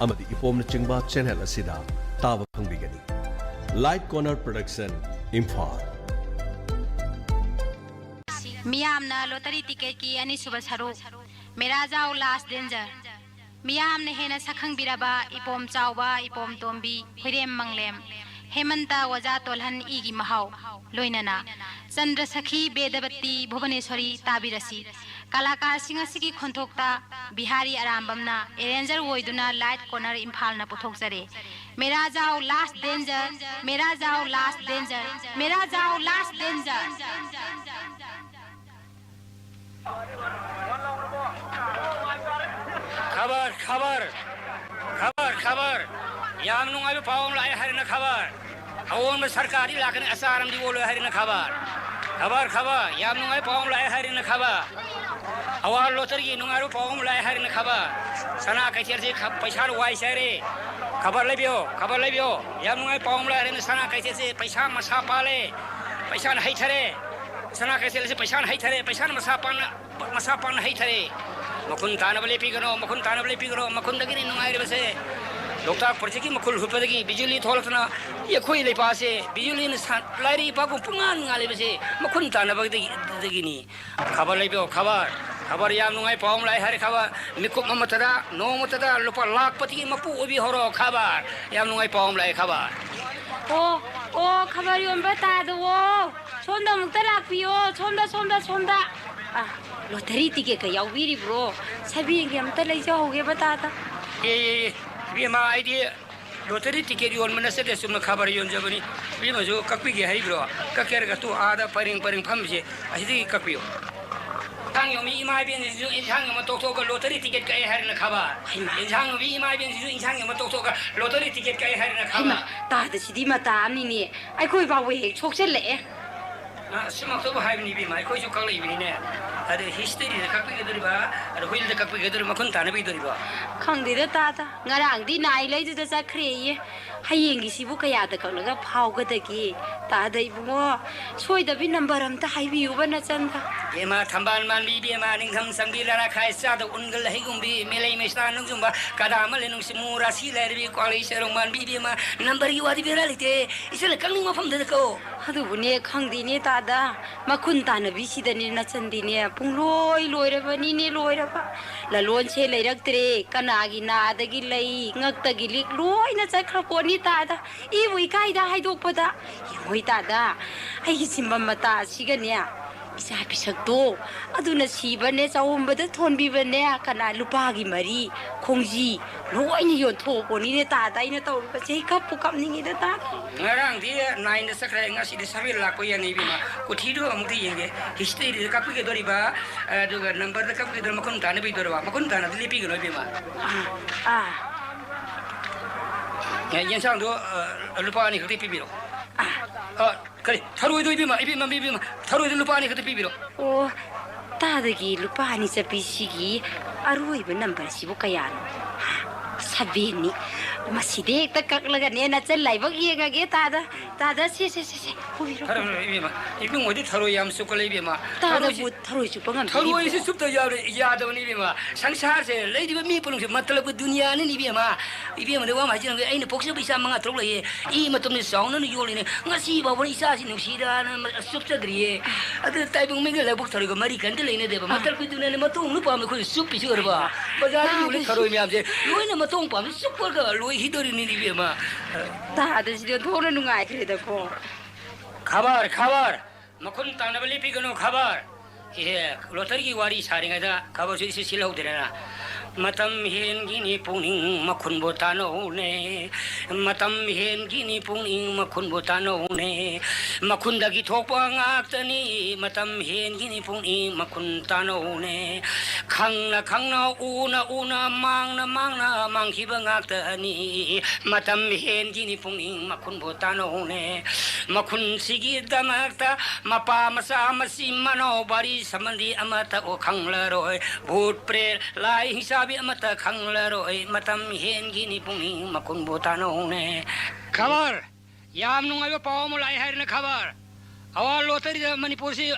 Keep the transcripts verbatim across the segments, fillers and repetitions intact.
ꯑꯃꯗꯤ ꯏꯄꯣꯝꯅꯆꯤꯡꯕ ꯆꯦꯅꯦꯜ ꯑꯁꯤꯗ ꯇꯥꯕ ꯐꯪꯕꯤꯒꯅꯤ꯫ Light Corner Production, Imphal. ꯃꯤꯌꯥꯝꯅ ꯂꯣꯇꯔꯤ ꯇꯤꯀꯦꯠꯀꯤ ꯑꯅꯤꯁꯨꯕ ꯁꯔꯨꯛ, ꯃꯦꯔꯥ ꯖꯥꯎ ꯂꯥꯁ ꯗꯦꯟꯖꯔ, ꯃꯤꯌꯥꯝꯅ ꯍꯦꯟꯅ ꯁꯛꯈꯪꯕꯤꯔꯕ ꯏꯄꯣꯝ ꯆꯥꯎꯕ, ꯏꯄꯣꯝ ꯇꯣꯝꯕꯤ, ꯍꯨꯏꯔꯦꯝ ꯃꯪꯂꯦꯝ, ꯍꯦꯃꯟꯇ ꯑꯣꯖꯥ ꯇꯣꯜꯍꯟ ꯏꯒꯤ ꯃꯍꯥꯎ, ꯂꯣꯏꯅꯅ ꯆꯟꯗ꯭ꯔ ꯁꯈꯤ ꯕꯦꯗꯕꯇꯤ ꯚꯨꯕꯅꯦꯁ꯭ꯋꯔꯤ ꯇꯥꯕꯤꯔꯁꯤ꯫ ꯀꯂꯥꯀꯥꯔꯁꯤꯡ ꯑꯁꯤꯒꯤ ꯈꯣꯟꯊꯣꯛꯇ ꯕꯤꯍꯥꯔꯤ ꯑꯔꯥꯝꯕꯝꯅ ꯑꯦꯔꯦꯟꯖꯔ ꯑꯣꯏꯗꯨꯅ ꯂꯥꯏꯠ ꯀꯣꯔꯅꯔ ꯏꯝꯐꯥꯜꯅ ꯄꯨꯊꯣꯛꯆꯔꯦ꯫ ꯃꯦꯔꯥ ꯖꯥꯎ ꯂꯥꯁ ꯗꯦꯟꯖꯔ, ꯃꯦꯔꯥ ꯖꯥꯎ ꯂꯥꯁ ꯗꯦꯟꯖꯔ, ꯃꯦꯔꯥ ꯖꯥꯎ ꯂꯥꯁ ꯗꯦꯟꯖꯔ꯫ ꯈꯕꯔ, ꯈꯕꯔ, ꯈꯕꯔ, ꯈꯕꯔ꯫ ꯌꯥꯝ ꯅꯨꯡꯉꯥꯏꯕ ꯄꯥꯎ ꯑꯃ ꯂꯥꯛꯑꯦ ꯍꯥꯏꯔꯦꯅ ꯈꯕꯔ꯫ ꯑꯑꯣꯟꯕ ꯁꯔꯀꯥꯔꯗꯤ ꯂꯥꯛꯀꯅꯤ, ꯑꯆꯥꯔ ꯑꯃꯗꯤ ꯑꯣꯜꯂꯣꯏ ꯍꯥꯏꯔꯦꯅ ꯈꯕꯔ꯫ ꯈꯕꯔ, ꯈꯕꯔ, ꯌꯥꯝ ꯅꯨꯡꯉꯥꯏꯕ ꯄꯥꯎ ꯑꯃ ꯂꯥꯛꯑꯦ ꯍꯥꯏꯔꯦꯅ ꯈꯕꯔ꯫ ꯑꯋꯥꯔ ꯂꯣꯇꯔꯤꯒꯤ ꯅꯨꯡꯉꯥꯏꯕ ꯄꯥꯎ ꯑꯃ ꯂꯥꯛꯑꯦ ꯍꯥꯏꯔꯦꯅ ꯈꯕꯔ꯫ ꯁꯅꯥ ꯀꯩꯊꯦꯜꯁꯤ ꯈ-, ꯄꯩꯁꯥꯅ ꯋꯥꯏ ꯆꯥꯏꯔꯦ꯫ ꯈꯕꯔ ꯂꯩꯕꯤꯌꯣ, ꯈꯕꯔ ꯂꯩꯕꯤꯌꯣ꯫ ꯌꯥꯝ ꯅꯨꯡꯉꯥꯏꯕ ꯄꯥꯎ ꯑꯃ ꯂꯥꯛꯑꯦ ꯍꯥꯏꯔꯦꯅ ꯁꯅꯥ ꯀꯩꯊꯦꯜꯁꯤ ꯄꯩꯁꯥ ꯃꯁꯥ ꯄꯥꯜꯂꯦ꯫ ꯄꯩꯁꯥꯅ ꯍꯩꯊꯔꯦ꯫ ꯁꯅꯥ ꯀꯩꯊꯦꯜꯁꯤ ꯄꯩꯁꯥꯅ ꯍꯩꯊꯔꯦ꯫ ꯄꯩꯁꯥꯅ ꯃꯁꯥ ꯄꯥꯟꯅ ꯃꯁꯥ ꯄꯥꯟꯅ ꯍꯩꯊꯔꯦ꯫ ꯃꯈꯨꯟ ꯇꯥꯅꯕ ꯂꯦꯞꯄꯤꯒꯅꯣ, ꯃꯈꯨꯟ ꯇꯥꯅꯕ ꯂꯦꯞꯄꯤꯒꯅꯣ, ꯃꯈꯨꯟꯗꯒꯤꯅꯤ ꯅꯨꯡꯉꯥꯏꯔꯤꯕꯁꯦ꯫ ꯂꯣꯛꯇꯥꯛ ꯄ꯭ꯔꯣꯖꯦꯛꯀꯤ ꯃꯈꯨꯜ ꯍꯨꯠꯄꯗꯒꯤ ꯕꯤꯖꯨꯂꯤ ꯊꯣꯛꯂꯛꯇꯨꯅ ꯑꯩꯈꯣꯏ ꯂꯩꯄꯥꯛꯁꯦ ꯕꯤꯖꯨꯂꯤꯅ ꯁꯥ-, ꯂꯥꯏꯔꯩ ꯏꯄꯥꯛꯄꯨ ꯄꯨꯡꯉꯥꯟ ꯉꯥꯜꯂꯤꯕꯁꯦ ꯃꯈꯨꯟ ꯇꯥꯅꯕꯗꯒꯤ, ꯗꯒꯤꯅꯤ꯫ ꯈꯕꯔ ꯂꯩꯕꯤꯌꯣ, ꯈꯕꯔ꯫ ꯈꯕꯔ ꯌꯥꯝ ꯅꯨꯡꯉꯥꯏ ꯄꯥꯎ ꯑꯃ ꯂꯥꯛꯑꯦ ꯍꯥꯏꯔꯦ ꯈꯕꯔ꯫ ꯃꯤꯀꯨꯞ ꯑꯃꯠꯇꯗ, ꯅꯣꯡꯃꯇꯗ ꯂꯨꯄꯥ ꯂꯥꯛ ꯄꯇꯤꯒꯤ ꯃꯄꯨ ꯑꯣꯏꯕꯤꯍꯧꯔꯣ ꯈꯕꯔ꯫ ꯌꯥꯝ ꯅꯨꯡꯉꯥꯏ ꯄꯥꯎ ꯑꯃ ꯂꯥꯛꯑꯦ ꯈꯕꯔ꯫ ꯑꯣ, ꯑꯣ, ꯈꯕꯔ ꯌꯣꯟꯕ ꯇꯥꯗꯋꯣ꯫ ꯁꯣꯝꯗ ꯑꯃꯨꯛꯇ ꯂꯥꯛꯄꯤꯌꯣ꯫ ꯁꯣꯝꯗ, ꯁꯣꯝꯗ, ꯁꯣꯝꯗ꯫ ꯑ, ꯂꯣꯇꯔꯤ ꯇꯤꯀꯦꯠꯀ ꯌꯥꯎꯕꯤꯔꯤꯕ꯭ꯔꯣ? ꯁꯕꯦꯟꯒꯤ ꯑꯝꯇ ꯂꯩꯖꯍꯧꯒꯦꯕ ꯇꯥꯗ꯫ ꯑꯦ, ꯑꯦ, ꯑꯦ, ꯏꯕꯦꯝꯃ, ꯑꯩꯗꯤ ꯂꯣꯇꯔꯤ ꯇꯤꯀꯦꯠ ꯌꯣꯟꯕ ꯅꯠꯆꯗꯦ, ꯆꯨꯝꯅ ꯈꯕꯔ ꯌꯣꯟꯖꯕꯅꯤ꯫ ꯏꯕꯦꯝꯃꯁꯨ ꯀꯛꯄꯤꯒꯦ ꯍꯥꯏꯕ꯭ꯔꯣ? ꯀꯛꯀꯦ ꯍꯥꯏꯔꯒ ꯇꯨ ꯑꯥꯗ ꯄꯔꯦꯡ ꯄꯔꯦꯡ ꯐꯝꯃꯤꯁꯦ, ꯑꯁꯤꯗꯒꯤ ꯀꯛꯄꯤꯌꯣ꯫ ꯏꯟꯁꯥꯡ ꯌꯣꯟꯕꯤ ꯏꯃꯥ ꯏꯕꯦꯟꯁꯤꯁꯨ ꯏꯟꯁꯥꯡ ꯌꯣꯟꯕ ꯇꯣꯛꯊꯣꯛꯑꯒ ꯂꯣꯇꯔꯤ ꯇꯤꯀꯦꯠ ꯀꯛꯑꯦ ꯍꯥꯏꯔꯅ ꯈꯕꯔ꯫ ꯍꯩꯃꯥ꯫ ꯏꯟꯁꯥꯡ ꯌꯣꯟꯕꯤ ꯏꯃꯥ ꯏꯕꯦꯟꯁꯤꯁꯨ ꯏꯟꯁꯥꯡ ꯌꯣꯟꯕ ꯇꯣꯛꯊꯣꯛꯑꯒ ꯂꯣꯇꯔꯤ ꯇꯤꯀꯦꯠ ꯀꯛꯑꯦ ꯍꯥꯏꯔꯅ ꯈꯕꯔ꯫ ꯍꯩꯃꯥ, ꯇꯥꯗ ꯁꯤꯗꯤ ꯃꯇꯥ ꯑꯃꯅꯤꯅꯦ꯫ ꯑꯩꯈꯣꯏ ꯐꯥꯎꯕ ꯍꯦꯛ ꯁꯣꯛꯆꯜꯂꯛꯑꯦ꯫ ꯑ, ꯁꯨꯃꯛꯇꯕꯨ ꯍꯥꯏꯕꯅꯤ ꯏꯕꯦꯝꯃ, ꯑꯩꯈꯣꯏꯁꯨ ꯀꯛꯂꯛꯏꯕꯅꯤꯅꯦ꯫ ꯑꯗꯨ ꯍꯤꯁꯇꯔꯤꯗ ꯀꯛꯄꯤꯒꯗꯣꯔꯤꯕ, ꯑꯗꯨ ꯍꯨꯏꯜꯗ ꯀꯛꯄꯤꯒꯗꯣꯔꯤꯕ, ꯃꯈꯨꯟ ꯇꯥꯅꯕꯤꯗꯣꯔꯤꯕ? ꯈꯪꯗꯦꯗ ꯇꯥꯗ꯫ ꯉꯔꯥꯡꯗꯤ ꯅꯥꯏ ꯂꯩꯗꯨꯗ ꯆꯠꯈ꯭ꯔꯦꯌꯦ꯫ ꯍꯌꯦꯡꯒꯤꯁꯤꯕꯨ ꯀꯌꯥꯗ ꯀꯛꯂꯒ ꯐꯥꯎꯒꯗꯒꯦ? ꯇꯥꯗ ꯏꯕꯨꯡꯉꯣ, ꯁꯣꯏꯗꯕꯤ ꯅꯝꯕꯔ ꯑꯝꯇ ꯍꯥꯏꯕꯤꯌꯨꯕ ꯅꯆꯟꯗ꯫ ꯏꯕꯦꯝꯃ, ꯊꯝꯕꯥꯜ ꯃꯥꯟꯕꯤ ꯏꯕꯦꯝꯃ, ꯅꯤꯡꯊꯝ ꯆꯪꯕꯤ ꯂꯔꯥꯈꯥꯏ ꯆꯥꯗ ꯎꯟꯒ ꯂꯍꯩꯒꯨꯝꯕꯤ, ꯃꯦꯂꯩ ꯃꯩꯁꯇꯥ ꯅꯣꯡꯖꯨꯝꯕ, ꯀꯗꯥ ꯑꯃ ꯂꯩꯅꯨꯡꯁꯤ ꯃꯨ ꯔꯥꯁꯤ ꯂꯩꯔꯕꯤ, ꯀ꯭ꯋꯥꯂꯩ ꯁꯦꯔꯧ ꯃꯥꯟꯕꯤ ꯏꯕꯦꯝꯃ, ꯅꯝꯕꯔꯒꯤ ꯋꯥꯗꯤ ꯕꯦꯔꯥ ꯂꯩꯇꯦ꯫ ꯏꯆꯟꯅ ꯀꯛꯅꯤꯡꯕ ꯃꯐꯝꯗꯨꯗ ꯀꯛꯑꯣ꯫ ꯑꯗꯨꯕꯨꯅꯦ ꯈꯪꯗꯦꯅꯦ ꯇꯥꯗ, ꯃꯈꯨꯟ ꯇꯥꯟꯅꯕꯤꯁꯤꯗꯅꯦ ꯅꯆꯟꯗꯤꯅꯦ ꯄꯨꯡꯂꯣꯏ ꯂꯣꯏꯔꯕꯅꯤꯅꯦ, ꯂꯣꯏꯔꯕ꯫ ꯂꯂꯣꯟꯁꯦ ꯂꯩꯔꯛꯇ꯭ꯔꯦ, ꯀꯅꯥꯒꯤ ꯅꯥꯗꯒꯤ ꯂꯩ, ꯉꯛꯇꯒꯤ ꯂꯤꯛ ꯂꯣꯏꯅ ꯆꯠꯈ꯭ꯔ ꯄꯣꯠꯅꯤ ꯇꯥꯗ꯫ ꯏꯕꯨ ꯏꯀꯥꯏꯗ ꯍꯥꯏꯗꯣꯛꯄꯗ꯫ ꯌꯦꯡꯉꯣꯏ ꯇꯥꯗ, ꯑꯩꯒꯤ ꯁꯤꯟꯕꯝ ꯃꯇꯥ ꯑꯁꯤꯒꯅꯦ, ꯏꯆꯥ ꯄꯤꯁꯛꯇꯣ ꯑꯗꯨꯅ ꯁꯤꯕꯅꯦ, ꯆꯥꯎꯝꯕꯗ ꯊꯣꯟꯕꯤꯕꯅꯦ, ꯀꯅꯥ ꯂꯨꯄꯥꯒꯤ ꯃꯔꯤ, ꯈꯣꯡꯖꯤ ꯂꯣꯏꯅ ꯌꯣꯟꯊꯣꯛꯄꯣꯅꯤꯅꯦ ꯇꯥꯗ꯫ ꯑꯩꯅ ꯇꯧꯔꯤꯕꯁꯦ ꯑꯩ ꯀꯞꯄꯨ ꯀꯞꯅꯤꯡꯉꯤꯗ ꯇꯥꯗ꯫ ꯉꯔꯥꯡꯗꯤ ꯅꯥꯏꯟꯗ ꯆꯠꯈ꯭ꯔꯦ, ꯉꯁꯤꯗꯤ ꯁꯚꯦꯟ ꯂꯥꯛꯄ ꯌꯥꯅꯤ ꯏꯕꯦꯝꯃ꯫ ꯀꯨꯊꯤꯗꯣ ꯑꯃꯨꯛꯇ ꯌꯦꯡꯒꯦ꯫ ꯍꯤꯁꯇ꯭ꯔꯤꯗ ꯀꯛꯄꯤꯒꯗꯧꯔꯤꯕ, ꯑꯗꯨꯒ ꯅꯝꯕꯔꯗ ꯀꯛꯄꯤꯒꯗꯧꯔꯤꯕ, ꯃꯈꯨꯟ ꯇꯥꯅꯕꯤꯗꯧꯔꯤꯕ, ꯃꯈꯨꯟ ꯇꯥꯅꯗꯤ ꯂꯦꯞꯄꯤꯒꯅꯨ ꯏꯕꯦꯝꯃ꯫ ꯑꯥ, ꯑꯥ꯫ ꯑꯦ, ꯌꯦꯟꯁꯥꯡꯗꯣ, ꯑ, ꯂꯨꯄꯥ ꯑꯅꯤ ꯈꯛꯇ ꯄꯤꯕꯤꯔꯣ꯫ ꯑꯥ꯫ ꯑ, ꯀꯔꯤ? ꯊꯔꯣꯏꯗꯣ ꯏꯕꯦꯝꯃ, ꯏꯕꯦꯝꯃ, ꯏꯕꯦꯝꯃ, ꯊꯔꯣꯏꯗꯣ ꯂꯨꯄꯥ ꯑꯅꯤ ꯈꯛꯇ ꯄꯤꯕꯤꯔꯣ꯫ ꯑꯣ, ꯇꯥꯗꯒꯤ ꯂꯨꯄꯥ ꯑꯅꯤ ꯆꯠꯄꯤꯁꯤꯒꯤ ꯑꯔꯣꯏꯕ ꯅꯝꯕꯔꯁꯤꯕꯨ ꯀꯌꯥꯅꯣ? ꯁꯚꯦꯟꯅꯤ꯫ ꯃꯁꯤꯗꯤ ꯍꯦꯛꯇ ꯀꯛꯂꯒꯅꯦ ꯅꯆꯟ ꯂꯥꯏꯕꯛ ꯌꯦꯡꯉꯒꯦ ꯇꯥꯗ꯫ ꯇꯥꯗ, ꯁꯦ, ꯁꯦ, ꯁꯦ, ꯁꯦ, ꯄꯨꯕꯤꯔꯣ, ꯐꯔꯦ, ꯐꯔꯦ, ꯄꯨꯕꯤꯔꯣ꯫ ꯏꯕꯦꯝꯃ, ꯏꯕꯨꯡꯉꯣꯗꯤ ꯊꯔꯣꯏ ꯌꯥꯝ ꯆꯨꯞꯀꯜꯂꯦ ꯏꯕꯦꯝꯃ꯫ ꯇꯥꯗꯕꯨ ꯊꯔꯣꯏꯁꯤ, ꯊꯔꯣꯏ ꯆꯨꯞꯄ ꯉꯝꯗꯦ ꯊꯔꯣꯏꯁꯤ ꯏꯕꯨꯡꯉꯣ꯫ ꯆꯨꯞꯇ ꯌꯥꯔꯣꯏ, ꯌꯥꯗꯕꯅꯤ ꯏꯕꯦꯝꯃ꯫ ꯁꯪꯁꯥꯔꯁꯦ ꯂꯩꯔꯤꯕ ꯃꯤ ꯄꯨꯝꯅꯃꯛꯁꯦ ꯃꯇꯂꯕꯀꯤ ꯗꯨꯅꯤꯌꯥꯅꯤꯅꯦ ꯏꯕꯦꯝꯃ꯫ ꯏꯕꯦꯝꯃꯗ ꯋꯥ ꯑꯃ ꯍꯥꯏꯖꯔꯝꯒꯦ, ꯑꯩꯅ ꯄꯣꯛꯆꯕ ꯏꯆꯥ ꯃꯉꯥ ꯇꯔꯨꯛ ꯂꯩꯌꯦ꯫ ꯏ ꯃꯇꯝꯗ ꯆꯥꯎꯅꯅ ꯌꯣꯜꯂꯤꯅꯦ꯫ ꯉꯁꯤ ꯐꯥꯎꯕ ꯏꯆꯥꯁꯤ ꯅꯨꯡꯁꯤꯗꯅ ꯆꯨꯞꯆꯗ꯭ꯔꯤꯌꯦ꯫ ꯑꯗꯨ ꯇꯥꯏꯕꯪ ꯃꯤꯒ ꯂꯧꯕꯨꯛ ꯊꯔꯣꯏꯒ ꯃꯔꯤ ꯀꯔꯤꯝꯇ ꯂꯩꯅꯗꯦꯕ꯫ ꯑꯥ꯫ ꯃꯇꯜ ꯄꯤꯗꯨꯅꯅꯦ ꯃꯇꯣꯡ ꯅꯨꯄꯥ ꯑꯃ ꯑꯩꯈꯣꯏꯅ ꯆꯨꯞꯄꯤꯁꯨ ꯑꯣꯏꯔꯕ꯫ ꯕꯖꯥꯔꯗ ꯌꯣꯜꯂꯤ ꯇꯥꯗꯁꯤ꯫ ꯊꯔꯣꯏ ꯃꯌꯥꯝꯁꯦ ꯂꯣꯏꯅ ꯃꯇꯣꯡ ꯄꯥꯝꯕꯤ ꯆꯨꯞꯄꯒ ꯂꯣꯏꯈꯤꯗꯣꯔꯤꯅꯤ ꯏꯕꯦꯝꯃ꯫ ꯇꯥꯗꯁꯤꯗꯤ ꯑꯣꯟꯊꯣꯛꯅ ꯅꯨꯡꯉꯥꯏꯈ꯭ꯔꯦꯗꯀꯣ꯫ ꯈꯕꯔ, ꯈꯕꯔ꯫ ꯃꯈꯨꯟ ꯇꯥꯅꯕ ꯂꯦꯞꯄꯤꯒꯅꯨ, ꯈꯕꯔ꯫ ꯏꯍꯦ, ꯂꯣꯇꯔꯤꯒꯤ ꯋꯥꯔꯤ ꯁꯥꯔꯤꯉꯩꯗ ꯈꯕꯔꯁꯨ ꯏꯁꯤꯠ ꯁꯤꯠꯍꯧꯗ꯭ꯔꯦꯅ꯫ ꯃꯇꯝ ꯍꯦꯟꯈꯤꯅꯤ ꯄꯨꯛꯅꯤꯡ ꯃꯈꯨꯟꯕꯨ ꯇꯥꯅꯧꯅꯦ꯫ ꯃꯇꯝ ꯍꯦꯟꯈꯤꯅꯤ ꯄꯨꯛꯅꯤꯡ ꯃꯈꯨꯟꯕꯨ ꯇꯥꯅꯧꯅꯦ꯫ ꯃꯈꯨꯟꯗꯒꯤ ꯊꯣꯛꯄ ꯉꯥꯛꯇꯅꯤ꯫ ꯃꯇꯝ ꯍꯦꯟꯈꯤꯅꯤ ꯄꯨꯛꯅꯤꯡ ꯃꯈꯨꯟ ꯇꯥꯅꯧꯅꯦ꯫ ꯈꯪꯅ ꯈꯪꯅ ꯎꯅ ꯎꯅ ꯃꯥꯡꯅ ꯃꯥꯡꯅ ꯃꯥꯡꯈꯤꯕ ꯉꯥꯛꯇꯅꯤ꯫ ꯃꯇꯝ ꯍꯦꯟꯈꯤꯅꯤ ꯄꯨꯛꯅꯤꯡ ꯃꯈꯨꯟꯕꯨ ꯇꯥꯅꯧꯅꯦ꯫ ꯃꯈꯨꯟꯁꯤꯒꯤꯗꯃꯛꯇ ꯃꯄꯥ ꯃꯆꯥ ꯃꯆꯤꯟ ꯃꯅꯥꯎ ꯕꯥꯔꯤ ꯁꯝꯕꯟꯗꯤ ꯑꯃꯠꯇ ꯈꯪꯂꯔꯣꯏ꯫ ꯚꯨꯠ ꯄ꯭ꯔꯦꯠ ꯂꯥꯏ ꯍꯤꯡꯁꯥ ꯂꯨꯈ꯭ꯔꯥꯕꯤ ꯑꯃꯠꯇ ꯈꯪꯂꯔꯣꯏ, ꯃꯇꯝ ꯍꯦꯟꯈꯤꯅꯤ ꯄꯨꯛꯅꯤꯡ ꯃꯈꯨꯟꯕꯨ ꯇꯥꯅꯧꯅꯦ꯫ ꯈꯕꯔ! ꯌꯥꯝ ꯅꯨꯡꯉꯥꯏꯕ ꯄꯥꯎ ꯑꯃ ꯂꯥꯛꯑꯦ ꯍꯥꯏꯔꯤꯅꯦ ꯈꯕꯔ꯫ ꯑꯋꯥꯔ ꯂꯣꯇꯔꯤꯗ ꯃꯅꯤꯄꯨꯔꯁꯤ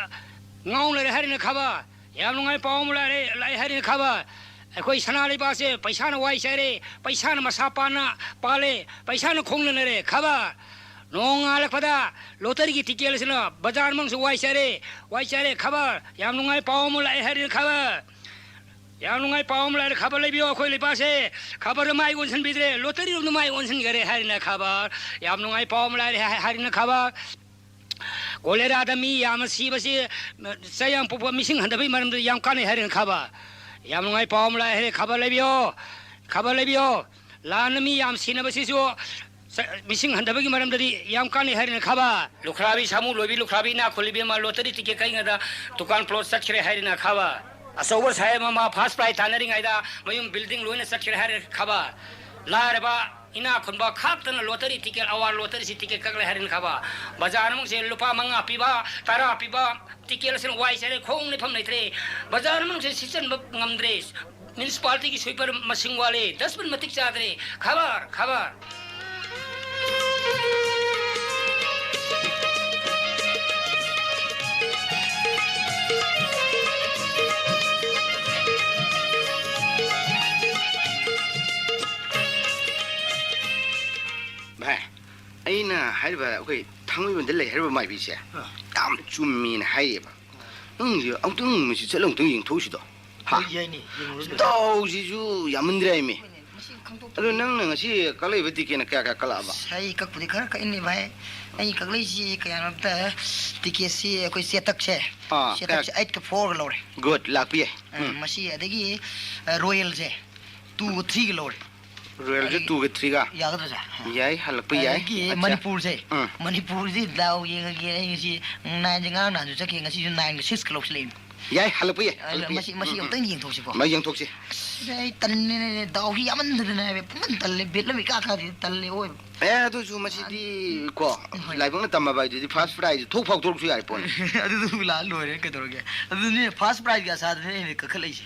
ꯉꯥꯎ ꯂꯩꯔꯦ ꯍꯥꯏꯔꯤꯅꯦ ꯈꯕꯔ꯫ ꯌꯥꯝ ꯅꯨꯡꯉꯥꯏ ꯄꯥꯎ ꯑꯃ ꯂꯥꯛꯑꯦ, ꯂꯥꯛꯑꯦ ꯍꯥꯏꯔꯤꯅꯦ ꯈꯕꯔ꯫ ꯑꯩꯈꯣꯏ ꯁꯅꯥ ꯂꯩꯕꯥꯛꯁꯦ ꯄꯩꯁꯥꯅ ꯋꯥꯏ ꯆꯥꯏꯔꯦ, ꯄꯩꯁꯥꯅ ꯃꯁꯥ ꯄꯥꯟꯅ ꯄꯥꯜꯂꯦ, ꯄꯩꯁꯥꯅ ꯈꯣꯡꯅ ꯅꯔꯦ ꯈꯕꯔ꯫ ꯅꯣꯡꯉꯥꯜꯂꯛꯄꯗ ꯂꯣꯇꯔꯤꯒꯤ ꯇꯤꯀꯦꯠ ꯑꯁꯤꯅ ꯕꯖꯥꯔ ꯃꯅꯨꯡꯁꯨ ꯋꯥꯏ ꯆꯥꯏꯔꯦ, ꯋꯥꯏ ꯆꯥꯏꯔꯦ ꯈꯕꯔ꯫ ꯌꯥꯝ ꯅꯨꯡꯉꯥꯏ ꯄꯥꯎ ꯑꯃ ꯂꯥꯛꯑꯦ ꯍꯥꯏꯔꯤꯅꯦ ꯈꯕꯔ꯫ ꯌꯥꯝ ꯅꯨꯡꯉꯥꯏ ꯄꯥꯎ ꯑꯃ ꯂꯥꯛꯑꯦ ꯈꯕꯔ ꯂꯩꯕꯤꯌꯣ, ꯑꯩꯈꯣꯏ ꯂꯩꯕꯥꯛꯁꯦ ꯈꯕꯔꯗ ꯃꯥꯏ ꯑꯣꯟꯁꯤꯟꯕꯤꯗ꯭ꯔꯦ, ꯂꯣꯇꯔꯤꯔꯣꯝꯗ ꯃꯥꯏ ꯑꯣꯟꯁꯤꯟꯈꯔꯦ ꯍꯥꯏꯔꯤꯅ ꯈꯕꯔ꯫ ꯌꯥꯝ ꯅꯨꯡꯉꯥꯏ ꯄꯥꯎ ꯑꯃ ꯂꯥꯛꯑꯦ ꯍꯥꯏ-, ꯍꯥꯏꯔꯤꯅ ꯈꯕꯔ꯫ ꯀꯣꯂꯦꯔꯥꯗ ꯃꯤ ꯌꯥꯝꯅ ꯁꯤꯕꯁꯤ, ꯆꯌꯥꯝ ꯄꯣꯛꯄ ꯃꯤꯁꯤꯡ ꯍꯟꯊꯕꯒꯤ ꯃꯔꯝꯗ ꯌꯥꯝ ꯀꯥꯟꯅꯩ ꯍꯥꯏꯔꯤꯅ ꯈꯕꯔ꯫ ꯌꯥꯝ ꯅꯨꯡꯉꯥꯏ ꯄꯥꯎ ꯑꯃ ꯂꯥꯛꯑꯦ ꯍꯥꯏꯔꯦ, ꯈꯕꯔ ꯂꯩꯕꯤꯌꯣ, ꯈꯕꯔ ꯂꯩꯕꯤꯌꯣ꯫ ꯂꯥꯟꯅ ꯃꯤ ꯌꯥꯝ ꯁꯤꯅꯕꯁꯤꯁꯨ ꯆ-, ꯃꯤꯁꯤꯡ ꯍꯟꯊꯕꯒꯤ ꯃꯔꯝꯗꯗꯤ ꯌꯥꯝ ꯀꯥꯟꯅꯩ ꯍꯥꯏꯔꯤꯅ ꯈꯕꯔ꯫ ꯂꯨꯈ꯭ꯔꯥꯕꯤ ꯁꯥꯃꯨ ꯂꯣꯏꯕꯤ, ꯂꯨꯈ꯭ꯔꯥꯕꯤ ꯏꯅꯥꯛ ꯈꯨꯜꯂꯤꯕꯤ ꯑꯃ ꯂꯣꯇꯔꯤ ꯇꯤꯀꯦꯠ ꯀꯛꯏꯉꯩꯗ ꯗꯨꯀꯥꯟ ꯄ꯭ꯂꯣꯠ ꯆꯠꯈ꯭ꯔꯦ ꯍꯥꯏꯔꯤꯅ ꯈꯕꯔ꯫ ꯑꯆꯧꯕ ꯁꯥꯍꯦꯕ ꯑꯃ ꯐꯥꯔꯁ ꯄ꯭ꯔꯥꯏꯖ ꯊꯥꯅꯔꯤꯉꯩꯗ ꯃꯌꯨꯝ ꯕꯤꯜꯗꯤꯡ ꯂꯣꯏꯅ ꯆꯠꯈ꯭ꯔꯦ ꯍꯥꯏꯔꯤꯅ ꯈꯕꯔ꯫ ꯂꯥꯏꯔꯕ ꯏꯅꯥꯛ ꯈꯨꯟꯕ ꯈꯥꯛꯇꯅ ꯂꯣꯇꯔꯤ ꯇꯤꯀꯦꯠ, ꯑꯋꯥꯔ ꯂꯣꯇꯔꯤꯁꯤ ꯇꯤꯀꯦꯠ ꯀꯛꯂꯦ ꯍꯥꯏꯔꯤꯅ ꯈꯕꯔ꯫ ꯕꯖꯥꯔ ꯃꯅꯨꯡꯁꯦ ꯂꯨꯄꯥ ꯃꯉꯥ ꯄꯤꯕ, ꯇꯔꯥ ꯄꯤꯕ ꯇꯤꯀꯦꯠ ꯑꯁꯤꯅ ꯋꯥꯏ ꯆꯥꯏꯔꯦ, ꯈꯣꯡ ꯅꯦꯠꯐꯝ ꯂꯩꯇ꯭ꯔꯦ꯫ ꯕꯖꯥꯔ ꯃꯅꯨꯡꯁꯦ ꯁꯤꯠꯆꯟꯕ ꯉꯝꯗ꯭ꯔꯦ꯫ ꯃ꯭ꯌꯨꯅꯤꯁꯤꯄꯥꯂꯤꯇꯤꯒꯤ ꯁ꯭ꯋꯤꯄꯔ ꯃꯁꯤꯡ ꯋꯥꯠꯂꯦ, ꯗꯁꯕꯤꯟ ꯃꯇꯤꯛ ꯆꯥꯗ꯭ꯔꯦ꯫ ꯈꯕꯔ, ꯈꯕꯔ꯫ ꯚꯥꯏ, ꯑꯩꯅ ꯍꯥꯏꯔꯤꯕ ꯑꯩꯈꯣꯏ ꯊꯥꯡꯃꯩꯕꯟꯗ ꯂꯩ ꯍꯥꯏꯔꯤꯕ ꯃꯥꯏꯕꯤꯁꯦ ꯑꯥ꯫ ꯌꯥꯝ ꯆꯨꯝꯃꯦꯅ ꯍꯥꯏꯔꯤꯑꯕ꯫ ꯅꯪꯁꯦ ꯑꯃꯨꯛꯇꯪ ꯃꯁꯤ ꯆꯠꯂ ꯑꯃꯨꯛꯇꯪ ꯌꯦꯡꯊꯣꯛꯎꯁꯤꯗꯣ꯫ ꯍꯥ? ꯍꯣꯏ, ꯌꯥꯏꯅꯦ, ꯌꯦꯡꯉꯨꯔꯁꯤ꯫ ꯗꯥꯎꯁꯤꯁꯨ ꯌꯥꯝꯃꯟꯗ꯭ꯔꯦ ꯍꯥꯏꯃꯤ꯫ ꯍꯣꯏꯅꯦ, ꯃꯁꯤ ꯈꯪꯗꯣꯛꯄ ꯑꯗꯣ ꯅꯪꯅ ꯉꯁꯤ ꯀꯛꯂꯛꯏꯕ ꯇꯤꯀꯦꯠꯅ ꯀꯌꯥ ꯀꯌꯥ ꯀꯛꯂꯛꯑꯕ? ꯑꯁ, ꯑꯩ ꯀꯛꯄꯨꯗꯤ ꯈꯔ ꯀꯛꯏꯅꯦ ꯚꯥꯏ꯫ ꯑꯩ ꯀꯛꯂꯛꯏꯁꯤ ꯀꯌꯥꯅꯣ ꯑꯝꯇ, ꯇꯤꯀꯦꯠꯁꯤ ꯑꯩꯈꯣꯏ ꯆꯦꯇꯛꯁꯦ, ꯑꯥ, ꯆꯦꯇꯛꯁꯦ ꯀꯌꯥ? ꯑꯩꯠꯀ ꯐꯣꯔꯒ ꯂꯧꯔꯦ꯫ ꯒꯨꯗ, ꯂꯥꯛꯄ ꯌꯥꯏ꯫ ꯑ, ꯎꯝ꯫ ꯃꯁꯤ ꯑꯗꯒꯤ, ꯑ, ꯔꯣꯌꯦꯜꯁꯦ ꯇꯨꯒ ꯊ꯭ꯔꯤꯒ ꯂꯧꯔꯦ꯫ ꯔꯣꯌꯦꯜꯁꯦ ꯑꯩ ꯇꯨꯒ ꯊ꯭ꯔꯤꯒ? ꯌꯥꯒꯗ꯭ꯔꯥ ꯁꯥꯔ? ꯌꯥꯏ, ꯍꯜꯂꯛꯄ ꯌꯥꯏ꯫ ꯑꯗꯒꯤ ꯑꯠꯆꯥ꯫ ꯃꯅꯤꯄꯨꯔꯁꯦ, ꯎꯝ꯫ ꯃꯅꯤꯄꯨꯔꯁꯤ ꯗꯥꯎ ꯌꯦꯡꯉꯒꯦ꯫ ꯑꯩ ꯉꯁꯤ ꯅꯥꯏꯟꯁꯦ ꯉꯔꯥꯡ ꯅꯍꯥꯟꯁꯨ ꯆꯠꯈꯤ, ꯉꯁꯤꯁꯨ ꯅꯥꯏꯟꯒ ꯁꯤꯛꯁꯀ ꯂꯧꯁꯤꯜꯂꯛꯏꯅꯤ꯫ ꯌꯥꯏ, ꯍꯜꯂꯛꯄ ꯌꯥꯏ, ꯑ, ꯍꯜꯂꯛꯄ ꯌꯥꯏ꯫ ꯃꯁꯤ, ꯃꯁꯤ ꯎꯝ, ꯎꯝ꯫ ꯑꯃꯨꯛꯇꯪ ꯌꯦꯡꯊꯣꯛꯁꯤꯀꯣ꯫ ꯃꯥ ꯌꯦꯡꯊꯣꯛꯁꯤ꯫ ꯑꯁ, ꯑꯩ ꯇꯟꯅꯤꯅꯦ, ꯗꯥꯎꯁꯤ ꯌꯥꯝꯃꯟꯗꯗꯅ ꯍꯥꯏꯕ, ꯄꯨꯡꯇꯟ ꯇꯜꯂꯦ, ꯕꯤꯠ ꯑꯃ ꯏꯀꯥ ꯀꯥꯗꯦ, ꯇꯜꯂꯦ ꯑꯣꯏꯕ꯫ ꯑꯦ, ꯑꯗꯨꯁꯨ ꯃꯁꯤꯗꯤ ꯀꯣ, ꯍꯣꯏ꯫ ꯂꯥꯏꯕꯛꯅ ꯇꯝꯃꯕ ꯍꯥꯏꯗꯨꯗꯤ ꯐꯥꯔꯁ ꯄ꯭ꯔꯥꯏꯖ ꯊꯣꯛ ꯐꯥꯎꯊꯣꯔꯛꯁꯨ ꯌꯥꯔꯤ ꯄꯣꯠꯅꯤ꯫ ꯑꯗꯨꯗꯨ ꯂꯥꯛꯑ ꯂꯣꯏꯔꯦ, ꯀꯩꯗꯧꯔꯒꯦ? ꯑꯗꯨꯅꯦ, ꯐꯥꯔꯁ ꯄ꯭ꯔꯥꯏꯖꯀꯤ ꯑꯁꯥꯗꯅꯦ ꯑꯩꯅ ꯀꯛꯈꯠꯂꯛꯏꯁꯦ꯫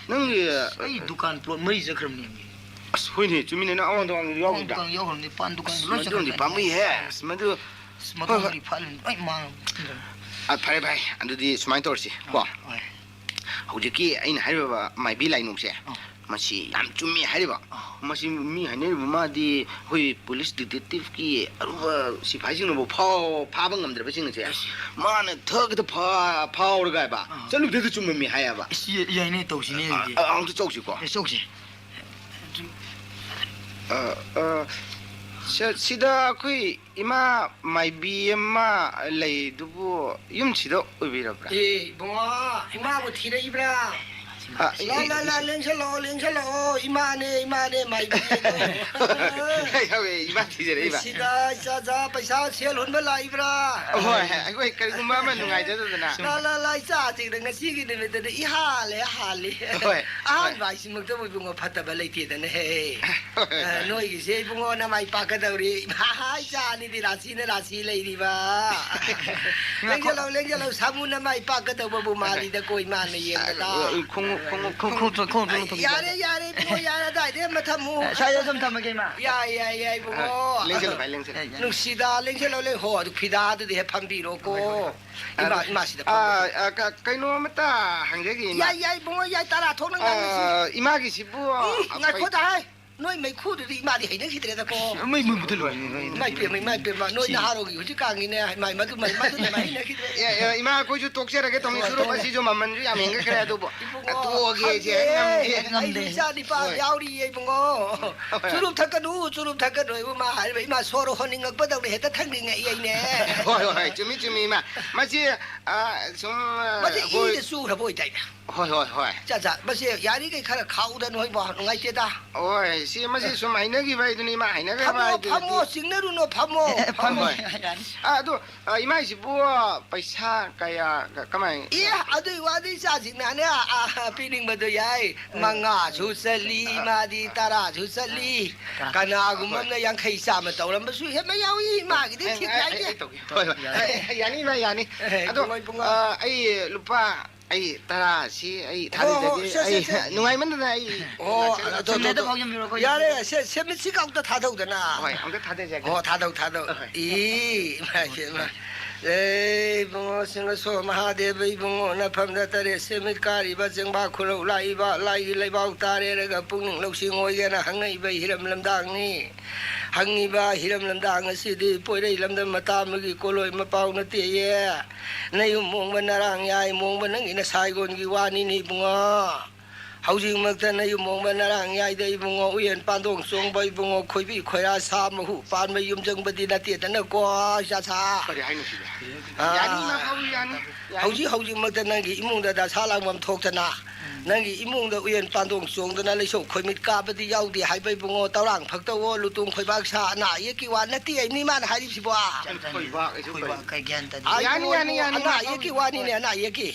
ꯅꯪꯒꯤ ꯑꯩ ꯗꯨꯀꯥꯟ ꯄ꯭ꯂꯣꯠ ꯃꯔꯤ ꯆꯠꯈ꯭ꯔꯕꯅꯦꯃꯤ꯫ ꯑꯁ, ꯍꯣꯏꯅꯦ, ꯆꯨꯝꯃꯤꯅꯦ, ꯅꯪ ꯑꯋꯥꯡ ꯊꯋꯥꯡꯗ ꯌꯥꯎꯈꯤꯗ꯫ ꯗꯨꯀꯥꯟ ꯌꯥꯎꯈ꯭ꯔꯕꯅꯤ, ꯄꯥꯟ ꯗꯨꯀꯥꯟ ꯑꯁ, ꯂꯣꯏ ꯃꯗꯨꯝꯗꯤ ꯆꯠꯈ꯭ꯔꯕꯅꯤ꯫ ꯄꯥꯝꯃꯨꯏꯍꯦ꯫ ꯑꯁ, ꯃꯗꯨ ꯃꯗꯨ ꯍꯣꯏ, ꯍꯣꯏ꯫ ꯃꯔꯤ ꯐꯥꯠꯂꯨꯅꯤ꯫ ꯑꯩ ꯃꯥꯡ-, ꯑ, ꯐꯔꯦ, ꯐꯔꯦ꯫ ꯑꯗꯨꯗꯤ ꯁꯨꯃꯥꯏꯅ ꯇꯧꯔꯁꯤ, ꯀꯣ? ꯍꯣꯏ꯫ ꯍꯧꯖꯤꯛꯀꯤ ꯑꯩꯅ ꯍꯥꯏꯔꯤꯕ ꯃꯥꯏꯕꯤ ꯂꯥꯏꯅꯨꯡꯁꯦ, ꯑꯥ꯫ ꯃꯁꯤ ꯌꯥꯝ ꯆꯨꯝꯃꯤ ꯍꯥꯏꯔꯤꯕ꯫ ꯑꯥ꯫ ꯃꯁꯤ ꯃꯤ ꯍꯥꯏꯅꯔꯤꯕ ꯃꯥꯗꯤ ꯑꯩꯈꯣꯏ ꯄꯨꯂꯤꯁ ꯗꯤꯇꯦꯛꯇꯤꯚꯀꯤ ꯑꯔꯨꯕ ꯁꯤꯐꯥꯏꯁꯤꯡꯅꯐꯥꯎ ꯐꯥꯎ-, ꯐꯥꯕ ꯉꯝꯗ꯭ꯔꯕꯁꯤꯡ ꯑꯁꯦ ꯑꯁ꯫ ꯃꯥꯅ ꯊꯛ ꯈꯛꯇ ꯐꯥ-, ꯐꯥꯎꯔꯒ ꯍꯥꯏꯕ, ꯑꯥ꯫ ꯆꯠꯂꯨꯕꯗ ꯆꯨꯝꯃꯝꯃꯤ ꯍꯥꯏꯌꯦꯕ꯫ ꯏꯁ, ꯌꯥ-, ꯌꯥꯏꯅꯦ, ꯇꯧꯁꯤꯅꯦ ꯑ, ꯑꯗꯨꯗꯤ꯫ ꯑ, ꯑꯃꯨꯛꯇ ꯆꯧꯁꯤꯀꯣ꯫ ꯑꯦ, ꯆꯧꯁꯤ꯫ ꯑ, ꯑ, ꯁ-, ꯁꯤꯗ ꯑꯩꯈꯣꯏ ꯏꯃꯥ ꯃꯥꯏꯕꯤ ꯑꯃ ꯂꯩꯗꯨꯕꯨ ꯌꯨꯝꯁꯤꯗ ꯑꯣꯏꯕꯤꯔꯕ꯭ꯔꯥ? ꯑꯦ, ꯏꯕꯨꯡꯉꯣ, ꯏꯃꯥꯕꯨ ꯊꯤꯔꯛꯏꯕ꯭ꯔꯥ? ꯑ, ꯂꯥ, ꯏ-, ꯂꯥ, ꯂꯥ, ꯏ-, ꯂꯦꯡꯁꯜꯂꯛꯑꯣ, ꯂꯦꯡꯁꯜꯂꯛꯑꯣ, ꯏꯃꯥꯅꯦ, ꯏꯃꯥꯅꯦ, ꯃꯥꯏꯕꯤ ꯍꯥꯏꯗꯣ꯫ ꯌꯥꯎꯋꯦ, ꯏꯃꯥ ꯊꯤꯖꯔꯛꯏꯕ꯫ ꯁꯤꯗ ꯏꯆꯥ, ꯏꯆꯥ, ꯄꯩꯁꯥ ꯁꯦꯜ ꯍꯨꯟꯕ ꯂꯥꯛꯏꯕ꯭ꯔꯥ? ꯍꯣꯏ, ꯑꯩꯈꯣꯏ ꯀꯔꯤꯒꯨꯝꯕ ꯑꯃ ꯅꯨꯡꯉꯥꯏꯖꯗꯗꯅ꯫ ꯂꯥ, ꯂꯥ, ꯂꯥ, ꯏꯆꯥꯁꯤꯡꯗ ꯉꯁꯤꯒꯤ ꯅꯨꯃꯤꯠꯇꯗꯤ ꯏꯍꯥꯜꯂꯦ, ꯍꯥꯜꯂꯤ꯫ ꯍꯣꯏ, ꯍꯣꯏ꯫ ꯑꯍꯥꯟꯕ ꯍꯥꯏꯁꯤꯃꯛꯇꯕꯨ ꯏꯕꯨꯡꯉꯣ ꯐꯠꯇꯕ ꯂꯩꯇꯦꯗꯅ ꯍꯦ꯫ ꯍꯣꯏ, ꯍꯣꯏ, ꯑ, ꯍꯣꯏ꯫ ꯅꯣꯏꯒꯤꯁꯦ ꯏꯕꯨꯡꯉꯣ ꯅꯃꯥꯏ ꯄꯥꯛꯀꯗꯧꯔꯤ꯫ ꯏꯃꯥ, ꯏꯆꯥ ꯑꯅꯤꯗꯤ ꯔꯥꯁꯤꯅ ꯔꯥꯁꯤ ꯂꯩꯔꯤꯕ꯫ ꯉꯥꯏꯈꯣ꯫ ꯂꯦꯡꯖꯜꯂꯧ, ꯂꯦꯡꯖꯜꯂꯧ, ꯁꯥꯃꯨ ꯅꯃꯥꯏ ꯄꯥꯛꯀꯗꯧꯕꯕꯨ ꯃꯥꯜꯂꯤꯗꯀꯣ, ꯏꯃꯥꯅ ꯌꯦꯡꯕꯗ꯫ ꯑ, ꯈꯣꯡꯎꯞ, ꯈꯣꯡꯎꯞ, ꯈꯣꯡꯎꯞ, ꯈꯣꯡꯎꯞ, ꯈꯣꯡꯎꯞ ꯂꯧꯊꯣꯛꯄꯤꯌꯨ꯫ ꯌꯥꯔꯦ, ꯌꯥꯔꯦ, ꯏꯕꯨꯡꯉꯣ, ꯌꯥꯔꯦ, ꯑꯗꯥꯏꯗꯩ ꯑꯃ ꯊꯝꯃꯨ꯫ ꯑ, ꯁ꯭ꯋꯥꯏꯗ ꯑꯗꯨꯝ ꯊꯝꯃꯒꯦ, ꯏꯃꯥ꯫ ꯌꯥꯏ, ꯌꯥꯏ, ꯌꯥꯏ, ꯏꯕꯨꯡꯉꯣ꯫ ꯑ, ꯂꯦꯡꯁꯜꯂꯨ, ꯚꯥꯏ, ꯂꯦꯡꯁꯜꯂꯨ꯫ ꯌꯥꯏ, ꯌꯥꯏ꯫ ꯅꯨꯡꯁꯤꯗ, ꯂꯦꯡꯁꯜꯂꯧ, ꯂꯦꯡ-, ꯍꯣ, ꯑꯗꯨ ꯐꯤꯗꯥꯗꯨꯗꯤ ꯍꯦꯛ ꯐꯝꯕꯤꯔꯣꯀꯣ꯫ ꯍꯣꯏ, ꯍꯣꯏ꯫ ꯏꯃꯥ, ꯑ, ꯏꯃꯥꯁꯤꯗ ꯑ, ꯐꯝꯕꯤꯔꯣ꯫ ꯑ, ꯀ-, ꯀꯩꯅꯣ ꯑꯃꯇ ꯍꯪꯖꯒꯦ, ꯏꯃꯥ꯫ ꯌꯥꯏ, ꯌꯥꯏ, ꯏꯕꯨꯡꯉꯣ, ꯌꯥꯏ, ꯇꯔꯥ ꯊꯣꯛꯅ ꯉꯥꯡꯅꯁꯤ꯫ ꯑ, ꯏꯃꯥꯒꯤꯁꯤꯕꯨ ꯎꯝ, ꯑꯩꯈꯣꯏ ꯉꯥꯏꯈꯣꯗ ꯍꯥꯏ꯫ ꯅꯣꯏ ꯃꯩꯈꯨꯗꯨꯗꯤ ꯏꯃꯥꯗꯤ ꯍꯩꯅꯈꯤꯗ꯭ꯔꯦꯗꯀꯣ꯫ ꯃꯩ ꯃꯨꯠ-, ꯃꯨꯠꯊꯠꯂꯣ꯫ ꯏꯃꯥꯏ ꯄꯦꯝꯃ, ꯏꯃꯥꯏ ꯄꯦꯝꯃ, ꯅꯣꯏ ꯁꯤ ꯅꯍꯥꯔꯣꯜꯒꯤ ꯍꯧꯖꯤꯛꯀꯥꯟꯒꯤꯅꯦ, ꯏꯃꯥꯏ, ꯃꯗꯨ, ꯃꯗꯨ, ꯃꯗꯨꯅ ꯏꯃꯥ ꯍꯩꯅꯈꯤꯗ꯭ꯔꯦ꯫ ꯑꯦ, ꯑꯦ, ꯏꯃꯥ, ꯑꯩꯈꯣꯏꯁꯨ ꯇꯣꯛꯆꯔꯒꯦ, ꯇꯧꯅꯤ ꯍꯣꯏ, ꯁꯨꯔꯨꯞ ꯇꯣꯛꯑꯣ꯫ ꯑꯁꯤꯁꯨ ꯃꯃꯜꯁꯨ ꯌꯥꯝ ꯍꯦꯟꯒꯠꯈ꯭ꯔꯦ, ꯑꯗꯨꯕꯨ ꯏꯕꯨꯡꯉꯣ, ꯇꯣꯛꯑꯒꯦ, ꯈꯪꯗꯦ, ꯁꯦ, ꯑꯩ ꯉꯝꯗꯦ, ꯑꯩꯁꯨ ꯉꯝꯗꯦ꯫ ꯏꯆꯥ ꯅꯤꯄꯥ ꯍꯣꯏ꯫ ꯌꯥꯎꯔꯤꯌꯦ, ꯏꯕꯨꯡꯉꯣ꯫ ꯍꯣꯏ꯫ ꯆꯨꯔꯨꯞ ꯊꯛꯀꯅꯨ, ꯆꯨꯔꯨꯞ ꯊꯛꯀꯅꯨ, ꯏꯕꯨꯡꯉꯣ, ꯍꯥꯏꯔꯤꯕ ꯏꯃꯥ ꯁꯣꯔ ꯍꯣꯟꯅꯤꯡꯉꯛꯄꯗꯧꯅ ꯍꯦꯛꯇ ꯊꯛꯅꯤꯡꯉꯛꯏ ꯑꯩꯅꯦ꯫ ꯍꯣꯏ, ꯍꯣꯏ, ꯍꯣꯏ, ꯆꯨꯝꯃꯤ, ꯆꯨꯝꯃꯤ, ꯏꯃꯥ꯫ ꯃꯁꯤ, ꯑ, ꯁꯨꯝ, ꯑ, ꯃꯁꯤ ꯍꯣꯏ꯫ ꯏꯗ ꯆꯨꯈ꯭ꯔꯕ ꯑꯣꯏꯗꯥꯏꯅꯦ? ꯍꯣꯏ, ꯍꯣꯏ, ꯍꯣꯏ꯫ ꯆꯥ, ꯆꯥ, ꯃꯁꯤ ꯌꯥꯔꯤꯈꯩ ꯈꯔ ꯈꯥꯛꯎꯗ ꯅꯣꯏꯕꯣ, ꯅꯨꯡꯉꯥꯏꯇꯦꯗ꯫ ꯍꯣꯏ, ꯁꯤ ꯃꯁꯤ ꯁꯨꯝ ꯍꯩꯅꯈꯤꯕ ꯍꯥꯏꯗꯨꯅꯤ, ꯏꯃꯥ, ꯍꯩꯅꯈ꯭ꯔꯕ ꯐꯝꯃꯣ, ꯍꯥꯏꯗꯨꯗꯤ꯫ ꯐꯝꯃꯣ, ꯆꯤꯡꯅꯔꯨꯅꯣ, ꯐꯝꯃꯣ, ꯑꯦ, ꯑꯦ, ꯐꯝꯃꯣ꯫ ꯐꯝꯃꯣ꯫ ꯌꯥꯅꯤ꯫ ꯑ, ꯑꯗꯣ, ꯑ, ꯏꯃꯥꯏꯁꯤꯕꯨ ꯄꯩꯁꯥ ꯀꯌꯥ, ꯀ-, ꯀꯃꯥꯏ? ꯑꯦ, ꯑꯗꯨꯏ ꯋꯥꯗꯤ ꯏꯆꯥꯁꯤꯡꯅꯅꯦ, ꯑ, ꯑ, ꯄꯤꯅꯤꯡꯕꯗꯣ ꯌꯥꯏ꯫ ꯃꯉꯥꯁꯨ ꯆꯠꯂꯤ, ꯃꯥꯗꯤ ꯇꯔꯥꯁꯨ ꯆꯠꯂꯤ꯫ ꯇꯔꯥ꯫ ꯀꯅꯥꯒꯨꯝꯕ ꯍꯣꯏ꯫ ꯑꯃꯅ ꯌꯥꯡꯈꯩ ꯆꯥꯝꯃ ꯇꯧꯔꯝꯕꯁꯨ ꯍꯦꯟꯕ ꯌꯥꯎꯏ, ꯃꯥꯒꯤꯗꯤ ꯑꯦ, ꯊꯤꯛ ꯑꯦ, ꯅꯥꯏꯗꯦ꯫ ꯑꯩ ꯇꯧꯒꯦ꯫ ꯍꯣꯏ, ꯍꯣꯏ꯫ ꯌꯥꯏ꯫ ꯑꯦ, ꯌꯥꯅꯤ, ꯏꯃꯥ, ꯌꯥꯅꯤ꯫ ꯑꯦ, ꯑꯗꯣ, ꯏꯕꯨꯡꯉꯣ, ꯏꯕꯨꯡꯉꯣ꯫ ꯑ, ꯑꯩ ꯂꯨꯄꯥ ꯑꯩ ꯇꯔꯥꯁꯤ ꯑꯩ ꯍꯣ, ꯍꯣ, ꯊꯥꯗꯖꯒꯦ꯫ ꯁꯦ, ꯁꯦ, ꯑꯩ ꯁꯦ꯫ ꯅꯨꯡꯉꯥꯏꯃꯟꯗꯅ ꯑꯩ ꯑꯣ, ꯂꯥꯛꯆꯔꯦ꯫ ꯑꯗꯣ, ꯑꯗꯣ, ꯆꯨꯝꯅꯗ ꯑꯗꯣ꯫ ꯐꯥꯎꯖꯟꯕꯤꯔꯣ ꯑꯩꯈꯣꯏ꯫ ꯌꯥꯔꯦ, ꯁꯦ, ꯁꯦ, ꯃꯤꯠꯁꯤ ꯀꯥꯎꯇ ꯊꯥꯗꯧꯗꯅ꯫ ꯍꯣꯏ, ꯑꯝꯇ ꯊꯥꯗꯖꯒꯦ꯫ ꯑꯣ, ꯊꯥꯗꯧ, ꯊꯥꯗꯧ꯫ ꯍꯣꯏ꯫ ꯏ, ꯏꯃꯥ, ꯏꯃꯥ꯫ ꯑꯦ, ꯏꯕꯨꯡꯉꯣ, ꯁꯤꯡꯒꯁꯣ ꯃꯍꯥꯗꯦꯕ ꯏꯕꯨꯡꯉꯣ, ꯅꯐꯝꯗ ꯇꯔꯦꯠ ꯁꯦ ꯃꯤꯠ ꯀꯥꯔꯤꯕ ꯆꯦꯡꯕꯥ ꯈꯨꯔꯧ ꯂꯥꯛꯏꯕ, ꯂꯥꯏꯒꯤ ꯂꯩꯕꯥꯛ ꯇꯥꯔꯦꯔꯒ ꯄꯨꯛꯅꯤꯡ ꯂꯧꯁꯤꯡ ꯑꯣꯏꯒꯦꯅ ꯍꯪꯉꯛꯏꯕ ꯍꯤꯔꯝ ꯂꯝꯗꯥꯡꯅꯤ꯫ ꯍꯪꯉꯤꯕ ꯍꯤꯔꯝ ꯂꯝꯗꯥꯡ ꯑꯁꯤꯗꯤ ꯄꯣꯏꯔꯩ ꯂꯝꯗꯝ ꯃꯇꯥ ꯑꯃꯒꯤ ꯀꯣꯂꯣꯏ ꯃꯄꯥꯎ ꯅꯠꯇꯦꯌꯦ꯫ ꯅꯌꯨꯝ ꯃꯣꯡꯕ ꯅꯔꯥꯡ ꯌꯥꯏ, ꯃꯣꯡꯕ ꯅꯪꯒꯤ ꯅꯁꯥꯏꯒꯣꯟꯒꯤ ꯋꯥꯅꯤꯅꯦ ꯏꯕꯨꯡꯉꯣ꯫ ꯍꯧꯖꯤꯛꯃꯛꯇ ꯅꯌꯨꯝ ꯃꯣꯡꯕ ꯅꯔꯥꯡ ꯌꯥꯏꯗ ꯏꯕꯨꯡꯉꯣ, ꯎꯌꯦꯟ ꯄꯥꯟꯗꯣꯡ ꯆꯣꯡꯕ ꯏꯕꯨꯡꯉꯣ, ꯈꯣꯏꯕꯤ ꯈꯣꯏꯔꯥ ꯁꯥ ꯃꯍꯨ ꯄꯥꯟꯕ ꯌꯨꯝꯖꯪꯕꯗꯤ ꯅꯠꯇꯦꯗꯅꯀꯣ, ꯏꯆꯥ ꯁꯥ꯫ ꯀꯔꯤ ꯍꯥꯏꯅꯣ ꯁꯤꯗꯤ? ꯑꯥ꯫ ꯌꯥꯅꯤ, ꯏꯃꯥ ꯐꯥꯎ ꯌꯥꯅꯤ꯫ ꯌꯥꯅꯤ꯫ ꯍꯧꯖꯤꯛ ꯍꯧꯖꯤꯛꯃꯛꯇ ꯅꯪꯒꯤ ꯏꯃꯨꯡꯗ ꯗꯁꯥ ꯂꯥꯡꯕꯝ ꯊꯣꯛꯇꯅ, ꯎꯝ꯫ ꯅꯪꯒꯤ ꯏꯃꯨꯡꯗ ꯎꯌꯦꯟ ꯄꯥꯟꯗꯣꯡ ꯆꯣꯡꯗꯅ ꯂꯩꯁꯧ ꯈꯣꯏꯃꯤꯠ ꯀꯥꯕꯗꯤ ꯌꯥꯎꯗꯦ ꯍꯥꯏꯕ ꯏꯕꯨꯡꯉꯣ, ꯇꯧꯔꯥꯡ ꯐꯛꯇ ꯑꯣ, ꯂꯨꯇꯣꯡ ꯈꯣꯏꯕꯥꯛ ꯁꯥ, ꯑꯅꯥ ꯑꯌꯦꯛꯀꯤ ꯋꯥ ꯅꯠꯇꯦ ꯍꯥꯏꯕꯅꯤ ꯃꯥꯅ ꯍꯥꯏꯔꯤꯕꯁꯤꯕꯣ꯫ ꯈꯣꯏꯕꯥꯛ ꯑꯩꯁꯨ ꯈꯣꯏꯕꯥꯛ ꯀꯩ ꯒ꯭ꯌꯥꯟ ꯇꯥꯗꯦ꯫ ꯑꯥ, ꯌꯥꯅꯤ, ꯏꯕꯨꯡꯉꯣ, ꯌꯥꯅꯤ, ꯌꯥꯅꯤ, ꯑꯅꯥ ꯏꯃꯥ ꯐꯥꯎ꯫ ꯑꯌꯦꯛꯀꯤ ꯋꯥꯅꯤꯅꯦ, ꯍꯣꯏ꯫ ꯑꯅꯥ ꯑꯌꯦꯛꯀꯤ꯫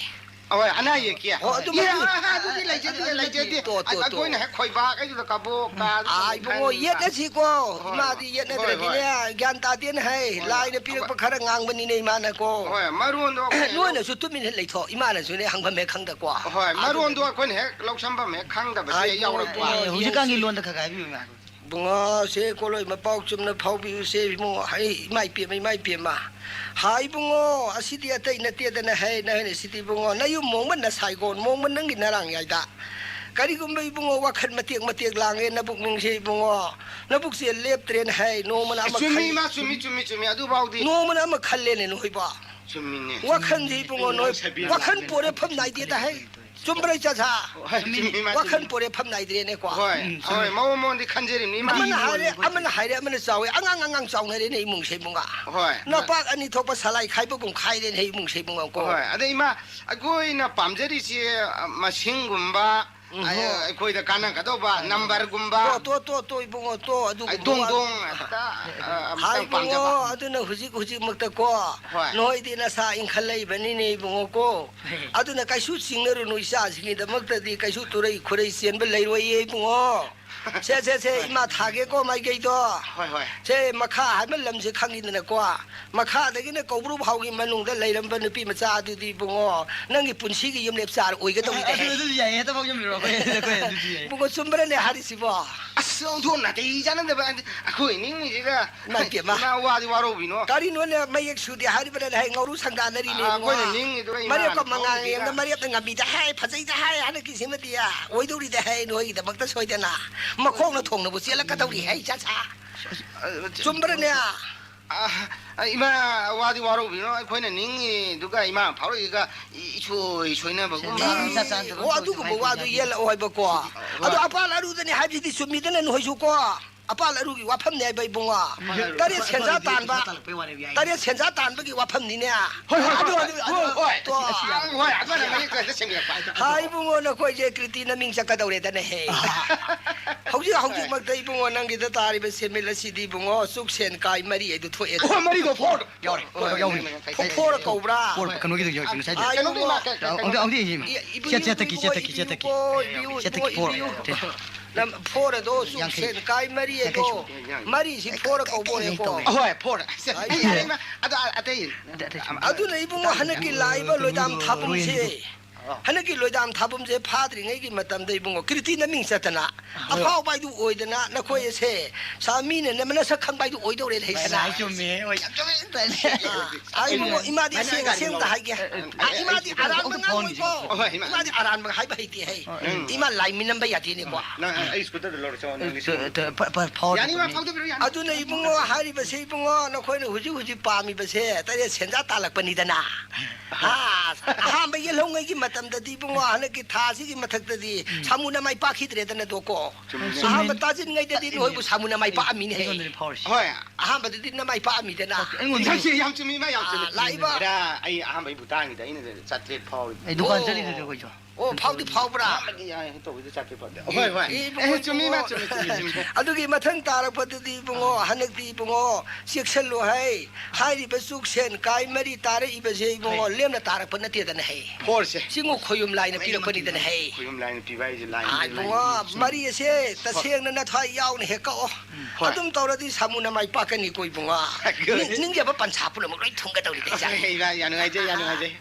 ꯑꯍꯣꯏ, ꯑꯅꯥ ꯑꯌꯦꯛꯀꯤ꯫ ꯑꯣ, ꯑꯗꯨꯃꯛꯇꯤ꯫ ꯑꯦ, ꯑ, ꯑ, ꯑꯗꯨꯗꯤ ꯂꯩꯖꯗꯦ, ꯑꯗꯨꯗꯤ ꯂꯩꯖꯗꯦ꯫ ꯇꯣ, ꯇꯣ, ꯑ, ꯇꯣ꯫ ꯑꯩꯈꯣꯏꯅ ꯍꯦꯛ ꯈꯣꯏꯕꯥꯛ ꯑꯩꯗꯨꯗ ꯀꯥꯕꯣꯛ ꯀꯥ ꯑꯥ, ꯏꯕꯨꯡꯉꯣ, ꯈꯟꯕ꯫ ꯌꯦꯠꯅꯁꯤꯀꯣ꯫ ꯍꯣꯏ, ꯏꯃꯥꯗꯤ ꯍꯣꯏ, ꯌꯦꯠꯅꯗ꯭ꯔꯗꯤꯅꯦ, ꯍꯣꯏ꯫ ꯒ꯭ꯌꯥꯟ ꯇꯥꯗꯦꯅ ꯍꯥꯏ꯫ ꯍꯣꯏ꯫ ꯂꯥꯏꯅ ꯄꯤꯔꯛꯄ ꯈꯔ ꯉꯥꯡꯕꯅꯤꯅꯦ ꯏꯃꯥꯅꯀꯣ꯫ ꯍꯣꯏ, ꯃꯔꯣꯟꯗꯣ ꯑꯩꯈꯣꯏꯅ ꯅꯣꯏꯅꯁꯨ ꯇꯨꯃꯤꯟꯅ ꯂꯩꯊꯣꯛ, ꯏꯃꯥꯅꯁꯨꯅꯦ ꯍꯪꯐꯝ ꯍꯦꯛ ꯈꯪꯗꯀꯣ꯫ ꯍꯣꯏ, ꯃꯔꯣꯟꯗꯣ ꯑꯗꯨꯅꯅꯦ꯫ ꯑꯩꯈꯣꯏꯅ ꯍꯦꯛ ꯂꯧꯁꯟꯐꯝ ꯍꯦꯛ ꯈꯪꯗꯕꯁꯦ ꯑꯥ, ꯏꯕꯨꯡꯉꯣ, ꯌꯥꯎꯔꯛꯄ꯫ ꯏꯕꯨꯡꯉꯣ, ꯑꯦ, ꯍꯧꯖꯤꯛꯀꯥꯟꯒꯤ ꯂꯣꯟꯗ ꯈꯔ ꯈꯔ ꯍꯥꯏꯕꯤꯌꯨ ꯏꯃꯥ꯫ ꯏꯕꯨꯡꯉꯣ, ꯁꯦ ꯀꯣꯂꯣꯏ ꯃꯄꯥꯎ ꯆꯨꯝꯅ ꯐꯥꯎꯕꯤꯌꯨꯁꯦ ꯏꯕꯨꯡꯉꯣ꯫ ꯍꯩ, ꯏꯃꯥ ꯏꯄꯦꯝꯃ, ꯏꯃꯥ ꯏꯄꯦꯝꯃ꯫ ꯍꯥ ꯏꯕꯨꯡꯉꯣ, ꯑꯁꯤꯗꯤ ꯑꯇꯩ ꯅꯠꯇꯦꯗꯅ ꯍꯦ, ꯅꯪ ꯍꯥꯏꯅ ꯁꯤꯗꯤ ꯏꯕꯨꯡꯉꯣ, ꯅꯌꯨꯝ ꯃꯣꯡꯕ ꯅꯁꯥꯏꯒꯣꯟ, ꯃꯣꯡꯕ ꯅꯪꯒꯤ ꯅꯔꯥꯡ ꯌꯥꯏꯗ꯫ ꯀꯔꯤꯒꯨꯝꯕ ꯏꯕꯨꯡꯉꯣ, ꯋꯥꯈꯜ ꯃꯇꯦꯛ ꯃꯇꯦꯛ ꯂꯥꯡꯉꯦ ꯅꯕꯨꯛꯅꯤꯡꯁꯦ ꯏꯕꯨꯡꯉꯣ, ꯅꯕꯨꯛꯁꯦ ꯂꯦꯞꯇ꯭ꯔꯦꯅ ꯍꯥꯏ, ꯅꯣꯡꯃꯅ ꯑꯃ ꯆꯨꯝꯃꯤ, ꯈꯜ-, ꯏꯃꯥ, ꯆꯨꯝꯃꯤ, ꯆꯨꯝꯃꯤ, ꯆꯨꯝꯃꯤ, ꯑꯗꯨꯐꯥꯎꯗꯤ꯫ ꯅꯣꯡꯃꯅ ꯑꯃ ꯈꯜꯂꯦꯅꯦ ꯅꯣꯏꯕꯣ꯫ ꯆꯨꯝꯃꯤꯅꯦ꯫ ꯋꯥꯈꯜꯁꯦ ꯏꯕꯨꯡꯉꯣ, ꯅꯣꯏ ꯁꯕꯤꯔ ꯋꯥꯈꯜ ꯂꯥꯛꯂꯦ꯫ ꯄꯣꯔꯦ ꯐꯝ ꯅꯥꯏꯗꯦꯗ ꯍꯥꯏ꯫ ꯆꯨꯝꯕ꯭ꯔꯥ ꯏꯆꯥ ꯁꯥ? ꯍꯣꯏ, ꯆꯨꯝꯃꯤ, ꯏꯃꯥ, ꯋꯥꯈꯜ ꯆꯨꯝꯃꯤ꯫ ꯄꯣꯔꯦ ꯐꯝ ꯅꯥꯏꯗ꯭ꯔꯦꯅꯦꯀꯣ꯫ ꯍꯣꯏ, ꯎꯝ, ꯍꯣꯏ, ꯆꯨꯝꯃꯤ꯫ ꯃꯑꯣꯡ ꯃꯑꯣꯡꯗꯤ ꯈꯟꯖꯔꯤꯕꯅꯤ, ꯏꯃꯥ꯫ ꯑꯃꯅ ꯍꯥꯏꯔꯦ, ꯑꯃꯅ ꯍꯥꯏꯔꯦ, ꯑꯃꯅ ꯆꯥꯎꯋꯦ, ꯑꯉꯥꯡ ꯑꯉꯥꯡ ꯆꯥꯎꯅꯔꯦꯅꯦ ꯏꯃꯨꯡꯁꯦ ꯏꯕꯨꯡꯉꯣ꯫ ꯍꯣꯏ꯫ ꯅꯄꯥꯛ ꯑꯅꯤ ꯊꯣꯛꯄ ꯁꯂꯥꯏ ꯈꯥꯏꯕꯒꯨꯝ ꯈꯥꯏꯔꯦꯅꯦ ꯏꯃꯨꯡꯁꯦ ꯏꯕꯨꯡꯉꯣ ꯀꯣ꯫ ꯍꯣꯏ, ꯑꯗ ꯏꯃꯥ, ꯑꯩꯈꯣꯏꯅ ꯄꯥꯝꯖꯔꯤꯁꯤ, ꯑ, ꯃꯁꯤꯡꯒꯨꯝꯕ, ꯎꯝ, ꯑ, ꯍꯣꯏ꯫ ꯑꯩꯈꯣꯏꯗ ꯀꯥꯟꯅꯒꯗꯧꯕ ꯅꯝꯕꯔꯒꯨꯝꯕ꯫ ꯇꯣ, ꯇꯣ, ꯇꯣ, ꯇꯣ, ꯏꯕꯨꯡꯉꯣ, ꯇꯣ, ꯑꯗꯨꯒꯨꯝꯕ ꯑꯩ ꯗꯣꯡ ꯋꯥ-, ꯗꯣꯡ ꯍꯦꯛꯇ, ꯑ, ꯍꯥꯏ ꯑꯝꯇꯪ ꯏꯕꯨꯡꯉꯣ, ꯄꯥꯝꯖꯕ꯫ ꯑꯗꯨꯅ ꯍꯧꯖꯤꯛ ꯍꯧꯖꯤꯛꯃꯛꯇ ꯀꯣ, ꯍꯣꯏ꯫ ꯅꯣꯏꯗꯤ ꯅꯁꯥ ꯏꯪꯈꯠꯂꯛꯏꯕꯅꯤꯅꯦ ꯏꯕꯨꯡꯉꯣ ꯀꯣ꯫ ꯑꯗꯨꯅ ꯀꯩꯁꯨ ꯆꯤꯡꯅꯔꯨꯅꯨ, ꯏꯆꯥꯁꯤꯡꯒꯤꯗꯃꯛꯇꯗꯤ ꯀꯩꯁꯨ ꯇꯨꯔꯩ ꯈꯨꯔꯩ ꯆꯦꯟꯕ ꯂꯩꯔꯣꯏꯌꯦ ꯏꯕꯨꯡꯉꯣ꯫ ꯁꯦ, ꯁꯦ, ꯁꯦ, ꯏꯃꯥ ꯊꯥꯒꯦꯀꯣ, ꯃꯥꯏꯀꯩꯗꯣ꯫ ꯍꯣꯏ, ꯍꯣꯏ꯫ ꯁꯦ, ꯃꯈꯥ ꯍꯥꯏꯕ ꯂꯝꯁꯦ ꯈꯪꯉꯤꯗꯅꯀꯣ꯫ ꯃꯈꯥꯗꯒꯤꯅ ꯀꯧꯕ꯭ꯔꯨ ꯐꯥꯎꯒꯤ ꯃꯅꯨꯡꯗ ꯂꯩꯔꯝꯕ ꯅꯨꯄꯤ ꯃꯆꯥ ꯑꯗꯨꯗꯤ ꯏꯕꯨꯡꯉꯣ, ꯅꯪꯒꯤ ꯄꯨꯟꯁꯤꯒꯤ ꯌꯨꯝꯂꯦꯞ ꯆꯥꯔ ꯑꯣꯏꯒꯗꯧꯔꯤꯗ꯫ ꯑꯗꯨ, ꯑꯗꯨꯁꯨ ꯌꯥꯏꯌꯦ, ꯍꯦꯛꯇ ꯐꯥꯎꯖꯟꯕꯤꯔꯣ, ꯑꯩꯈꯣꯏ, ꯑꯩꯈꯣꯏ ꯑꯗꯨꯁꯨ ꯌꯥꯏꯌꯦ꯫ ꯏꯕꯨꯡꯉꯣ, ꯆꯨꯝꯕ꯭ꯔꯅꯦ ꯍꯥꯏꯔꯤꯁꯤꯕꯣ? ꯑꯁ, ꯑꯣꯟꯊꯣꯛ ꯅꯥꯇꯩ ꯆꯥꯅꯗꯕ, ꯑꯩꯈꯣꯏ ꯅꯤꯡꯉꯤꯁꯤꯒ꯫ ꯏꯃꯥ ꯏꯕꯦꯝꯃ꯫ ꯏꯃꯥ, ꯋꯥꯗꯤ ꯋꯥꯔꯧꯕꯤꯅꯣ꯫ ꯀꯔꯤꯅꯣꯅꯦ, ꯃꯌꯦꯛ ꯁꯨꯗꯦ ꯍꯥꯏꯔꯤꯕꯅꯦ, ꯍꯌꯦꯡ ꯉꯧꯔꯨ ꯁꯪꯗꯥꯅꯔꯤꯅꯦ, ꯑꯥ, ꯏꯕꯨꯡꯉꯣ꯫ ꯑꯩꯈꯣꯏꯅ ꯅꯤꯡꯉꯤꯗꯨꯒ ꯏꯃꯥꯅ ꯃꯔꯦꯞꯀ ꯃꯉꯥꯜ ꯐꯥꯎꯔꯤꯁꯤꯒ꯫ ꯌꯦꯡꯗ ꯃꯔꯦꯞꯅ ꯉꯝꯕꯤꯗ ꯍꯥꯏ, ꯐꯖꯩꯗ ꯍꯥꯏ, ꯍꯟꯗꯛꯀꯤꯁꯤꯃꯗꯤ ꯑꯣꯏꯗꯧꯔꯤꯗ ꯍꯥꯏ, ꯅꯣꯏꯒꯤꯗꯃꯛꯇ ꯁꯣꯏꯗꯅ꯫ ꯃꯈꯣꯡꯅ ꯊꯣꯡꯅꯕꯨ ꯆꯦꯜꯂꯛꯀꯗꯧꯔꯤ ꯍꯥꯏ, ꯏꯆꯥ ꯁꯥ꯫ ꯑ, ꯆꯨꯝꯕ꯭ꯔꯅꯦ? ꯑ, ꯑ, ꯏꯃꯥ, ꯋꯥꯗꯤ ꯋꯥꯔꯧꯕꯤꯅꯣ, ꯑꯩꯈꯣꯏꯅ ꯅꯤꯡꯉꯤꯗꯨꯒ ꯏꯃꯥ ꯐꯥꯎꯔꯛꯏꯒ ꯏ-, ꯏꯁꯣꯏ ꯁꯣꯏꯅꯕꯒꯨꯝꯕ꯫ ꯁꯦ, ꯏ-, ꯏꯆꯥ ꯆꯥꯟꯅꯗꯕ ꯑꯣ, ꯑꯗꯨꯒꯨꯝꯕ ꯋꯥꯗꯨ ꯌꯦꯜꯂꯛꯑꯣ ꯍꯥꯏꯕꯀꯣ꯫ ꯍꯣꯏ꯫ ꯑꯗꯣ ꯑꯄꯥꯜ ꯑꯔꯨꯗꯅꯤ ꯍꯥꯏꯕꯁꯤꯗꯤ ꯆꯨꯝꯃꯤꯗꯅ ꯅꯣꯏꯁꯨ ꯀꯣ꯫ ꯑꯄꯥꯜ ꯑꯔꯨꯒꯤ ꯋꯥꯐꯝꯅꯦ ꯍꯥꯏꯕ ꯏꯕꯨꯡꯉꯣ꯫ ꯎꯝ꯫ ꯇꯔꯦꯠ ꯁꯦꯟꯖꯥ ꯇꯥꯟꯕ, ꯇꯔꯦꯠ ꯁꯦꯟꯖꯥ ꯇꯥꯟꯕꯒꯤ ꯋꯥꯐꯝꯅꯤꯅꯦ꯫ ꯍꯣꯏ, ꯍꯣꯏ, ꯑꯗꯨ, ꯍꯣꯏ, ꯑꯗꯨ, ꯍꯣꯏ, ꯑꯗꯨ, ꯍꯣꯏ꯫ ꯇꯣ꯫ ꯑꯁꯤ, ꯑꯁꯤ, ꯑꯁꯤ, ꯑꯥ, ꯍꯣꯏ, ꯑꯗꯨꯅ ꯃꯌꯦꯛ ꯀꯥꯏꯗ ꯁꯦꯝꯕꯤꯔꯛꯄ꯫ ꯍꯥꯏ ꯏꯕꯨꯡꯉꯣ, ꯅꯈꯣꯏꯁꯦ ꯀ꯭ꯔꯤꯇꯤ ꯅꯃꯤꯡ ꯆꯠꯀꯗꯧꯔꯦꯗꯅꯦꯍꯦ꯫ ꯑꯥ꯫ ꯍꯧꯖꯤꯛ, ꯍꯣꯏ꯫ ꯍꯧꯖꯤꯛꯃꯛꯇ ꯏꯕꯨꯡꯉꯣ, ꯅꯪꯒꯤꯗ ꯇꯥꯔꯤꯕ ꯁꯦꯟꯃꯤꯠ ꯑꯁꯤꯗꯤ ꯏꯕꯨꯡꯉꯣ, ꯆꯨꯛ ꯁꯦꯟ ꯀꯥꯏ ꯃꯔꯤ ꯍꯥꯏꯗꯨ ꯊꯣꯛꯑꯦ꯫ ꯑꯣ, ꯃꯔꯤꯗꯣ ꯐꯣꯔ꯫ ꯌꯥꯎꯔꯦ, ꯐꯣꯔ ꯌꯥꯎꯔꯦ꯫ ꯐꯣ-, ꯐꯣꯔ ꯀꯧꯕ꯭ꯔꯥ? ꯐꯣꯔ ꯀꯩꯅꯣꯒꯤꯗꯣ ꯌꯥꯎꯔꯦ, ꯉꯁꯥꯏꯗꯣ꯫ ꯑꯥ, ꯀꯩꯅꯣꯒꯤ ꯏꯕꯨꯡꯉꯣ꯫ ꯃꯥ-, ꯀ-, ꯀ-, ꯑꯧꯗꯤ, ꯑꯧꯗꯤ, ꯏꯕꯨꯡꯉꯣ, ꯆꯦ-, ꯆꯦ-, ꯇꯛꯀꯤ, ꯏꯕꯨꯡꯉꯣ, ꯆꯦ-, ꯇꯛꯀꯤ, ꯆꯦ-, ꯇꯛꯀꯤ꯫ ꯏꯕꯨꯡꯉꯣ, ꯏꯕꯨꯡꯉꯣ, ꯆꯦ-, ꯇꯛꯀꯤ ꯏꯕꯨꯡꯉꯣ, ꯐꯣꯔ꯫ ꯏꯕꯨꯡꯉꯣ꯫ ꯅꯝ-, ꯐꯣꯔ ꯑꯗꯣ ꯆꯨꯛ ꯌꯥꯡꯈꯩ꯫ ꯁꯦꯟ ꯀꯥꯏ ꯃꯔꯤ ꯑꯗꯣ, ꯌꯥꯡꯈꯩ ꯁꯨ-, ꯃꯔꯤꯁꯤ ꯐꯣꯔ ꯀꯧꯕ ꯑꯣꯏꯔꯦꯀꯣ꯫ ꯍꯣꯏ, ꯐꯣꯔ꯫ ꯑꯥ, ꯏꯕꯨꯡꯉꯣ꯫ ꯑꯗꯣ ꯑ-, ꯑꯇꯩ꯫ ꯑꯇꯩ, ꯑꯇꯩ ꯁꯨꯝ ꯑꯗꯨꯅ ꯏꯕꯨꯡꯉꯣ, ꯍꯟꯗꯛꯀꯤ ꯂꯥꯛꯏꯕ ꯂꯣꯏꯗꯥꯝ ꯊꯥꯕꯨꯝꯁꯦ, ꯔꯣꯌꯦꯟꯒꯤꯗꯣ꯫ ꯍꯟꯗꯛꯀꯤ ꯂꯣꯏꯗꯥꯝ ꯊꯥꯕꯨꯝꯁꯦ ꯐꯥꯗ꯭ꯔꯤꯉꯩꯒꯤ ꯃꯇꯝꯗ ꯏꯕꯨꯡꯉꯣ, ꯀ꯭ꯔꯤꯇꯤ ꯅꯃꯤꯡ ꯆꯠꯇꯅ ꯑꯐꯥꯎꯕ ꯍꯥꯏꯗꯨ ꯑꯣꯏꯗꯅ ꯅꯈꯣꯏ ꯑꯁꯦ ꯁꯥ ꯃꯤꯅ ꯅ-, ꯅꯁꯛ ꯈꯪꯕ ꯍꯥꯏꯗꯨ ꯑꯣꯏꯗꯧꯔꯦ ꯂꯩꯗꯅ꯫ ꯚꯥꯏ, ꯆꯨꯝꯃꯦ, ꯍꯣꯏ, ꯌꯥꯝ ꯆꯨꯝꯃꯦ꯫ ꯑꯥ, ꯑꯥ, ꯏꯕꯨꯡꯉꯣ, ꯏꯃꯥꯗꯤ ꯚꯥꯏ, ꯑꯁꯦꯡ-, ꯅꯪ ꯑꯁꯦꯡꯕ ꯒꯥꯔꯤꯗꯣ ꯍꯥꯏꯒꯦ꯫ ꯑ, ꯑ, ꯑꯥ, ꯏꯃꯥꯗꯤ ꯑ, ꯑꯔꯥꯟꯕ ꯑꯝꯇ ꯐꯥꯎꯍꯟꯈꯤꯁꯤ꯫ ꯉꯥꯡꯉꯣꯏꯀꯣ꯫ ꯍꯣꯏ, ꯍꯣꯏ, ꯏꯃꯥ꯫ ꯏꯃꯥꯗꯤ ꯑꯔꯥꯟꯕ ꯍꯥꯏꯕ ꯍꯩꯇꯦ ꯍꯩ꯫ ꯎꯝ꯫ ꯏꯃꯥ ꯂꯥꯏ ꯃꯤꯅꯝꯕ ꯌꯥꯗꯦꯅꯦꯀꯣ꯫ ꯅꯪ, ꯑ, ꯑꯩ ꯁ꯭ꯀꯨꯇꯔꯗ ꯂꯧꯔ ꯆꯠꯂꯣ, ꯅꯪꯒꯤ ꯑ, ꯁ꯭ꯀꯨꯇꯔ꯫ ꯑ, ꯐ-, ꯐ-, ꯐꯥꯎꯔ ꯌꯥꯅꯤ, ꯏꯃꯥ, ꯆꯠꯄꯅꯤ꯫ ꯐꯥꯎꯗꯕꯤꯔꯣ, ꯌꯥꯅꯤ꯫ ꯑꯗꯨꯅ ꯏꯕꯨꯡꯉꯣ ꯍꯥꯏꯔꯤꯕꯁꯦ, ꯏꯕꯨꯡꯉꯣ, ꯅꯈꯣꯏꯅ ꯍꯧꯖꯤꯛ ꯍꯧꯖꯤꯛ ꯄꯥꯝꯃꯤꯕꯁꯦ ꯇꯔꯦꯠ ꯁꯦꯟꯖꯥ ꯇꯥꯜꯂꯛꯄꯅꯤꯗꯅ꯫ ꯑꯥ, ꯑꯍꯥꯟꯕ ꯌꯦꯜꯍꯧꯉꯩꯒꯤ ꯃꯇꯝꯗꯗꯤ ꯏꯕꯨꯡꯉꯣ, ꯍꯟꯗꯛꯀꯤ ꯊꯥꯁꯤꯒꯤ ꯃꯊꯛꯇꯗꯤ ꯎꯝ꯫ ꯁꯥꯃꯨꯅ ꯃꯥꯏ ꯄꯥꯛꯈꯤꯗ꯭ꯔꯦꯗꯅꯗꯣꯀꯣ꯫ ꯆꯨꯝꯃꯤꯅꯦ꯫ ꯑꯍꯥꯟꯕ ꯇꯥꯁꯤꯟꯉꯩꯗꯗꯤ ꯅꯣꯏꯕꯨ ꯁꯥꯃꯨꯅ ꯃꯥꯏ ꯄꯥꯛꯑꯝꯃꯤꯅꯦꯍꯦ꯫ ꯑꯩꯉꯣꯟꯗꯅꯦ ꯐꯥꯎꯔꯤꯁꯦ꯫ ꯍꯣꯏ꯫ ꯑꯍꯥꯟꯕꯗꯗꯤ ꯅꯃꯥꯏ ꯄꯥꯛꯑꯝꯃꯤꯗꯅ꯫ ꯑꯩꯉꯣꯟꯗ ꯌꯥꯝ ꯆꯨꯝꯃꯤ, ꯌꯥꯝ ꯆꯨꯝꯃꯤ, ꯏꯃꯥ, ꯌꯥꯝ ꯆꯨꯝꯃꯤ꯫ ꯑꯥ, ꯂꯥꯛꯏꯕ꯫ ꯍꯦꯔꯥ, ꯑꯩ ꯑꯍꯥꯟꯕ ꯑꯩꯕꯨ ꯇꯥꯡꯉꯤꯗ ꯑꯩꯅ ꯆꯥꯇ꯭ꯔꯦꯠ ꯐꯥꯎꯔꯤꯗꯨ꯫ ꯑꯩ ꯗꯨꯀꯥꯟ ꯑꯣ꯫ ꯆꯠꯂꯤꯗꯨꯗꯤ ꯑꯩꯈꯣꯏꯁꯨ꯫ ꯑꯣ, ꯐꯥꯎꯗꯤ ꯐꯥꯎꯕ꯭ꯔꯥ? ꯑꯍꯥꯟꯕꯒꯤ, ꯑꯥ, ꯇꯧꯕꯗ ꯆꯥꯇ꯭ꯔꯦꯠ ꯐꯥꯎꯗꯤ꯫ ꯍꯣꯏ, ꯍꯣꯏ꯫ ꯑꯦ, ꯏꯕꯨꯡꯉꯣ, ꯑꯦ, ꯆꯨꯝꯃꯤ, ꯏꯃꯥ, ꯏꯕꯨꯡꯉꯣ꯫ ꯆꯨꯝꯃꯤ, ꯆꯨꯝꯃꯤ, ꯆꯨꯝꯃꯤ꯫ ꯑꯗꯨꯒꯤ ꯃꯊꯪ ꯇꯥꯔꯛꯄꯗꯗꯤ ꯏꯕꯨꯡꯉꯣ, ꯑꯥ꯫ ꯍꯟꯗꯛꯇꯤ ꯏꯕꯨꯡꯉꯣ, ꯆꯦꯛꯁꯤꯜꯂꯨ ꯍꯩ꯫ ꯍꯥꯏꯔꯤꯕ ꯆꯨꯛ ꯁꯦꯟ ꯀꯥꯏ ꯃꯔꯤ ꯇꯥꯔꯛꯏꯕꯁꯦ ꯏꯕꯨꯡꯉꯣ, ꯍꯣꯏ꯫ ꯂꯦꯝꯅ ꯇꯥꯔꯛꯄ ꯅꯠꯇꯦꯗꯅ ꯍꯩ꯫ ꯐꯣꯔꯁꯦ꯫ ꯁꯤ ꯏꯕꯨꯡꯉꯣ, ꯈꯣꯏꯌꯨꯝ ꯂꯥꯏꯅ ꯄꯤꯔꯛꯄꯅꯤꯗꯅ ꯍꯦ꯫ ꯈꯣꯏꯌꯨꯝ ꯂꯥꯏꯅ ꯄꯤꯕ ꯍꯥꯏꯁꯦ ꯂꯥꯏꯅ ꯑꯥ, ꯄꯤꯕ ꯏꯕꯨꯡꯉꯣ, ꯍꯥꯏꯁꯦ꯫ ꯃꯔꯤ ꯑꯁꯦ ꯇꯁꯦꯡꯅ ꯅꯊ꯭ꯋꯥꯏ ꯌꯥꯎꯅ ꯍꯦꯛ ꯀꯛꯑꯣ꯫ ꯍꯣꯏ꯫ ꯑꯗꯨꯝ ꯇꯧꯔꯗꯤ ꯁꯥꯃꯨꯅ ꯃꯥꯏ ꯄꯥꯛꯀꯅꯤꯀꯣ ꯏꯕꯨꯡꯉꯣ꯫ ꯅꯤꯡ-, ꯅꯤꯡꯖꯕ ꯄꯟꯁꯥ ꯄꯨꯝꯅꯃꯛ ꯂꯣꯏ ꯊꯨꯡꯒꯗꯧꯔꯤꯗ ꯏꯆꯥ꯫ ꯏꯃꯥ, ꯌꯥꯝ ꯅꯨꯡꯉꯥꯏꯖꯩ, ꯌꯥꯝ ꯅꯨꯡꯉꯥꯏꯖꯩ꯫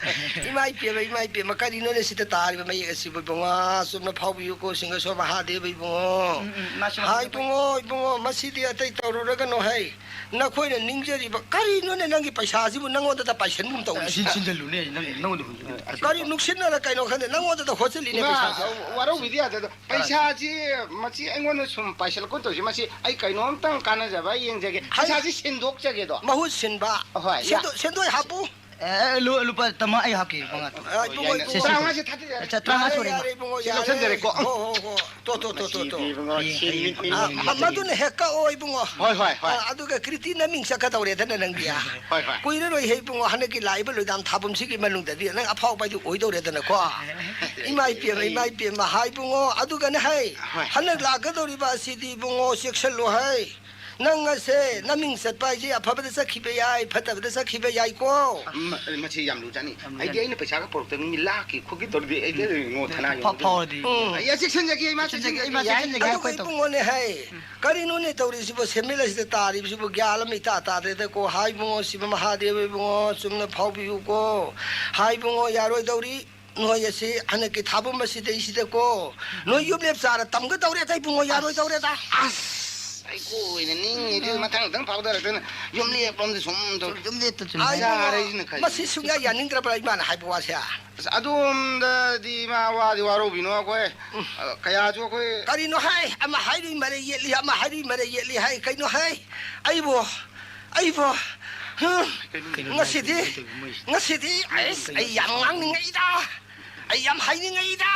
ꯏꯃꯥ ꯏꯄꯦꯝꯃ, ꯏꯃꯥ ꯏꯄꯦꯝꯃ, ꯀꯔꯤꯅꯣꯅꯦ ꯁꯤꯗ ꯇꯥꯔꯤꯕ ꯃꯌꯦꯛ ꯑꯁꯤꯕꯨ ꯏꯕꯨꯡꯉꯣ? ꯆꯨꯝꯅ ꯐꯥꯎꯕꯤꯌꯨꯀꯣ, ꯁꯤꯡꯒꯦꯁꯣꯔ ꯃꯍꯥꯗꯦꯕ ꯏꯕꯨꯡꯉꯣ꯫ ꯎꯝ, ꯎꯝ, ꯏꯃꯥꯁꯨ ꯍꯥꯏ ꯏꯕꯨꯡꯉꯣ, ꯏꯕꯨꯡꯉꯣ, ꯃꯁꯤꯗꯤ ꯑꯇꯩ ꯇꯧꯔꯨꯔꯒꯅꯨ ꯍꯩ꯫ ꯅꯈꯣꯏꯅ ꯅꯤꯡꯖꯔꯤꯕ ꯀꯔꯤꯅꯣꯅꯦ? ꯅꯪꯒꯤ ꯄꯩꯁꯥꯁꯤꯕꯨ ꯅꯪꯉꯣꯟꯗꯇ ꯄꯥꯏꯁꯟꯒꯨꯝ ꯇꯧꯔꯤꯁꯤꯅ? ꯁꯤꯟ-, ꯁꯤꯟꯖꯜꯂꯨꯅꯦ, ꯅꯪ, ꯅꯪꯉꯣꯟꯗ ꯍꯨꯟꯖꯜꯂꯨ꯫ ꯀꯔꯤ ꯅꯨꯡꯁꯤꯠꯅꯔ ꯀꯩꯅꯣ ꯈꯪꯗꯦ, ꯅꯪꯉꯣꯟꯗꯇ ꯍꯣꯠꯆꯜꯂꯤꯅꯦ ꯏꯃꯥ, ꯄꯩꯁꯥꯁꯦ꯫ ꯋꯥꯔꯧꯕꯤꯗꯦ ꯑꯗꯨꯗ꯫ ꯄꯩꯁꯥꯁꯤ ꯃꯁꯤ ꯑꯩꯉꯣꯟꯗ ꯁꯨꯝ ꯄꯥꯏꯁꯜꯂꯛꯀꯨꯝ ꯇꯧꯔꯤꯁꯤ, ꯃꯁꯤ ꯑꯩ ꯀꯩꯅꯣꯝꯇꯪ ꯀꯥꯟꯅꯖꯕ ꯌꯦꯡꯖꯒꯦ꯫ ꯍꯥꯏ-, ꯄꯩꯁꯥꯁꯤ ꯁꯤꯟꯗꯣꯛꯆꯒꯦꯗꯣ꯫ ꯃꯍꯨꯠ ꯁꯤꯟꯕ꯫ ꯍꯣꯏ, ꯌꯥ-, ꯁꯦꯟꯗꯣ-, ꯁꯦꯟꯗꯣꯏ ꯍꯥꯞꯄꯨ꯫ ꯑꯦ, ꯑꯦ, ꯂꯨ-, ꯂꯨꯄꯥ ꯇꯃꯉꯥ ꯑꯩ ꯍꯥꯞꯀꯦ, ꯃꯉꯥ꯫ ꯑ, ꯏꯕꯨꯡꯉꯣ, ꯌꯥꯏꯅꯦ꯫ ꯏꯕꯨꯡꯉꯣ꯫ ꯁꯦ, ꯁꯦ, ꯇꯔꯥꯃꯉꯥ ꯁꯦ ꯊꯥꯗꯔꯦ꯫ ꯑꯆꯥ, ꯇꯔꯥꯃꯉꯥ ꯌꯥꯔꯦ, ꯁꯣꯔꯦ, ꯌꯥꯔꯦ, ꯏꯕꯨꯡꯉꯣ, ꯁꯤ ꯌꯥꯔꯦ, ꯂꯧꯁꯟꯖꯔꯦꯀꯣ꯫ ꯌꯥꯔꯦ꯫ ꯍꯣ, ꯍꯣ, ꯍꯣ꯫ ꯇꯣ, ꯇꯣ, ꯇꯣ, ꯇꯣ, ꯇꯣ꯫ ꯃꯁꯤꯗꯤ ꯏꯕꯨꯡꯉꯣ, ꯌꯦꯡ, ꯁꯤꯟ ꯌꯦꯡ, ꯃꯤꯠ ꯌꯦꯡ, ꯃꯤꯠ ꯑ, ꯌꯦꯡ꯫ ꯃ-, ꯃꯗꯨꯅ ꯍꯦꯛ ꯀꯛꯑꯣ, ꯏꯕꯨꯡꯉꯣ꯫ ꯍꯣꯏ, ꯍꯣꯏ, ꯍꯣꯏ꯫ ꯑ, ꯑꯗꯨꯒ ꯀ꯭ꯔꯤꯇꯤ ꯅꯃꯤꯡ ꯆꯠꯀꯗꯧꯔꯦꯗꯅ ꯅꯪꯗꯤ꯫ ꯍꯣꯏ, ꯍꯣꯏ꯫ ꯀꯨꯏꯔꯔꯣꯏ ꯍꯦ, ꯏꯕꯨꯡꯉꯣ, ꯍꯟꯗꯛꯀꯤ ꯂꯥꯛꯏꯕ ꯂꯣꯏꯗꯥꯝ ꯊꯥꯕꯝꯁꯤꯒꯤ ꯃꯅꯨꯡꯗꯗꯤ ꯅꯪ ꯑꯐꯥꯎꯕ ꯍꯥꯏꯗꯨ ꯑꯣꯏꯗꯧꯔꯦꯗꯅꯀꯣ꯫ ꯏꯃꯥ ꯏꯄꯦꯝꯃ, ꯏꯃꯥ ꯏꯄꯦꯝꯃ, ꯍꯥꯏ, ꯏꯕꯨꯡꯉꯣ, ꯑꯗꯨꯒꯅꯦ ꯍꯥꯏ, ꯍꯣꯏ꯫ ꯍꯟꯗꯛ ꯂꯥꯛꯀꯗꯧꯔꯤꯕ ꯑꯁꯤꯗꯤ, ꯏꯕꯨꯡꯉꯣ, ꯆꯦꯛꯁꯤꯜꯂꯨ ꯍꯥꯏ꯫ ꯅꯪ ꯑꯁꯦ ꯅꯃꯤꯡ ꯆꯠꯄ ꯍꯥꯏꯁꯦ ꯑꯐꯕꯗ ꯆꯠꯈꯤꯕ ꯌꯥꯏ, ꯐꯠꯇꯕꯗ ꯆꯠꯈꯤꯕ ꯌꯥꯏꯀꯣ꯫ ꯃ-, ꯃꯁꯤ ꯌꯥꯝ ꯂꯨꯖꯥꯠꯅꯤ꯫ ꯌꯥꯝ ꯑꯩꯗꯤ ꯂꯨꯖꯥꯠꯅꯤ꯫ ꯑꯩꯅ ꯄꯩꯁꯥꯒ ꯄꯣꯔꯛꯇꯕ ꯃꯤ ꯂꯥꯛꯈꯤ ꯈꯣꯠꯈꯤ ꯇꯧꯔꯗꯤ ꯑꯩꯗꯤ ꯎꯝ꯫ ꯉꯣ ꯊꯅꯥ ꯐ-, ꯌꯣꯟꯕꯗ ꯐꯥꯎꯔꯗꯤ꯫ ꯎꯝ꯫ ꯑꯩ ꯆꯦꯛꯁꯤꯟꯖꯒꯦ, ꯏꯃꯥ, ꯆꯦꯛꯁꯤꯟꯖꯒꯦ, ꯆꯦꯛꯁꯤꯟꯖꯒꯦ꯫ ꯏꯃꯥ, ꯌꯥꯏ꯫ ꯆꯦꯛꯁꯤꯟꯖꯒꯦ, ꯑꯗꯨꯒ ꯑꯩꯈꯣꯏ ꯇꯧ-, ꯏꯕꯨꯡꯉꯣꯅꯦ ꯍꯥꯏ, ꯎꯝ꯫ ꯀꯔꯤꯅꯣꯅꯦ ꯇꯧꯔꯤꯁꯤꯕꯣ? ꯁꯦꯟꯃꯤꯠ ꯑꯁꯤꯗ ꯇꯥꯔꯤꯕꯁꯤꯕꯨ ꯒ꯭ꯌꯥꯟ ꯑꯃ ꯏꯇꯥ ꯇꯥꯗ꯭ꯔꯦꯗꯀꯣ꯫ ꯍꯥꯏ ꯏꯕꯨꯡꯉꯣ, ꯁꯤꯕ ꯃꯍꯥꯗꯦꯕ ꯏꯕꯨꯡꯉꯣ, ꯆꯨꯝꯅ ꯐꯥꯎꯕꯤꯌꯨꯀꯣ꯫ ꯍꯥꯏ ꯏꯕꯨꯡꯉꯣ, ꯌꯥꯔꯣꯏꯗꯧꯔꯤ꯫ ꯅꯣꯏ ꯑꯁꯤ ꯍꯟꯗꯛꯀꯤ ꯊꯥꯕꯝ ꯑꯁꯤꯗꯩꯁꯤꯗꯀꯣ, ꯅꯣꯏ ꯌꯨꯝꯂꯦꯞ ꯆꯥꯔ ꯇꯝꯒꯗꯧꯔꯦꯗ ꯏꯕꯨꯡꯉꯣ, ꯌꯥꯔꯣꯏꯗꯧꯔꯦꯗ꯫ ꯑꯁ, ꯑꯩ ꯀꯣꯏꯅ ꯅꯤꯡꯉꯤꯗꯤ ꯃꯊꯪ ꯃꯊꯪ ꯐꯥꯎꯗꯔꯛꯇꯅ ꯌꯨꯝꯂꯦꯞ ꯂꯣꯝꯗ ꯁꯨꯝ ꯇꯧ-, ꯌꯨꯝꯂꯦꯞꯇ ꯁꯨꯝ ꯑꯥ, ꯏꯕꯨꯡꯉꯣ, ꯆꯥꯔꯦ ꯍꯥꯏꯁꯤꯅ ꯈꯜꯂꯤ꯫ ꯃꯁꯤ ꯁꯨꯡꯌꯥ ꯌꯥꯅꯤꯡꯗ꯭ꯔꯕ꯭ꯔꯥ ꯏꯃꯥꯅ ꯍꯥꯏꯕ ꯋꯥꯁꯦ? ꯑꯁ, ꯑꯗꯣꯝꯗꯗꯤ ꯏꯃꯥ ꯋꯥꯗꯤ ꯋꯥꯔꯧꯕꯤꯅꯣ ꯑꯩꯈꯣꯏ꯫ ꯎꯝ꯫ ꯑ, ꯀꯌꯥꯁꯨ ꯑꯩꯈꯣꯏ ꯀꯔꯤꯅꯣ ꯍꯥꯏ? ꯑꯃ ꯍꯥꯏꯔꯨꯏ ꯃꯔꯩ ꯌꯦꯠꯂꯤ, ꯑꯃ ꯍꯥꯏꯔꯨꯏ ꯃꯔꯩ ꯌꯦꯠꯂꯤ ꯍꯥꯏ꯫ ꯀꯩꯅꯣ ꯍꯥꯏ? ꯑꯩꯕꯨ, ꯑꯩꯕꯨ, ꯍꯨꯝ, ꯀꯩꯅꯣ ꯉꯁꯤꯗꯤ, ꯍꯥꯏꯁꯤꯕꯣ? ꯃꯣꯏ ꯉꯁꯤꯗꯤ, ꯑꯩꯁ, ꯑꯩ ꯌꯥꯝ ꯉꯥꯡꯅꯤꯡꯉꯛꯏꯗ꯫ ꯑꯩ ꯌꯥꯝ ꯍꯥꯏꯅꯤꯡꯉꯛꯏꯗ꯫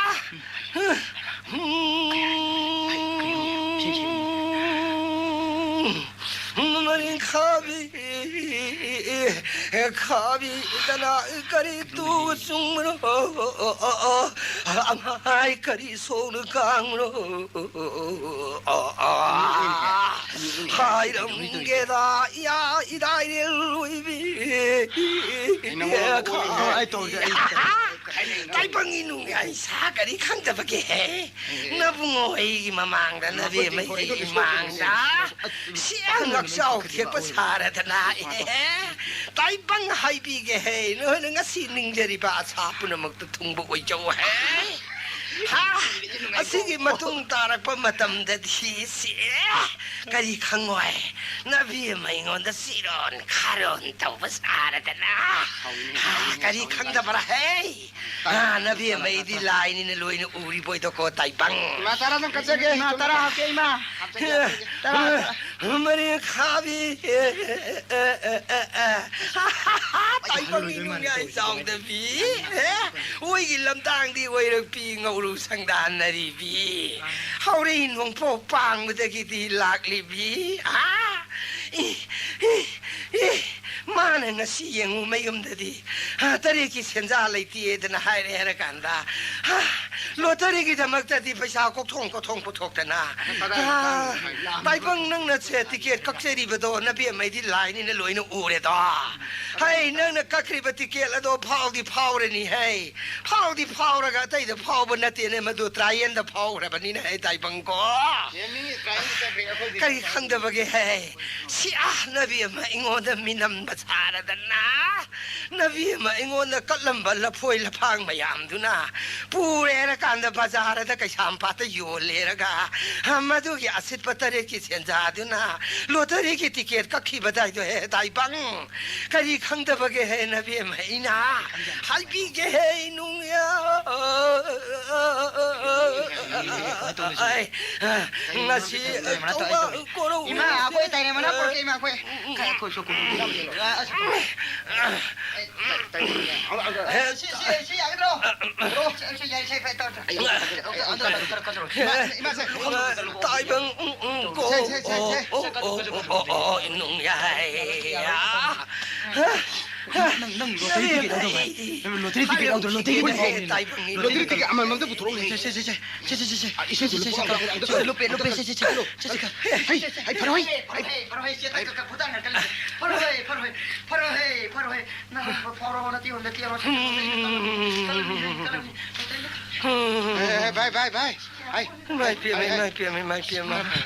ꯃꯔꯤꯡꯈꯥꯕꯤ, ꯈꯥꯕꯤ ꯏꯇꯅ ꯀꯔꯤ ꯇꯨ ꯆꯨꯡꯕ꯭ꯔꯣ? ꯑꯃꯥꯏ ꯀꯔꯤ ꯁꯣꯛꯅ ꯀꯥꯡꯕ꯭ꯔꯣ? ꯍꯥꯏꯔꯝꯒꯦꯗ ꯏꯌꯥ ꯏꯗꯥꯏꯔꯦꯜ ꯑꯣꯏꯕꯤ꯫ ꯑꯩ ꯅꯉꯣꯟꯗ ꯑꯣꯜꯂꯤꯅꯦ꯫ ꯑꯩ ꯇꯧꯔꯒꯦ, ꯑꯩ꯫ ꯄꯪꯉꯤ ꯅꯨꯡꯉꯥꯏ ꯁꯥ ꯀꯔꯤ ꯈꯪꯗꯕꯒꯦ ꯍꯦ? ꯅꯕꯨꯡꯉꯣ ꯑꯩꯒꯤ ꯃꯃꯥꯡꯗ ꯅꯕꯦꯝꯃ ꯑꯩꯒꯤ ꯏꯃꯥꯡꯗ ꯁꯤ ꯉꯛꯆꯥꯎ ꯊꯦꯛꯄ ꯁꯥꯔꯗꯅ ꯑꯦ? ꯇꯥꯏꯕꯪ ꯍꯥꯏꯕꯤꯒꯦ ꯍꯦ, ꯅꯣꯏꯅ ꯉꯁꯤ ꯅꯤꯡꯖꯔꯤꯕ ꯑꯁꯥ ꯄꯨꯝꯅꯃꯛꯇꯨ ꯊꯨꯡꯕ ꯑꯣꯏꯖꯧ ꯍꯦ꯫ ꯍꯥ? ꯑꯁꯤꯒꯤ ꯃꯇꯨꯡ ꯇꯥꯔꯛꯄ ꯃꯇꯝꯗꯗꯤ ꯁꯤ ꯀꯔꯤ ꯈꯪꯉꯣꯏ? ꯅꯕꯦꯝꯃ ꯑꯩꯉꯣꯟꯗ ꯁꯤꯔꯣꯟ ꯈꯥꯔꯣꯟ ꯇꯧꯕ ꯁꯥꯔꯗꯅ ꯍꯥ? ꯀꯔꯤ ꯈꯪꯗꯕ꯭ꯔꯥ ꯍꯦ? ꯍꯥ, ꯅꯕꯦꯝꯃ ꯑꯩꯗꯤ ꯂꯥꯏꯅꯤꯅ ꯂꯣꯏꯅ ꯎꯔꯤꯕꯣꯏꯗꯀꯣ ꯇꯥꯏꯕꯪ꯫ ꯏꯃꯥ ꯇꯔꯥꯗꯪ ꯀꯠꯆꯒꯦ꯫ ꯏꯃꯥ ꯇꯔꯥ ꯍꯥꯞꯀꯦ ꯏꯃꯥ꯫ ꯍꯥꯞꯆꯒꯦ, ꯍꯥꯞꯆꯒꯦ꯫ ꯃꯔꯤꯡ ꯈꯥꯕꯤ꯫ ꯇꯥꯏꯕꯪꯒꯤ ꯅꯨꯡꯌꯥꯏ ꯆꯥꯎꯗꯕꯤ꯫ ꯑꯣꯏꯒꯤ ꯂꯝꯗꯥꯡꯗꯤ ꯑꯣꯏꯔꯛꯄꯤ ꯉꯧꯔꯨ ꯁꯪꯗꯥꯟꯅꯔꯤꯕꯤ꯫ ꯍꯧꯔꯛꯏ ꯅꯣꯡꯄꯣꯛ ꯄꯥꯡꯕꯗꯒꯤꯗꯤ ꯂꯥꯛꯂꯤꯕꯤ꯫ ꯑꯥ! ꯏ, ꯏ, ꯏ, ꯃꯥꯅ ꯉꯁꯤ ꯌꯦꯡꯉꯨ ꯃꯌꯨꯝꯗꯗꯤ, ꯍꯥ, ꯇꯔꯦꯠꯀꯤ ꯁꯦꯟꯖꯥ ꯂꯩꯇꯦꯗꯅ ꯍꯥꯏꯔꯦ ꯍꯥꯏꯔ ꯀꯥꯟꯗ, ꯍꯥ, ꯂꯣꯇꯔꯤꯒꯤꯗꯃꯛꯇꯗꯤ ꯄꯩꯁꯥ ꯀꯣꯛꯊꯣꯡ ꯀꯣꯛꯊꯣꯡ ꯄꯨꯊꯣꯛꯇꯅ, ꯍꯥ, ꯇꯥꯏꯕꯪ ꯅꯪꯅ ꯁꯦ ꯇꯤꯀꯦꯠ ꯀꯛꯆꯔꯤꯕꯗꯣ ꯅꯕꯦꯝꯃꯩꯗꯤ ꯂꯥꯏꯅꯤꯅ ꯂꯣꯏꯅ ꯎꯔꯦꯗꯣ꯫ ꯍꯩ, ꯅꯪꯅ ꯀꯛꯈ꯭ꯔꯤꯕ ꯇꯤꯀꯦꯠ ꯑꯗꯣ ꯐꯥꯎꯗꯤ ꯐꯥꯎꯔꯅꯤ ꯍꯩ꯫ ꯐꯥꯎꯗꯤ ꯐꯥꯎꯔꯒ ꯑꯇꯩꯗ ꯐꯥꯎꯕ ꯅꯠꯇꯦꯅꯦ, ꯃꯗꯨ ꯇ꯭ꯔꯥꯌꯦꯟꯗ ꯐꯥꯎꯈ꯭ꯔꯕꯅꯤꯅ ꯍꯩ ꯇꯥꯏꯕꯪꯀꯣ꯫ ꯀꯔꯤ ꯈꯪꯗꯕꯒꯦ ꯍꯩ? ꯁꯤ ꯑꯥ ꯅꯕꯦꯝꯃ ꯑꯩꯉꯣꯟꯗ ꯃꯤꯅꯝꯕ ꯁꯥꯔꯗꯅ, ꯅꯕꯦꯝꯃ ꯑꯩꯉꯣꯟꯗ ꯀꯠꯂꯝꯕ ꯂꯐꯣꯏ ꯂꯐꯥꯡ ꯃꯌꯥꯝꯗꯨꯅ ꯄꯨꯔꯦ ꯍꯥꯏꯔꯀꯥꯟꯗ ꯕꯖꯥꯔꯗ ꯀꯩꯁꯥꯝꯄꯥꯠꯇ ꯌꯣꯜꯂꯦꯔꯒ, ꯃꯗꯨꯒꯤ ꯑꯁꯤꯠꯄ ꯇꯔꯦꯠꯀꯤ ꯁꯦꯟꯖꯥꯗꯨꯅ ꯂꯣꯇꯔꯤꯒꯤ ꯇꯤꯀꯦꯠ ꯀꯛꯈꯤꯕꯗꯥꯏꯗꯣ ꯍꯦ ꯇꯥꯏꯕꯪ꯫ ꯀꯔꯤ ꯈꯪꯗꯕꯒꯦ ꯍꯦ ꯅꯕꯦꯝꯃ ꯑꯩꯅ ꯍꯥꯏꯕꯤꯒꯦ ꯍꯦ ꯅꯨꯡꯌꯥ꯫ ꯑꯩ, ꯉꯁꯤ ꯀꯧꯕ ꯀꯣꯔꯧ꯫ ꯏꯃꯥ, ꯑꯩꯈꯣꯏ ꯇꯥꯏꯔꯦ ꯃꯅꯥ ꯄꯨꯔꯛꯀꯦ, ꯏꯃꯥ, ꯑꯩꯈꯣꯏ꯫ ꯀꯥꯏ, ꯑꯩꯈꯣꯏ ꯁꯣꯛ ꯀꯨꯝꯕ ꯌꯥꯎꯗꯦ꯫ ꯑꯁ꯫ ꯁꯤ, ꯁꯤ, ꯁꯤ ꯌꯥꯒꯗ꯭ꯔꯣ? ꯁꯤ, ꯁꯤ ꯌꯥꯏ, ꯁꯤ ꯐꯩ, ꯇꯧꯔꯣ, ꯇꯧꯔꯣ꯫ ꯏꯃꯥ, ꯏꯃꯥ, ꯁꯦ, ꯇꯥꯏꯕꯪ, ꯎꯝ, ꯎꯝ, ꯀꯣ꯫ ꯁꯦ, ꯁꯦ, ꯁꯦ, ꯁꯦ꯫ ꯑꯣ, ꯑꯣ, ꯑꯣ, ꯑꯣ, ꯅꯨꯡ ꯌꯥꯏ꯫ ꯅꯪ, ꯅꯪ lottery ticket ꯌꯥꯎꯗ꯭ꯔꯣ ꯚꯥꯏ? ꯅꯪ lottery ticket ꯌꯥꯎꯗ꯭ꯔꯣ? Lottery ticket ꯌꯥꯎꯗ꯭ꯔꯣ? Lottery ticket ꯑꯃꯃꯝꯇ ꯄꯨꯊꯣꯔꯛꯎꯅꯦ꯫ ꯁꯦ, ꯁꯦ, ꯁꯦ, ꯁꯦ꯫ ꯑ, ꯏꯁꯩ ꯁꯦ, ꯁꯦ, ꯁꯦ, ꯂꯨꯄꯥ ꯁꯦ, ꯁꯦ, ꯁꯦ, ꯁꯦ, ꯁꯦ, ꯁꯦ꯫ ꯍꯩ, ꯍꯩ, ꯐꯔꯣꯏ꯫ ꯐꯔꯣꯏ, ꯐꯔꯣꯏ, ꯁꯦ, ꯇꯛ, ꯇꯛ, ꯇꯛ, ꯐꯨꯗꯥ ꯉꯥꯛꯇ ꯂꯩꯔꯦ꯫ ꯐꯔꯣꯏ, ꯐꯔꯣꯏ, ꯐꯔꯣꯏ, ꯐꯔꯣꯏ, ꯐꯔꯣꯏ꯫ ꯅꯪ ꯐꯥꯎꯔꯛꯑꯣ, ꯅꯇꯤꯌꯣꯟꯗ ꯇꯦꯔꯣ꯫ ꯆꯠꯂꯝꯃꯤ, ꯆꯠꯂꯝꯃꯤ꯫ ꯑꯦ, ꯚꯥꯏ, ꯚꯥꯏ, ꯚꯥꯏ꯫ ꯍꯥꯏ꯫ ꯏꯃꯥꯏ ꯄꯦꯝꯃ, ꯍꯥꯏ, ꯍꯥꯏ꯫ ꯏꯃꯥꯏ ꯄꯦꯝꯃ, ꯏꯃꯥꯏ ꯄꯦꯝꯃ꯫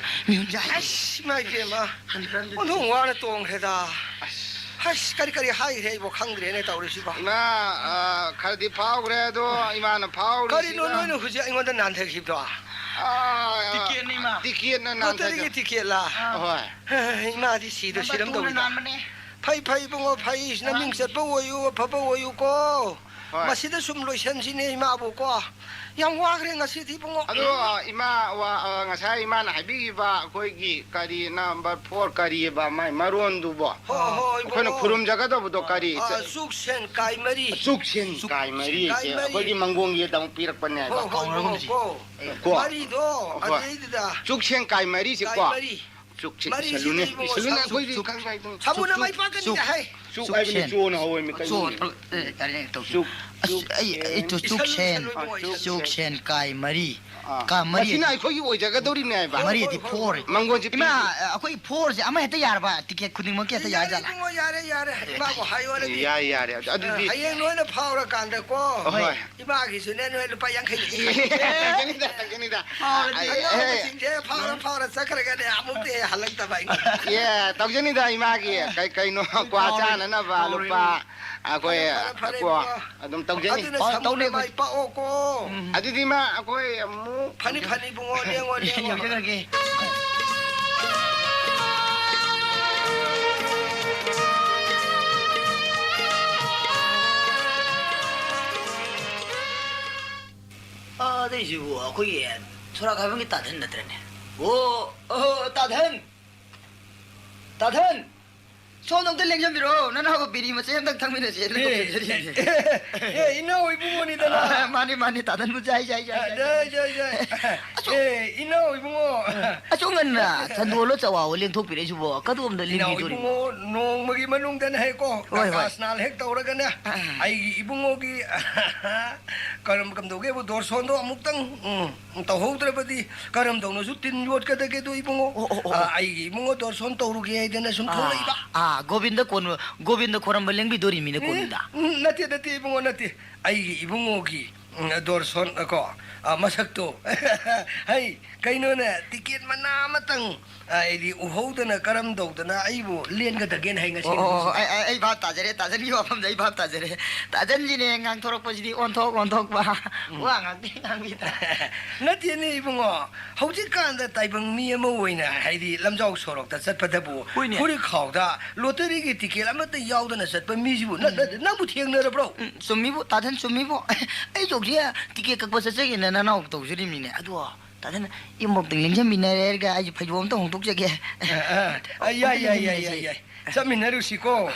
ꯃꯤꯍꯨꯟ ꯌꯥꯏ꯫ ꯑꯁ, ꯏꯃꯥꯏ ꯄꯦꯝꯃ꯫ ꯑꯣꯟꯊꯣꯛ ꯋꯥꯅ ꯇꯣꯡꯈ꯭ꯔꯦꯗ꯫ ꯑꯁ꯫ ꯑꯁ, ꯀꯔꯤ, ꯀꯔꯤ ꯍꯥꯏꯈ꯭ꯔꯦ ꯑꯩꯕꯣ ꯈꯪꯗ꯭ꯔꯦꯅꯦ ꯇꯧꯔꯤꯁꯤꯕꯣ꯫ ꯏꯃꯥ, ꯑ, ꯈꯔꯗꯤ ꯐꯥꯎꯈ꯭ꯔꯦ ꯑꯗꯣ, ꯏꯃꯥꯅ ꯐꯥꯎꯔꯤꯁꯤꯒ ꯀꯔꯤꯅꯣ ꯅꯣꯏꯅ ꯍꯧꯖꯤꯛ ꯑꯩꯉꯣꯟꯗ ꯅꯥꯟꯊꯈꯤꯕꯗꯣ? ꯑ, ticketꯅꯤ, ꯏꯃꯥ꯫ Ticketꯅ ꯅꯥꯟꯊꯈꯤꯕ꯫ Lotteryꯒꯤ ticketꯂꯥ? ꯍꯣꯏ꯫ ꯏꯃꯥꯗꯤ ꯁꯤꯗ ꯁꯤꯔꯝꯗꯧꯔꯤꯗ꯫ ꯐꯩ, ꯐꯩ, ꯏꯕꯨꯡꯉꯣ, ꯐꯩ꯫ ꯅꯃꯤꯡ ꯆꯠꯄ ꯑꯣꯏꯌꯨ, ꯑꯐꯕ ꯑꯣꯏꯌꯨꯀꯣ꯫ ꯍꯣꯏ꯫ ꯃꯁꯤꯗ ꯁꯨꯝ ꯂꯣꯏꯁꯟꯁꯤꯅꯦ, ꯏꯃꯥꯕꯨꯀꯣ꯫ ꯌꯥꯝ ꯋꯥꯈ꯭ꯔꯦ ꯉꯁꯤꯗꯤ, ꯏꯕꯨꯡꯉꯣ꯫ ꯑꯗꯣ, ꯏꯃꯥ, ꯋꯥ-, ꯑ, ꯉꯁꯥꯏ ꯏꯃꯥꯅ ꯍꯥꯏꯕꯤꯈꯤꯕ ꯑꯩꯈꯣꯏꯒꯤ ꯀꯔꯤ number four ꯀꯔꯤꯑꯕ ꯃꯥꯏ ꯃꯔꯣꯟꯗꯨꯕꯣ? ꯍꯣ, ꯍꯣ, ꯑꯩꯈꯣꯏꯅ ꯏꯕꯨꯡꯉꯣ꯫ ꯈꯨꯔꯨꯝꯖꯒꯗꯧꯕꯗꯣ ꯀꯔꯤ? ꯑ, ꯆꯨꯛꯁꯦꯟ ꯀꯥꯏ ꯃꯔꯤ꯫ ꯆꯨꯛꯁꯦꯟ ꯆꯨꯛ-, ꯀꯥꯏ ꯃꯔꯤꯁꯦ ꯀꯥꯏ ꯃꯔꯤ꯫ ꯑꯩꯈꯣꯏꯒꯤ ꯃꯪꯒꯣꯡꯒꯤ ꯑꯗꯨꯝ ꯄꯤꯔꯛꯄꯅꯦꯕ꯫ ꯍꯣ, ꯍꯣ, ꯏꯕꯨꯡꯉꯣ, ꯀꯣ꯫ ꯀꯣ꯫ ꯃꯔꯤꯗꯣ, ꯍꯣꯏ꯫ ꯑꯗꯩꯗꯨꯗ ꯆꯨꯛꯁꯦꯟ ꯀꯥꯏ ꯃꯔꯤꯁꯦ ꯀꯥꯏ ꯀꯣ꯫ ꯃꯔꯤ꯫ ꯆꯨꯛꯁꯦ ꯃꯔꯤꯁꯤꯗ ꯏꯁꯜꯂꯨꯅꯦ꯫ ꯏꯕꯨꯡꯉꯣ ꯏꯁꯜꯂꯨꯅꯦ, ꯁꯥꯃꯨ-, ꯑꯩꯈꯣꯏꯗꯤ ꯆꯨꯛ-, ꯈꯪ-, ꯈꯪ-, ꯈꯪ-, ꯁꯥꯃꯨꯅ ꯆꯨꯛ-, ꯃꯥꯏ ꯄꯥꯛꯀꯅꯤꯗ ꯆꯨꯛ-, ꯍꯥꯏ꯫ ꯆꯨꯛ ꯍꯥꯏꯕꯅꯤ, ꯆꯨꯛꯁꯦꯟ꯫ ꯆꯣꯅ ꯍꯧꯋꯦꯃꯤ, ꯀꯩꯅꯣ? ꯆꯣ, ꯑꯦ, ꯌꯥꯔꯦ, ꯌꯥꯔꯦ, ꯇꯧꯁꯤ꯫ ꯆꯨꯛ, ꯑꯁ, ꯑꯩ, ꯑꯩ ꯇꯨ ꯏꯁꯜꯂꯨ, ꯆꯨꯛꯁꯦꯟ, ꯏꯁꯜꯂꯨ, ꯏꯕꯨꯡꯉꯣ, ꯏꯁꯜꯂꯨ꯫ ꯆꯨꯛꯁꯦꯟ ꯀꯥꯏ ꯃꯔꯤ꯫ ꯑꯥ꯫ ꯀꯥ ꯃꯔꯤ ꯃꯁꯤꯅ ꯑꯗꯤ ꯑꯩꯈꯣꯏꯒꯤ ꯑꯣꯏꯖꯒꯗꯧꯔꯤꯕꯅꯦ ꯍꯥꯏꯕ꯫ ꯃꯔꯤ ꯑꯗꯤ ꯍꯣꯏ, ꯍꯣꯏ, ꯐꯣꯔ꯫ ꯍꯣꯏ꯫ ꯃꯪꯒꯣꯟꯁꯦ ꯏꯃꯥ, ꯄꯤꯕꯤꯌꯨ꯫ ꯑ, ꯑꯩꯈꯣꯏ ꯐꯣꯔꯁꯦ ꯑꯃ ꯍꯦꯛꯇ ꯌꯥꯔꯕ? ꯇꯤꯀꯦꯠ ꯈꯨꯗꯤꯡꯃꯛꯀꯤ ꯍꯦꯛꯇ ꯌꯥꯔꯦ, ꯌꯥꯖꯥꯠꯂ? ꯏꯕꯨꯡꯉꯣ, ꯌꯥꯔꯦ, ꯌꯥꯔꯦ꯫ ꯏꯃꯥꯕꯨ ꯍꯥꯏꯌꯣꯅꯗꯤ꯫ ꯌꯥꯏ, ꯌꯥꯔꯦ꯫ ꯑꯗꯨꯗꯤ ꯑ, ꯍꯌꯦꯡ ꯅꯣꯏꯅ ꯐꯥꯎꯔꯀꯥꯟꯗꯀꯣ꯫ ꯍꯣꯏ꯫ ꯏꯃꯥꯒꯤꯁꯨꯅꯦ, ꯅꯣꯏ ꯂꯨꯄꯥ ꯌꯥꯡꯈꯩ ꯅꯤ꯫ ꯇꯧꯖꯅꯤꯗ, ꯇꯧꯖꯅꯤꯗ꯫ ꯐꯥꯎꯔꯗꯤ ꯑꯩ, ꯑꯩ, ꯑꯉꯥꯎꯕꯁꯤꯡꯁꯦ ꯐꯥꯎꯔ, ꯐꯥꯎꯔ ꯆꯠꯈ꯭ꯔꯒꯅꯦ, ꯑꯃꯨꯛꯇ ꯍꯦꯛ ꯍꯜꯂꯛꯇꯕ ꯑꯩꯉꯣꯟꯗ꯫ ꯑꯦ, ꯇꯧꯖꯅꯤꯗ, ꯏꯃꯥꯒꯤ ꯀꯩ ꯀꯩꯅꯣ ꯀ꯭ꯋꯥ ꯐꯥꯎꯔꯦ꯫ ꯆꯥꯅꯅꯕ ꯐꯥꯎꯔꯦ꯫ ꯂꯨꯄꯥ ꯑꯩꯈꯣꯏ ꯐꯔꯦ, ꯐꯔꯦ, ꯀꯣ, ꯐꯔꯦ꯫ ꯑꯗꯨꯝ ꯇꯧꯖꯅꯤ꯫ ꯑꯗꯨꯅ ꯑꯣ, ꯁꯃꯨꯗ꯭ꯔ ꯇꯧꯅꯤ꯫ ꯃꯥꯏ ꯄꯥꯛꯑꯣꯀꯣ꯫ ꯎꯝ꯫ ꯑꯗꯨꯗꯤ ꯏꯃꯥ, ꯑꯩꯈꯣꯏ ꯑꯃꯨꯛ ꯐꯅꯤ, ꯐꯅꯤ, ꯏꯕꯨꯡꯉꯣ, ꯂꯦꯡꯉꯣ, ꯂꯦꯡꯉꯣ꯫ ꯌꯧꯖꯔꯒꯦ꯫ ꯑꯥ, ꯑꯗꯩꯁꯤꯕꯨ ꯑꯩꯈꯣꯏꯒꯤ ꯁꯣꯔꯥ ꯈꯥꯏꯕꯝꯒꯤ ꯇꯥꯙꯟ ꯅꯠꯇ꯭ꯔꯅꯦ? ꯑꯣ, ꯑꯣ, ꯇꯥꯙꯟ! ꯇꯥꯙꯟ! ꯊꯣꯡꯗ ꯑꯝꯇ ꯂꯦꯡꯖꯟꯕꯤꯔꯛꯑꯣ, ꯅꯅꯥꯎꯒ ꯕꯤꯔꯤ ꯃꯆꯦꯠ ꯑꯝꯇꯪ ꯊꯛꯃꯤꯟꯅꯁꯦꯅ ꯑꯦ, ꯀꯧꯁꯤꯟꯖꯔꯤꯅꯦ꯫ ꯑꯦ, ꯏꯅꯥꯎ ꯏꯕꯨꯡꯉꯣꯅꯤꯗꯅ꯫ ꯑ, ꯃꯥꯅꯤ, ꯃꯥꯅꯤ, ꯇꯥꯗꯟꯕꯨ ꯖꯥꯏ, ꯖꯥꯏ, ꯖꯥꯏ, ꯑ, ꯖꯥꯏ꯫ ꯖꯥꯏ, ꯖꯥꯏ, ꯖꯥꯏ꯫ ꯑꯁꯨꯛ ꯑꯦ, ꯏꯅꯥꯎ ꯏꯕꯨꯡꯉꯣ꯫ ꯑꯁꯨꯛ ꯉꯟꯅ ꯁꯟꯗꯣꯜꯂꯣ ꯆꯋꯥꯋꯣ ꯂꯦꯡꯊꯣꯛꯄꯤꯔꯛꯏꯁꯤꯕꯣ? ꯀꯗꯣꯝꯗ ꯏꯅꯥꯎ ꯂꯦꯡꯕꯤꯗꯣꯔꯤꯅꯣ? ꯏꯕꯨꯡꯉꯣ, ꯅꯣꯡꯃꯒꯤ ꯃꯅꯨꯡꯗꯅ ꯍꯦꯛꯀꯣ, ꯍꯣꯏ, ꯍꯣꯏ꯫ ꯀꯀꯥꯁꯅꯥꯜ ꯍꯦꯛ ꯇꯧꯔꯒꯅꯦ, ꯑ꯫ ꯑꯩꯒꯤ ꯏꯕꯨꯡꯉꯣꯒꯤ ꯀꯔꯝ ꯀꯝꯗꯧꯒꯦꯕꯨ ꯗꯣꯔꯁꯣꯟꯗꯣ ꯑꯃꯨꯛꯇꯪ, ꯎꯝ, ꯇꯧꯍꯧꯗ꯭ꯔꯕꯗꯤ ꯀꯔꯝ ꯇꯧꯅꯁꯨ ꯇꯤꯟ ꯌꯣꯠꯀꯗꯒꯦꯗꯣ, ꯏꯕꯨꯡꯉꯣ? ꯑꯣ, ꯑꯣ, ꯑꯣ, ꯑꯣ꯫ ꯑ, ꯑꯩꯒꯤ ꯏꯕꯨꯡꯉꯣ ꯗꯣꯔꯁꯣꯟ ꯇꯧꯔꯨꯒꯦ ꯍꯥꯏꯗꯅ ꯁꯨꯝ ꯑꯥ, ꯊꯣꯛꯂꯛꯏꯕ꯫ ꯑꯥ, ꯒꯣꯕꯤꯟꯗ ꯀꯣꯟ-, ꯒꯣꯕꯤꯟꯗ ꯈꯣꯔꯝꯕ ꯂꯦꯡꯕꯤꯗꯣꯔꯤꯃꯤꯅꯦ ꯎꯝ, ꯀꯣꯅꯨꯡꯗ꯫ ꯎꯝ, ꯅꯠꯇꯦ, ꯅꯠꯇꯦ, ꯏꯕꯨꯡꯉꯣ, ꯅꯠꯇꯦ꯫ ꯑꯩꯒꯤ ꯏꯕꯨꯡꯉꯣꯒꯤ, ꯎꯝ, ꯗꯣꯔꯁꯣꯟ ꯀꯣ, ꯑ, ꯃꯁꯛꯇꯣ꯫ ꯍꯩ, ꯀꯩꯅꯣꯅꯦ, ꯇꯤꯀꯦꯠ ꯃꯅꯥ ꯑꯃꯇꯪ, ꯑ, ꯑꯩꯗꯤ ꯎꯍꯧꯗꯅ ꯀꯔꯝ ꯇꯧꯗꯅ ꯑꯩꯕꯨ ꯂꯦꯟꯒꯗꯒꯦꯅ ꯍꯥꯏ ꯉꯁꯤ ꯑꯣ, ꯑꯣ, ꯅꯨꯃꯤꯠꯁꯤꯗ꯫ ꯑꯩ, ꯑꯩ, ꯑꯩ ꯚꯥꯞ ꯇꯥꯖꯔꯦ, ꯇꯥꯖꯟꯒꯤ ꯋꯥꯐꯝꯗ ꯑꯩ ꯚꯥꯞ ꯇꯥꯖꯔꯦ꯫ ꯇꯥꯖꯟꯁꯤꯅꯦ ꯉꯥꯡꯊꯣꯔꯛꯄꯁꯤꯗꯤ ꯑꯣꯟꯊꯣꯛ ꯑꯣꯟꯊꯣꯛꯄ꯫ ꯎꯝ꯫ ꯋꯥ ꯉꯥꯡꯗꯦ ꯉꯥꯡꯕꯤꯗ꯫ ꯅꯠꯇꯦꯅꯦ ꯏꯕꯨꯡꯉꯣ, ꯍꯧꯖꯤꯛꯀꯥꯟꯗ ꯇꯥꯏꯕꯪ ꯃꯤ ꯑꯃ ꯑꯣꯏꯅ, ꯍꯥꯏꯗꯤ ꯂꯝꯖꯥꯎ ꯁꯣꯔꯣꯛꯇ ꯆꯠꯄꯗꯕꯨ ꯍꯣꯏꯅꯦ꯫ ꯐꯨꯔꯤꯠꯈꯥꯎꯗ ꯂꯣꯇꯔꯤꯒꯤ ꯇꯤꯀꯦꯠ ꯑꯃꯠꯇ ꯌꯥꯎꯗꯅ ꯆꯠꯄ ꯃꯤꯁꯤꯕꯨ ꯅ-, ꯅ-, ꯎꯝ꯫ ꯅꯪꯕꯨ ꯊꯦꯡꯅꯔꯕ꯭ꯔꯣ? ꯎꯝ, ꯆꯨꯝꯃꯤꯕꯨ, ꯇꯥꯗꯟ ꯆꯨꯝꯃꯤꯕꯨ꯫ ꯑꯩ ꯍꯧꯖꯤꯛ ꯇꯤꯀꯦꯠ ꯀꯛꯄ ꯆꯠꯆꯒꯦꯅ ꯅꯅꯥꯎ ꯇꯧꯖꯔꯤꯕꯅꯤꯅꯦ꯫ ꯑꯗꯣ ꯇꯥꯗꯟ, ꯏꯃꯣꯛꯇꯪ ꯂꯦꯡꯖꯟꯃꯤꯟꯅꯔꯦ ꯍꯥꯏꯔꯒ ꯑꯩꯁꯦ ꯐꯩꯖꯣꯝ ꯑꯝꯇ ꯍꯣꯡꯗꯣꯛꯆꯒꯦ꯫ ꯑ, ꯑ, ꯑ, ꯌꯥꯏ, ꯑꯝꯇ ꯌꯥꯏ, ꯌꯥꯏ, ꯂꯦꯡꯖꯟꯃꯤꯟꯅꯁꯦ꯫ ꯌꯥꯏ, ꯌꯥꯏ꯫ ꯆꯠꯃꯤꯟꯅꯔꯨꯁꯤꯀꯣ꯫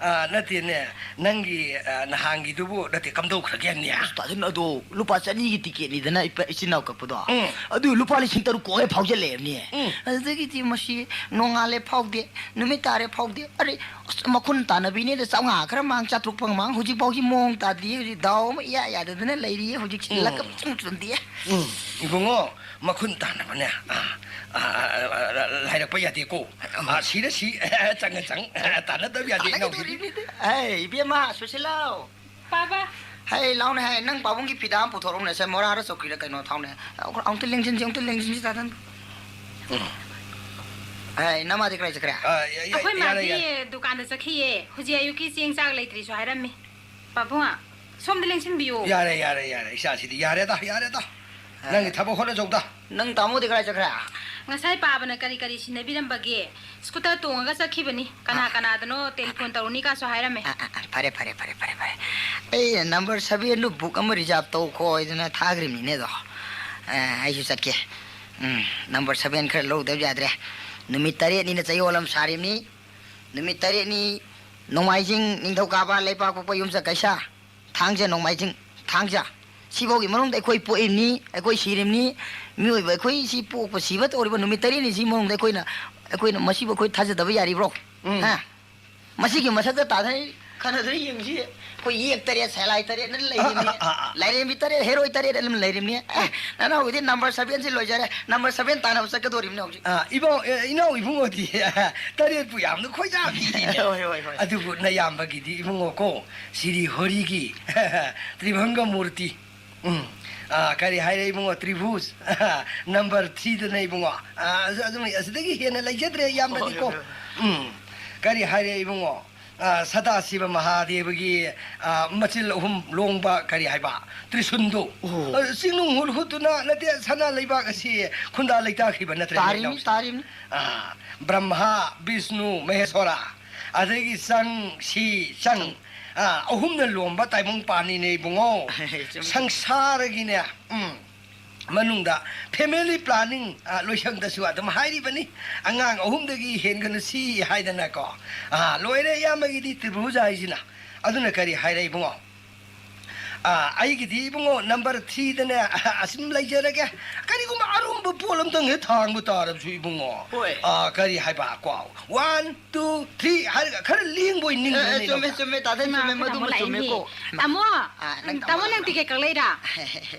ꯑ, ꯅꯠꯇꯦꯅꯦ, ꯅꯪꯒꯤ, ꯑ, ꯅꯍꯥꯟꯒꯤꯗꯨꯕꯨ, ꯅꯠꯇꯦ, ꯀꯝꯗꯧꯈ꯭ꯔꯒꯦ ꯍꯥꯏꯕꯅꯦ? ꯑꯁ, ꯇꯥꯗꯟ, ꯑꯗꯣ ꯂꯨꯄꯥ ꯆꯅꯤꯒꯤ ꯇꯤꯀꯦꯠꯅꯤꯗꯅ ꯏꯄꯥ-, ꯏꯆꯤꯟ ꯏꯅꯥꯎ ꯀꯛꯄꯗꯣ꯫ ꯎꯝ꯫ ꯑꯗꯨ ꯂꯨꯄꯥ ꯂꯤꯁꯤꯡ ꯇꯔꯨꯛ ꯀꯣꯛ ꯍꯦꯛ ꯐꯥꯎꯖꯜꯂꯛꯑꯦꯕꯅꯦ꯫ ꯎꯝ꯫ ꯑꯗꯨꯗꯒꯤꯗꯤ ꯃꯁꯤ ꯅꯣꯡꯉꯥꯜꯂꯦ ꯐꯥꯎꯗꯦ, ꯅꯨꯃꯤꯠ ꯇꯥꯔꯦ ꯐꯥꯎꯗꯦ꯫ ꯑꯔꯦ, ꯑꯁ, ꯃꯈꯨꯟ ꯇꯥꯟꯅꯕꯤꯅꯦꯗ, ꯆꯥꯝꯃꯉꯥ ꯈꯔ ꯃꯥꯡ, ꯆꯥꯇ꯭ꯔꯨꯛ ꯐꯪ ꯃꯥꯡ, ꯍꯧꯖꯤꯛ ꯐꯥꯎꯒꯤ ꯃꯑꯣꯡ ꯇꯥꯗ꯭ꯔꯤ꯫ ꯍꯧꯖꯤꯛ ꯗꯥꯎ ꯑꯃ ꯏꯌꯥ ꯌꯥꯗꯗꯅ ꯂꯩꯔꯤꯌꯦ꯫ ꯍꯧꯖꯤꯛꯁꯤ ꯎꯝ꯫ ꯂꯛ ꯑꯃ ꯏꯆꯨꯝ ꯆꯨꯝꯗꯦ꯫ ꯎꯝ, ꯏꯕꯨꯡꯉꯣ, ꯃꯈꯨꯟ ꯇꯥꯟꯅꯕꯅꯦ, ꯑ, ꯑ, ꯑ, ꯑ, ꯍꯥꯏꯔꯛꯄ ꯌꯥꯗꯦꯀꯣ꯫ ꯑ, ꯁꯤꯗ ꯁꯤ, ꯆꯪꯉ ꯆꯪ, ꯇꯥꯟꯅꯗꯕ ꯌꯥꯗꯦ, ꯏꯅꯥꯎꯁꯤꯗꯤ꯫ ꯇꯥꯟꯅꯒꯗꯧꯔꯤꯕꯅꯤꯗ꯫ ꯑꯦ, ꯏꯕꯦꯝꯃ, ꯁꯨꯁꯤꯜꯂꯥꯎ꯫ ꯄꯥꯕ꯫ ꯍꯦ, ꯂꯥꯎꯅꯦ, ꯍꯦ, ꯅꯪ ꯄꯥꯕꯨꯡꯒꯤ ꯐꯤꯗꯥ ꯑꯃ ꯄꯨꯊꯣꯔꯛꯎꯅꯦ, ꯁꯦ, ꯃꯣꯔꯥꯔ ꯆꯧꯀ꯭ꯔꯤꯔ ꯀꯩꯅꯣ ꯊꯥꯎꯅꯦ꯫ ꯑꯃꯨꯛꯇ ꯂꯦꯡꯁꯤꯟꯁꯤ, ꯑꯃꯨꯛꯇ ꯂꯦꯡꯁꯤꯟꯁꯤ, ꯇꯥꯗꯟ꯫ ꯎꯝ꯫ ꯍꯦ, ꯅꯃꯥꯗꯤ ꯀꯗꯥꯏ ꯆꯠꯈ꯭ꯔꯦ? ꯑ, ꯌꯥ-, ꯌꯥ-, ꯑꯩꯈꯣꯏ ꯌꯥꯔꯦ, ꯃꯥꯗꯤ ꯌꯥꯔꯦ꯫ ꯗꯨꯀꯥꯟꯗ ꯆꯠꯈꯤꯌꯦ꯫ ꯍꯧꯖꯤꯛ ꯑꯌꯨꯛꯀꯤ ꯆꯦꯡ ꯆꯥꯛ ꯂꯩꯇ꯭ꯔꯤꯁꯨ ꯍꯥꯏꯔꯝꯃꯤ꯫ ꯄꯥꯕꯨꯡ, ꯁꯣꯝꯗ ꯂꯦꯡꯁꯤꯟꯕꯤꯌꯨ꯫ ꯌꯥꯔꯦ, ꯌꯥꯔꯦ, ꯌꯥꯔꯦ꯫ ꯏꯆꯥꯁꯤꯗꯤ ꯌꯥꯔꯦꯗ, ꯌꯥꯔꯦꯗ꯫ ꯑ꯫ ꯅꯪꯒꯤ ꯊꯕꯛ ꯍꯣꯠꯅꯖꯧꯗ꯫ ꯅꯪ ꯇꯥꯃꯣꯗꯤ ꯀꯗꯥꯏ ꯆꯠꯈ꯭ꯔꯦ? ꯉꯁꯥꯏ ꯄꯥꯕꯅ ꯀꯔꯤ ꯀꯔꯤ ꯁꯤꯟꯅꯕꯤꯔꯝꯕꯒꯦ? ꯁ꯭ꯀꯨꯇꯔ ꯇꯣꯡꯉꯒ ꯆꯠꯈꯤꯕꯅꯤ꯫ ꯀꯅꯥ ꯑ꯫ ꯀꯅꯥꯗꯅꯣ ꯇꯦꯂꯤꯐꯣꯟ ꯇꯧꯔꯨꯅꯤ ꯀꯥꯁꯨ ꯍꯥꯏꯔꯝꯃꯦ꯫ ꯑ, ꯑ, ꯑ, ꯐꯔꯦ, ꯐꯔꯦ, ꯐꯔꯦ, ꯐꯔꯦ, ꯐꯔꯦ꯫ ꯑꯩꯅ ꯅꯝꯕꯔ ꯁꯚꯦꯟꯗꯨ ꯕꯨꯛ ꯑꯃ ꯔꯤꯖꯥꯕ ꯇꯧꯈꯣ ꯍꯥꯏꯗꯅ ꯊꯥꯈ꯭ꯔꯤꯕꯅꯤꯅꯦ ꯑꯗꯣ꯫ ꯑ, ꯑꯩꯁꯨ ꯆꯠꯀꯦ꯫ ꯎꯝ, ꯅꯝꯕꯔ ꯁꯚꯦꯟ ꯈꯔ ꯂꯧꯗꯕ ꯌꯥꯗ꯭ꯔꯦ꯫ ꯅꯨꯃꯤꯠ ꯇꯔꯦꯠꯅꯤꯅ ꯆꯌꯣꯜ ꯑꯃ ꯁꯥꯔꯤꯕꯅꯤ꯫ ꯅꯨꯃꯤꯠ ꯇꯔꯦꯠꯅꯤ: ꯅꯣꯡꯃꯥꯏꯖꯤꯡ, ꯅꯤꯡꯊꯧꯀꯥꯕ, ꯂꯩꯄꯥꯛꯄꯣꯛꯄ, ꯌꯨꯝꯁꯀꯩꯁ, ꯊꯥꯡꯖ, ꯅꯣꯡꯃꯥꯏꯖꯤꯡ, ꯊꯥꯡꯖ꯫ ꯁꯤꯐꯥꯎꯒꯤ ꯃꯅꯨꯡꯗ ꯑꯩꯈꯣꯏ ꯄꯣꯛꯏꯕꯅꯤ, ꯑꯩꯈꯣꯏ ꯁꯤꯔꯤꯕꯅꯤ꯫ ꯃꯤꯑꯣꯏꯕ ꯑꯩꯈꯣꯏ ꯁꯤ ꯄꯣꯛꯄ ꯁꯤꯕ ꯇꯧꯔꯤꯕ ꯅꯨꯃꯤꯠ ꯇꯔꯦꯠꯅꯤ ꯁꯤ ꯃꯅꯨꯡꯗ ꯑꯩꯈꯣꯏꯅ, ꯑꯩꯈꯣꯏꯅ ꯃꯁꯤꯕꯨ ꯑꯩꯈꯣꯏ ꯊꯥꯖꯗꯕ ꯌꯥꯔꯤꯕ꯭ꯔꯣ? ꯎꯝ꯫ ꯍꯥ? ꯃꯁꯤꯒꯤ ꯃꯊꯛꯇ ꯇꯥꯊꯩ ꯈꯟꯅꯗꯨꯅ ꯌꯦꯡꯁꯤ꯫ ꯑꯩꯈꯣꯏ ꯌꯦꯛ ꯇꯔꯦꯠ, ꯁꯦꯂꯥꯏ ꯇꯔꯦꯠꯅ ꯂꯩꯔꯤꯕꯅꯤ꯫ ꯑꯥ, ꯑꯥ, ꯑꯥ꯫ ꯂꯥꯏꯔꯦꯝꯕꯤ ꯇꯔꯦꯠ, ꯍꯦꯔꯣꯏ ꯇꯔꯦꯠ ꯑꯗꯨꯝ ꯂꯩꯔꯤꯕꯅꯤ꯫ ꯑꯦ, ꯅꯅꯥꯎꯒꯤꯗꯤ ꯅꯝꯕꯔ ꯁꯚꯦꯟꯁꯤ ꯂꯣꯏꯖꯔꯦ꯫ ꯅꯝꯕꯔ ꯁꯚꯦꯟ ꯇꯥꯟꯅꯕ ꯆꯠꯀꯗꯧꯔꯤꯕꯅꯤ ꯍꯧꯖꯤꯛ꯫ ꯑꯥ, ꯏꯕꯣ-, ꯑꯦ, ꯏꯅꯥꯎ ꯏꯕꯨꯡꯉꯣꯗꯤ ꯇꯔꯦꯠꯄꯨ ꯌꯥꯝꯅ ꯈꯣꯏꯗꯥꯕꯤꯔꯤꯅꯦ꯫ ꯍꯣꯏ, ꯍꯣꯏ, ꯍꯣꯏ꯫ ꯑꯗꯨꯕꯨ ꯅꯌꯥꯝꯕꯒꯤꯗꯤ ꯏꯕꯨꯡꯉꯣꯀꯣ, ꯁꯤꯔꯤ ꯍꯣꯔꯤꯒꯤ ꯇ꯭ꯔꯤꯚꯪꯒ ꯃꯨꯔꯇꯤ꯫ ꯎꯝ꯫ ꯑꯥ, ꯀꯔꯤ ꯍꯥꯏꯔꯦ ꯏꯕꯨꯡꯉꯣ? ꯇ꯭ꯔꯤꯚꯨꯖ꯫ ꯅꯝꯕꯔ ꯊ꯭ꯔꯤꯗꯅ ꯏꯕꯨꯡꯉꯣ꯫ ꯑꯥ, ꯑꯗꯨ-, ꯑꯗꯨ-, ꯑꯁꯤꯗꯒꯤ ꯍꯦꯟꯅ ꯂꯩꯖꯗ꯭ꯔꯦ ꯏꯌꯥꯝꯕꯗꯤꯀꯣ꯫ ꯍꯣꯏ, ꯍꯣꯏ, ꯍꯣꯏ꯫ ꯎꯝ꯫ ꯀꯔꯤ ꯍꯥꯏꯔꯦ ꯏꯕꯨꯡꯉꯣ? ꯑꯥ, ꯁꯗꯥꯁꯤꯕ ꯃꯍꯥꯗꯦꯕꯒꯤ, ꯑꯥ, ꯃꯆꯤꯜ ꯑꯍꯨꯝ ꯂꯣꯡꯕ ꯀꯔꯤ ꯍꯥꯏꯕ? ꯇ꯭ꯔꯤꯁꯨꯟꯗꯨ꯫ ꯑꯣ꯫ ꯑꯥ, ꯆꯤꯡꯅꯨꯡ ꯍꯨꯜ ꯍꯨꯠꯇꯨꯅ ꯅꯠꯇꯦ, ꯁꯅꯥ ꯂꯩꯕꯥꯛ ꯑꯁꯤ ꯈꯨꯟꯗꯥ ꯂꯩꯇꯥꯈꯤꯕ ꯅꯠꯇ꯭ꯔꯦ ꯇꯥꯔꯤꯅꯤ, ꯏꯅꯥꯎꯁꯦ? ꯇꯥꯔꯤꯅꯤ꯫ ꯑꯥ, ꯕ꯭ꯔꯍ꯭ꯃꯥ, ꯕꯤꯁꯅꯨ, ꯃꯍꯦꯁꯣꯔꯥ, ꯑꯗꯒꯤ ꯆꯪ, ꯁꯤ, ꯆꯪ, ꯑꯥ, ꯑꯍꯨꯝꯅ ꯂꯣꯝꯕ ꯇꯥꯏꯕꯪ ꯄꯥꯟꯅꯤꯅꯦ ꯏꯕꯨꯡꯉꯣ꯫ ꯆꯨꯝꯃꯤ꯫ ꯁꯪꯁꯥꯔꯒꯤꯅꯦ, ꯎꯝ, ꯃꯅꯨꯡꯗ family planning, ꯑꯥ, ꯂꯣꯏꯁꯪꯗꯁꯨ ꯑꯗꯨꯝ ꯍꯥꯏꯔꯤꯕꯅꯤ, "ꯑꯉꯥꯡ ꯑꯍꯨꯝꯗꯒꯤ ꯍꯦꯟꯒꯅꯨ ꯁꯤ" ꯍꯥꯏꯗꯅꯀꯣ꯫ ꯑꯥ, ꯂꯣꯏꯔꯦ ꯏꯌꯥꯝꯕꯒꯤꯗꯤ ꯇ꯭ꯔꯤꯚꯨꯖ ꯍꯥꯏꯁꯤꯅ꯫ ꯑꯗꯨꯅ ꯀꯔꯤ ꯍꯥꯏꯔꯦ ꯏꯕꯨꯡꯉꯣ? ꯑꯥ, ꯑꯩꯒꯤꯗꯤ ꯏꯕꯨꯡꯉꯣ ꯅꯝꯕꯔ ꯊ꯭ꯔꯤꯗꯅꯦ, ꯑꯁꯨꯝ ꯂꯩꯖꯔꯒꯦ꯫ ꯀꯔꯤꯒꯨꯝꯕ ꯑꯔꯨꯝꯕ ꯄꯣꯠ ꯑꯝꯇꯪ ꯍꯦꯛ ꯊꯥꯡꯕ ꯇꯥꯔꯕꯁꯨ ꯏꯕꯨꯡꯉꯣ꯫ ꯍꯣꯏ꯫ ꯑꯥ, ꯀꯔꯤ ꯍꯥꯏꯕ? ꯀꯣ, ꯋꯥꯟ, ꯇꯨ, ꯊ꯭ꯔꯤ ꯍꯥꯏꯔꯒ ꯈꯔ ꯂꯦꯡꯕ ꯑꯣꯏ ꯑꯦ, ꯑꯦ, ꯅꯤꯡꯕꯅꯤ ꯆꯨꯝꯃꯦ, ꯅꯥꯎꯆꯥ꯫ ꯆꯨꯝꯃꯦ, ꯇꯥꯗ ꯍꯩꯃꯥ, ꯆꯨꯝꯃꯦ, ꯑꯩꯈꯣꯏ ꯇꯥꯃꯣ ꯃꯗꯨꯃ ꯂꯥꯛꯏꯅꯦ꯫ ꯆꯨꯝꯃꯦꯀꯣ꯫ ꯇꯥꯃꯣ, ꯑꯥ, ꯅꯪ ꯎꯝ, ꯇꯥꯃꯣ ꯇꯥꯃꯣ ꯅꯪ ꯂꯥꯛꯑꯣ꯫ ꯇꯤꯀꯦꯠ ꯀꯛꯂꯛꯏꯔꯥ?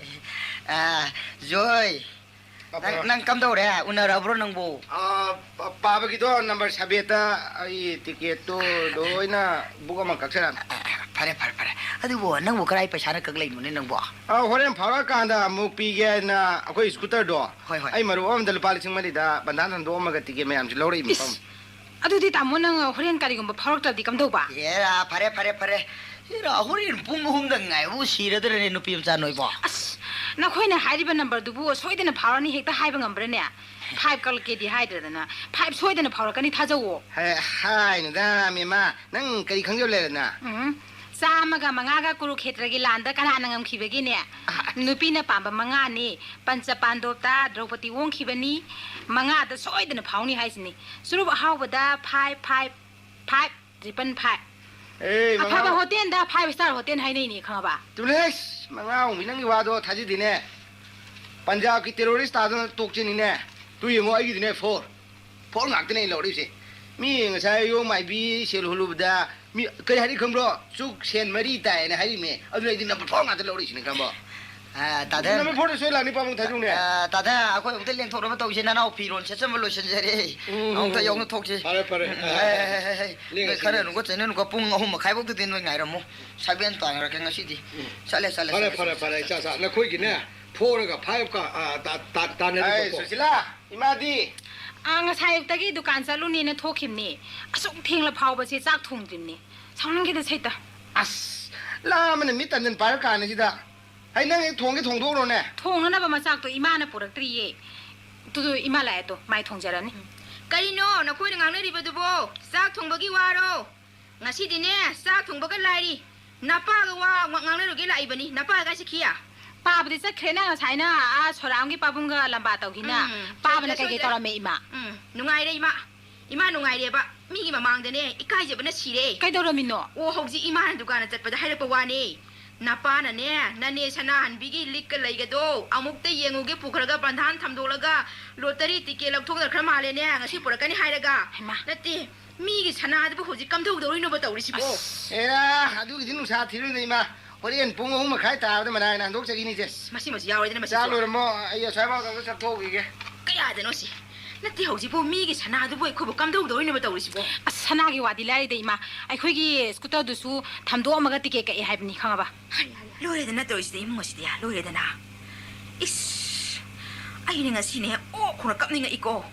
ꯑꯥ, ꯖꯣꯏ, ꯅꯪ, ꯑꯣ꯫ ꯅꯪ ꯀꯝꯗꯧꯔꯦ? ꯎꯅꯔꯕ꯭ꯔꯣ ꯅꯪꯕꯨ? ꯑꯥ, ꯄꯥ-, ꯄꯥꯕꯒꯤꯗꯣ ꯅꯝꯕꯔ ꯁꯕꯦꯠꯇ ꯑꯩ ꯇꯤꯀꯦꯠꯇꯣ ꯂꯣꯏꯅ ꯕꯨꯛ ꯑꯃ ꯀꯛꯆꯔꯝꯃꯦ꯫ ꯑꯥ, ꯑꯥ, ꯐꯔꯦ, ꯐꯔꯦ, ꯐꯔꯦ꯫ ꯑꯗꯨꯕꯨ ꯅꯪꯕꯨ ꯀꯔꯥꯏ ꯄꯩꯁꯥꯅ ꯀꯛꯂꯛꯏꯅꯣꯅꯦ ꯅꯪꯕꯣ? ꯑꯥ, ꯍꯣꯔꯦꯟ ꯐꯥꯎꯔꯛꯑꯀꯥꯟꯗ ꯑꯃꯨꯛ ꯄꯤꯒꯦ ꯍꯥꯏꯅ ꯑꯩꯈꯣꯏ ꯁ꯭ꯀꯨꯇꯔꯗꯣ ꯍꯣꯏ, ꯍꯣꯏ꯫ ꯑꯩ ꯃꯔꯨꯞ ꯑꯃꯗ ꯂꯨꯄꯥ ꯂꯤꯁꯤꯡ ꯃꯔꯤꯗ ꯕꯟꯙꯥꯟ ꯍꯟꯗꯣꯛꯑꯝꯃꯒ ꯇꯤꯀꯦꯠ ꯃꯌꯥꯝꯁꯤ ꯂꯧꯔꯛꯏ ꯃꯐꯝ꯫ ꯏꯁ! ꯑꯗꯨꯗꯤ ꯇꯥꯃꯣ ꯅꯪ ꯍꯣꯔꯦꯟ ꯀꯔꯤꯒꯨꯝꯕ ꯐꯥꯎꯔꯛꯇ꯭ꯔꯗꯤ ꯀꯝꯗꯧꯕ? ꯑꯦꯔꯥ, ꯐꯔꯦ, ꯐꯔꯦ, ꯐꯔꯦ꯫ ꯑꯦꯔꯥ, ꯍꯣꯔꯦꯟ ꯄꯨꯡ ꯑꯍꯨꯝꯗ ꯉꯥꯏꯕꯕꯨ ꯁꯤꯔꯗ꯭ꯔꯅꯦ ꯅꯨꯄꯤ ꯃꯆꯥ ꯅꯣꯏꯕꯣ? ꯑꯁ, ꯅꯈꯣꯏꯅ ꯍꯥꯏꯔꯤꯕ ꯅꯝꯕꯔꯗꯨꯕꯨ ꯁꯣꯏꯗꯅ ꯐꯥꯎꯔꯅꯤ ꯍꯦꯛꯇ ꯍꯥꯏꯕ ꯉꯝꯕ꯭ꯔꯅꯦ? ꯐꯥꯏꯚ ꯀꯛꯂꯛꯀꯦꯗꯤ ꯍꯥꯏꯗ꯭ꯔꯗꯅ, ꯐꯥꯏꯚ ꯁꯣꯏꯗꯅ ꯐꯥꯎꯔꯛꯀꯅꯤ, ꯊꯥꯖꯧꯋꯣ꯫ ꯍꯦ, ꯍꯥꯏꯅꯨꯗ, ꯃꯦꯝꯃ, ꯅꯪ ꯀꯔꯤ ꯈꯪꯖꯕ ꯂꯩꯔꯅ? ꯎꯝ, ꯆꯥꯝꯃꯒ ꯃꯉꯥꯒ ꯀꯨꯔꯨꯛꯈꯦꯇ꯭ꯔꯒꯤ ꯂꯥꯟꯗ ꯀꯅꯥꯅ ꯉꯝꯈꯤꯕꯒꯦꯅꯦ? ꯑ, ꯅꯨꯄꯤꯅ ꯄꯥꯝꯕ ꯃꯉꯥꯅꯤ, ꯄꯟꯆ ꯄꯥꯟꯗꯣꯞꯇ ꯗ꯭ꯔꯧꯄꯗꯤ ꯑꯣꯡꯈꯤꯕꯅꯤ, ꯃꯉꯥꯗ ꯁꯣꯏꯗꯅ ꯐꯥꯎꯅꯤ ꯍꯥꯏꯁꯤꯅꯤ꯫ ꯆꯨꯔꯨꯞ ꯑꯍꯥꯎꯕꯗ five, five, five triple five. ꯑꯦ, ꯑꯐꯕ ꯃꯉꯥ꯫ ꯍꯣꯇꯦꯜꯗ ꯐꯥꯏꯚ ꯁ꯭ꯇꯥꯔ ꯍꯣꯇꯦꯜ ꯍꯥꯏꯅꯩꯅꯦ, ꯈꯪꯉꯕ? ꯆꯨꯝꯂꯦ, ꯃꯉꯥ ꯍꯣꯡꯕꯤ, ꯅꯪꯒꯤ ꯋꯥꯗꯣ ꯊꯥꯖꯗꯦꯅꯦ꯫ ꯄꯟꯖꯥꯕꯀꯤ ꯇꯦꯔꯣꯔꯤꯁ ꯇꯥꯗꯅ ꯇꯣꯛꯆꯅꯤꯅꯦ꯫ ꯇꯨ ꯌꯦꯡꯉꯣ, ꯑꯩꯒꯤꯗꯤꯅꯦ ꯐꯣꯔ꯫ ꯐꯣꯔ ꯉꯥꯛꯇꯅꯦ ꯑꯩꯅ ꯂꯧꯔꯛꯏꯁꯦ꯫ ꯃꯤ ꯉꯁꯥꯏ ꯑꯌꯨꯛ ꯃꯥꯏꯕꯤ ꯁꯦꯜ ꯍꯨꯜꯂꯨꯕꯗ ꯃꯤ ꯀꯔꯤ ꯍꯥꯏꯔꯤ ꯈꯪꯕ꯭ꯔꯣ? ꯆꯨꯛ ꯁꯦꯟ ꯃꯔꯤ ꯇꯥꯏꯅ ꯍꯥꯏꯔꯤꯃꯦ꯫ ꯑꯗꯨꯅ ꯑꯩꯗꯤ ꯅꯝꯕꯔ ꯐꯣꯔ ꯉꯥꯛꯇ ꯂꯧꯔꯛꯏꯁꯤꯅꯦ, ꯈꯪꯕ꯭ꯔꯣ? ꯑ, ꯇꯥꯗ꯫ ꯅꯝꯕꯔ ꯐꯣꯔꯗ ꯁꯣꯏ ꯂꯥꯛꯅꯤ, ꯄꯥꯕꯨꯡ ꯊꯥꯖꯧꯅꯦ꯫ ꯑ, ꯇꯥꯗ, ꯑꯩꯈꯣꯏ ꯑꯃꯨꯛꯇ ꯂꯦꯡꯊꯣꯛꯅꯕ ꯇꯧꯁꯦ꯫ ꯅꯅꯥꯎ ꯐꯤꯔꯣꯜ ꯁꯦꯠꯆꯟꯕ ꯂꯣꯏꯁꯤꯟꯖꯔꯦ꯫ ꯎꯝ, ꯑꯃꯨꯛꯇ ꯎꯝ, ꯌꯥꯎꯅ ꯎꯝ꯫ ꯊꯣꯛꯁꯤ꯫ ꯐꯔꯦ, ꯐꯔꯦ꯫ ꯑ, ꯍꯦ, ꯍꯦ, ꯍꯦ, ꯍꯦ꯫ ꯂꯦꯡꯉꯁꯤ, ꯅꯣꯏ ꯈꯔ ꯂꯦꯡꯉꯁꯤ꯫ ꯅꯨꯡꯒ ꯆꯩꯅ ꯅꯨꯡꯒ ꯄꯨꯡ ꯑꯍꯨꯝ ꯃꯈꯥꯏꯐꯧꯗꯗꯤ ꯅꯣꯏ ꯉꯥꯏꯔꯝꯃꯣ꯫ ꯁꯚꯦꯟ ꯇꯥꯈ꯭ꯔꯒꯦ ꯉꯁꯤꯗꯤ꯫ ꯎꯝ꯫ ꯆꯠꯂꯦ, ꯆꯠꯂꯦ, ꯐꯔꯦ, ꯆꯠꯂꯦ, ꯐꯔꯦ, ꯆꯠꯂꯦ, ꯐꯔꯦ, ꯆꯠꯂꯦ, ꯏꯆꯥ, ꯆꯠꯂꯦ꯫ ꯏꯆꯥ꯫ ꯅꯈꯣꯏꯒꯤꯅꯦ, ꯐꯣꯔꯒ ꯐꯥꯏꯚꯀ, ꯑ, ꯇꯥ-, ꯇꯥ-, ꯑꯩ, ꯇꯥꯟꯅꯔꯒꯀꯣ꯫ ꯁꯨꯁꯤꯂꯥ, ꯏꯃꯥꯗꯤ? ꯑ, ꯉꯁꯥꯏ ꯑꯌꯨꯛꯇꯒꯤ ꯗꯨꯀꯥꯟ ꯆꯠꯂꯨꯅꯦꯅ ꯊꯣꯛꯈꯤꯕꯅꯦ꯫ ꯑꯁꯨꯛ ꯊꯦꯡꯂ ꯐꯥꯎꯕꯁꯦ ꯆꯥꯛ ꯊꯣꯡꯗ꯭ꯔꯤꯕꯅꯦ꯫ ꯁꯥꯎꯅꯤꯡꯈꯤꯗ ꯁꯩꯇ꯫ ꯑꯁ, ꯂꯥꯝꯕꯅ ꯃꯤꯠ ꯇꯟꯖꯟ ꯄꯥꯏꯔ ꯀꯥꯟꯁꯤꯗ꯫ ꯍꯩ, ꯅꯪ ꯍꯦꯛ ꯊꯣꯡꯒꯦ ꯊꯣꯡꯗꯣꯛꯎꯔꯣꯅꯦ꯫ ꯊꯣꯡꯅꯅꯕ ꯃꯆꯥꯛꯇꯣ ꯏꯃꯥꯅ ꯄꯨꯔꯛꯇ꯭ꯔꯤꯌꯦ꯫ ꯑꯗꯨꯗꯣ ꯏꯃꯥ ꯂꯥꯛꯑꯦ ꯇꯣ, ꯃꯥꯏ ꯊꯣꯡꯖꯔꯅꯤ꯫ ꯀꯔꯤꯅꯣ ꯅꯈꯣꯏꯅ ꯉꯥꯡꯅꯔꯤꯕꯗꯨꯕꯣ? ꯆꯥꯛ ꯊꯣꯡꯕꯒꯤ ꯋꯥꯔꯣ? ꯉꯁꯤꯗꯤꯅꯦ, ꯆꯥꯛ ꯊꯣꯡꯕꯒ ꯂꯥꯏꯔꯤ꯫ ꯅꯄꯥꯒ ꯋꯥ ꯉ-, ꯉꯥꯡꯅꯔꯨꯒꯦ ꯂꯥꯛꯏꯕꯅꯤ꯫ ꯅꯄꯥ ꯀꯥꯏ ꯆꯠꯈꯤ? ꯄꯥꯕꯗꯤ ꯆꯠꯈ꯭ꯔꯦꯅ, ꯉꯁꯥꯏꯅ ꯑꯥ ꯁꯣꯔꯥꯝꯒꯤ ꯄꯥꯕꯨꯡꯒ ꯂꯝꯕꯥ ꯇꯧꯈꯤꯅ꯫ ꯎꯝ, ꯄꯥꯕꯅ ꯁꯣꯏꯗ꯭ꯔꯦ, ꯀꯩꯀꯩ ꯁꯣꯏꯗ꯭ꯔꯦ꯫ ꯇꯧꯔꯝꯃꯦ, ꯏꯃꯥ? ꯎꯝ, ꯅꯨꯡꯉꯥꯏꯔꯦ, ꯏꯃꯥ꯫ ꯏꯃꯥ ꯅꯨꯡꯉꯥꯏꯔꯦꯕ꯫ ꯃꯤꯒꯤ ꯃꯃꯥꯡꯗꯅꯦ ꯏꯀꯥꯏꯖꯕꯅ ꯁꯤꯔꯦ꯫ ꯀꯩꯗꯧꯔꯝꯃꯤꯅꯣ? ꯑꯣ, ꯍꯧꯖꯤꯛ ꯏꯃꯥꯅ ꯗꯨꯀꯥꯟꯗ ꯆꯠꯄꯗ ꯍꯥꯏꯔꯛꯄ ꯋꯥꯅꯦ꯫ ꯅꯄꯥꯅꯅꯦ, ꯅꯅꯦ ꯁꯅꯥꯍꯟꯕꯤꯒꯤ ꯂꯤꯛꯀ ꯂꯩꯒꯗꯣ ꯑꯃꯨꯛꯇ ꯌꯦꯡꯉꯨꯒꯦ ꯄꯨꯈ꯭ꯔꯒ ꯕꯟꯙꯥꯟ ꯊꯝꯗꯣꯛꯂꯒ ꯂꯣꯇꯔꯤ ꯇꯤꯀꯦꯠ ꯂꯧꯊꯣꯛꯅꯈ꯭ꯔ ꯃꯥꯜꯂꯦꯅꯦ, ꯉꯁꯤ ꯄꯨꯔꯛꯀꯅꯤ ꯍꯥꯏꯔꯒ꯫ ꯍꯩꯃꯥ꯫ ꯅꯠꯇꯦ, ꯃꯤꯒꯤ ꯁꯅꯥꯗꯨꯕꯨ ꯍꯧꯖꯤꯛ ꯀꯝꯗꯧꯗꯧꯔꯤꯅꯣꯕ ꯇꯧꯔꯤꯁꯤꯕꯣ? ꯑꯁ꯫ ꯑꯦꯔꯥ, ꯑꯗꯨꯒꯤꯗꯤ ꯅꯨꯡꯁꯥ ꯊꯤꯔꯣꯏꯗ, ꯏꯃꯥ꯫ ꯍꯣꯔꯦꯟ ꯄꯨꯡ ꯑꯍꯨꯝ ꯃꯈꯥꯏ ꯇꯥꯕꯗ ꯃꯅꯥꯏꯅ ꯍꯟꯗꯣꯛꯆꯈꯤꯅꯤꯁꯦ꯫ ꯃꯁꯤ ꯃꯁꯤ ꯌꯥꯎꯔꯣꯏꯗꯅ ꯃꯁꯤ ꯆꯥ ꯆꯣ-, ꯂꯣꯏꯔꯝꯃꯣ, ꯑꯩ ꯑꯁ꯭ꯋꯥꯏꯐꯥꯎꯗ ꯑꯝꯇ ꯆꯠꯊꯣꯛꯎꯈꯤꯒꯦ꯫ ꯀꯌꯥꯗꯅꯣ ꯁꯤ? ꯅꯠꯇꯦ, ꯍꯧꯖꯤꯛꯄꯨ ꯃꯤꯒꯤ ꯁꯅꯥꯗꯨꯕꯨ ꯑꯩꯈꯣꯏꯕꯨ ꯀꯝꯗꯧꯗꯧꯔꯤꯅꯣꯕ ꯇꯧꯔꯤꯁꯤꯕꯣ? ꯑꯁ, ꯁꯅꯥꯒꯤ ꯋꯥꯗꯤ ꯂꯥꯏꯔꯤꯗ, ꯏꯃꯥ꯫ ꯑꯩꯈꯣꯏꯒꯤ ꯁ꯭ꯀꯨꯇꯔꯗꯨꯁꯨ ꯊꯝꯗꯣꯛꯑꯝꯃꯒ ꯇꯤꯀꯦꯠ ꯀꯛꯑꯦ ꯍꯥꯏꯕꯅꯤ, ꯈꯪꯉꯕ? ꯂꯣꯏꯔꯦꯗꯅ ꯇꯧꯔꯤꯁꯤꯗꯤ, ꯏꯃꯨꯡ ꯑꯁꯤꯗꯤ, ꯂꯣꯏꯔꯦꯗꯅ꯫ ꯏꯁ, ꯑꯩꯅ ꯉꯁꯤꯅꯦ ꯑꯣꯛ ꯈꯣꯡꯅ ꯀꯞꯅꯤꯡꯉꯛꯏꯀꯣ꯫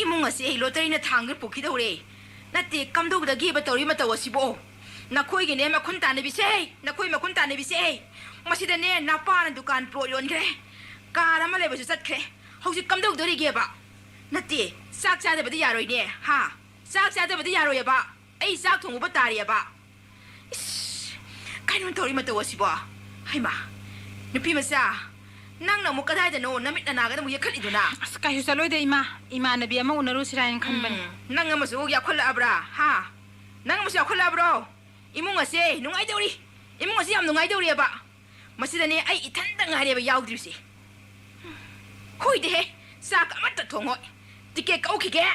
ꯏꯃꯨꯡ ꯑꯁꯤ ꯑꯩ ꯂꯣꯇꯔꯤꯅ ꯊꯥꯡꯗꯨꯅ ꯄꯨꯈꯤꯗꯧꯔꯦ꯫ ꯅꯠꯇꯦ, ꯀꯝꯗꯧꯗꯒꯦꯕ ꯇꯧꯔꯤ ꯃꯇꯧ ꯑꯁꯤꯕꯣ? ꯅꯈꯣꯏꯒꯤꯅꯦ ꯃꯈꯨꯟ ꯇꯥꯟꯅꯕꯤꯁꯦ, ꯅꯈꯣꯏ ꯃꯈꯨꯟ ꯇꯥꯟꯅꯕꯤꯁꯦ꯫ ꯃꯁꯤꯗꯅꯦ ꯅꯄꯥꯅ ꯗꯨꯀꯥꯟ ꯄ꯭ꯂꯣꯠ ꯌꯣꯟꯈ꯭ꯔꯦ, ꯀꯥꯔ ꯑꯃ ꯂꯩꯕꯁꯨ ꯆꯠꯈ꯭ꯔꯦ꯫ ꯍꯧꯖꯤꯛ ꯀꯝꯗꯧꯗꯣꯔꯤꯒꯦꯕ? ꯅꯠꯇꯦ, ꯆꯥꯛ ꯆꯥꯗꯕꯗꯤ ꯌꯥꯔꯣꯏꯅꯦ, ꯍꯥ? ꯆꯥꯛ ꯆꯥꯗꯕꯗꯤ ꯌꯥꯔꯣꯏꯑꯕ꯫ ꯑꯩ ꯆꯥꯛ ꯊꯣꯡꯉꯨꯕ ꯇꯥꯔꯤꯑꯕ꯫ ꯏꯁ, ꯀꯩꯅꯣ ꯇꯧꯔꯤ ꯃꯇꯧ ꯑꯁꯤꯕꯣ? ꯍꯩꯃꯥ, ꯅꯨꯄꯤ ꯃꯆꯥ, ꯅꯪꯅ ꯑꯃꯨꯛ ꯀꯗꯥꯏꯗꯅꯣ ꯅꯃꯤꯠ ꯅꯅꯥꯒꯗ ꯑꯃꯨꯛ ꯌꯦꯛꯈꯠꯂꯤꯗꯨꯅ? ꯑꯁ, ꯀꯩꯁꯨ ꯆꯠꯂꯣꯏꯗ, ꯏꯃꯥ꯫ ꯏꯃꯥꯟꯅꯕꯤ ꯑꯃ ꯎꯅꯔꯨꯁꯤꯔꯥ ꯍꯥꯏꯅ ꯈꯟꯕꯅꯤ꯫ ꯎꯝ, ꯅꯪ ꯑꯃꯁꯨ ꯌꯥꯎꯈꯠꯂꯛꯑꯕ꯭ꯔꯥ, ꯍꯥ? ꯅꯪ ꯑꯃꯁꯨ ꯌꯥꯎꯈꯠꯂꯛꯑꯕ꯭ꯔꯣ? ꯏꯃꯨꯡ ꯑꯁꯦ ꯅꯨꯡꯉꯥꯏꯗꯧꯔꯤ꯫ ꯏꯃꯨꯡ ꯑꯁꯦ ꯌꯥꯝ ꯅꯨꯡꯉꯥꯏꯗꯧꯔꯤꯑꯕ꯫ ꯃꯁꯤꯗꯅꯦ ꯑꯩ ꯏꯊꯟꯇ ꯉꯥꯏꯔꯦꯕ ꯌꯥꯎꯗ꯭ꯔꯤꯁꯦ꯫ ꯍꯣꯏꯗꯦꯍꯦ, ꯆꯥꯛ ꯑꯃꯠꯇ ꯊꯣꯡꯉꯣꯏ꯫ ꯇꯤꯀꯦꯠ ꯀꯛꯎꯈꯤꯒꯦ꯫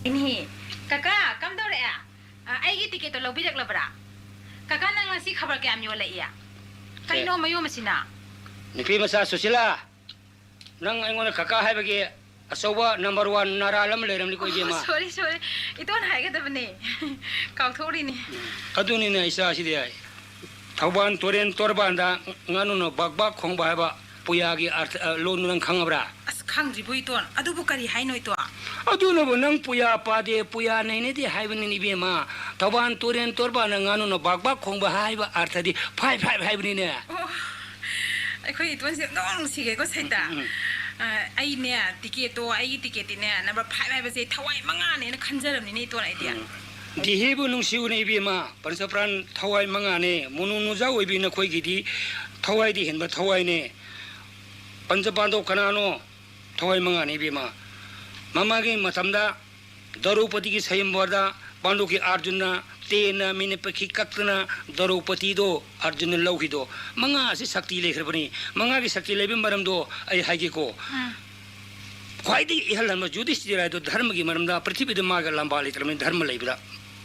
ꯏꯅꯦ, ꯀꯀꯥ, ꯀꯝꯗꯧꯔꯛꯑꯦ? ꯑ, ꯑꯩꯒꯤ ꯇꯤꯀꯦꯠꯇꯣ ꯂꯧꯕꯤꯔꯛꯂꯕ꯭ꯔꯥ? ꯀꯀꯥ, ꯅꯪ ꯉꯁꯤ ꯈꯕꯔ ꯀꯌꯥꯝ ꯌꯣꯜꯂꯛꯏ? ꯀꯩꯅꯣ ꯃꯌꯣꯝ ꯑꯁꯤꯅ? ꯅꯨꯄꯤ ꯃꯆꯥ ꯁꯨꯁꯤꯂꯥ, ꯅꯪ ꯑꯩꯉꯣꯟꯗ ꯀꯀꯥ ꯍꯥꯏꯕꯒꯤ ꯑꯆꯧꯕ number one ꯅꯔꯥꯜ ꯑꯃ ꯂꯩꯔꯝꯅꯤꯀꯣ, ꯏꯕꯦꯝꯃ꯫ ꯑꯣ, sorry, sorry꯫ ꯏꯇꯣꯟ ꯍꯥꯏꯒꯗꯕꯅꯦ꯫ ꯀꯥꯎꯊꯣꯛꯎꯔꯤꯅꯦ꯫ ꯑꯗꯨꯅꯤꯅꯦ, ꯏꯆꯥꯁꯤꯗꯤ꯫ ꯊꯧꯕꯥꯜ ꯇꯨꯔꯦꯟ ꯇꯣꯔꯕꯥꯟꯗ ꯉꯥꯅꯨꯅ ꯕꯥꯛ ꯕꯥꯛ ꯈꯣꯡꯕ ꯍꯥꯏꯕ ꯄꯨꯌꯥꯒꯤ ꯑꯔꯊ, ꯑ, ꯂꯣꯟꯗꯨ ꯅꯪ ꯈꯪꯉꯕ꯭ꯔꯥ? ꯑꯁ, ꯈꯪꯗ꯭ꯔꯤꯕꯣ, ꯏꯇꯣꯟ? ꯑꯗꯨꯕꯨ ꯀꯔꯤ ꯍꯥꯏꯅꯣ, ꯏꯇꯣꯟ? ꯑꯗꯨꯅꯕꯨ ꯅꯪ ꯄꯨꯌꯥ ꯄꯥꯗꯦ, ꯄꯨꯌꯥ ꯅꯩꯅꯗꯦ ꯍꯥꯏꯕꯅꯤꯅꯦ, ꯏꯕꯦꯝꯃ꯫ ꯊꯧꯕꯥꯜ ꯇꯨꯔꯦꯟ ꯇꯣꯔꯕꯥꯟꯗ ꯉꯥꯅꯨꯅ ꯕꯥꯛ ꯕꯥꯛ ꯈꯣꯡꯕ ꯍꯥꯏꯕ ꯑꯔꯊꯗꯤ five five ꯍꯥꯏꯕꯅꯤꯅꯦ꯫ ꯑꯣ, ꯑꯩꯈꯣꯏ ꯏꯇꯣꯟꯁꯦ ꯑꯣꯟꯊꯣꯛ ꯅꯨꯡꯁꯤꯈ꯭ꯔꯦꯀꯣ, ꯁꯩꯇ꯫ ꯎꯝ, ꯎꯝ꯫ ꯑ, ꯑꯩꯅꯦ, ꯇꯤꯀꯦꯠꯇꯣ, ꯑꯩꯒꯤ ꯇꯤꯀꯦꯠꯇꯤꯅꯦ, number five ꯍꯥꯏꯕꯁꯦ ꯊꯋꯥꯏ ꯃꯉꯥꯅꯦꯅ ꯈꯟꯖꯔꯕꯅꯤꯅꯦ, ꯏꯇꯣꯟ, ꯑꯩꯗꯤ꯫ ꯎꯝ꯫ ꯗꯤꯍꯦꯕꯨ ꯅꯨꯡꯁꯤꯕꯅꯦ, ꯏꯕꯦꯝꯃ, ꯄꯟꯆꯄ꯭ꯔꯥꯟ ꯊꯋꯥꯏ ꯃꯉꯥꯅꯦ, ꯃꯣꯅꯨ ꯅꯨꯖꯥ ꯑꯣꯏꯕꯤ ꯅꯈꯣꯏꯒꯤꯗꯤ ꯊꯋꯥꯏꯗꯤ ꯍꯦꯟꯕ ꯊꯋꯥꯏꯅꯦ꯫ ꯄꯟꯆꯄꯥꯟꯗꯣ ꯀꯅꯥꯅꯣ? ꯊꯋꯥꯏ ꯃꯉꯥꯅꯤ, ꯏꯕꯦꯝꯃ꯫ ꯃꯃꯥꯡꯒꯤ ꯃꯇꯝꯗ ꯗ꯭ꯔꯧꯄꯗꯤꯒꯤ ꯁꯌꯝꯕꯔꯗ ꯄꯥꯟꯗꯨꯒꯤ ꯑꯔꯖꯨꯟꯅ ꯇꯦꯟꯅ ꯃꯤꯅ ꯄꯩꯈꯤ ꯀꯛꯇꯅ ꯗ꯭ꯔꯧꯄꯗꯤꯗꯣ ꯑꯔꯖꯨꯟꯅ ꯂꯧꯈꯤꯗꯣ꯫ ꯃꯉꯥ ꯑꯁꯤ ꯁꯛꯇꯤ ꯂꯩꯈ꯭ꯔꯕꯅꯤ꯫ ꯃꯉꯥꯒꯤ ꯁꯛꯇꯤ ꯂꯩꯕꯒꯤ ꯃꯔꯝꯗꯣ ꯑꯩ ꯍꯥꯏꯒꯦꯀꯣ꯫ ꯎꯝ꯫ ꯈ꯭ꯋꯥꯏꯗꯒꯤ ꯏꯍꯜ ꯍꯟꯕ ꯌꯨꯙꯤꯁꯊꯤꯔ ꯍꯥꯏꯗꯣ ꯙꯔꯃꯒꯤ ꯃꯔꯝꯗ ꯄ꯭ꯔꯤꯊꯤꯕꯤꯗ ꯃꯥꯒ ꯂꯝꯕꯥ ꯂꯩꯇ꯭ꯔꯕꯅꯤ, ꯙꯔꯃ ꯂꯩꯕꯗ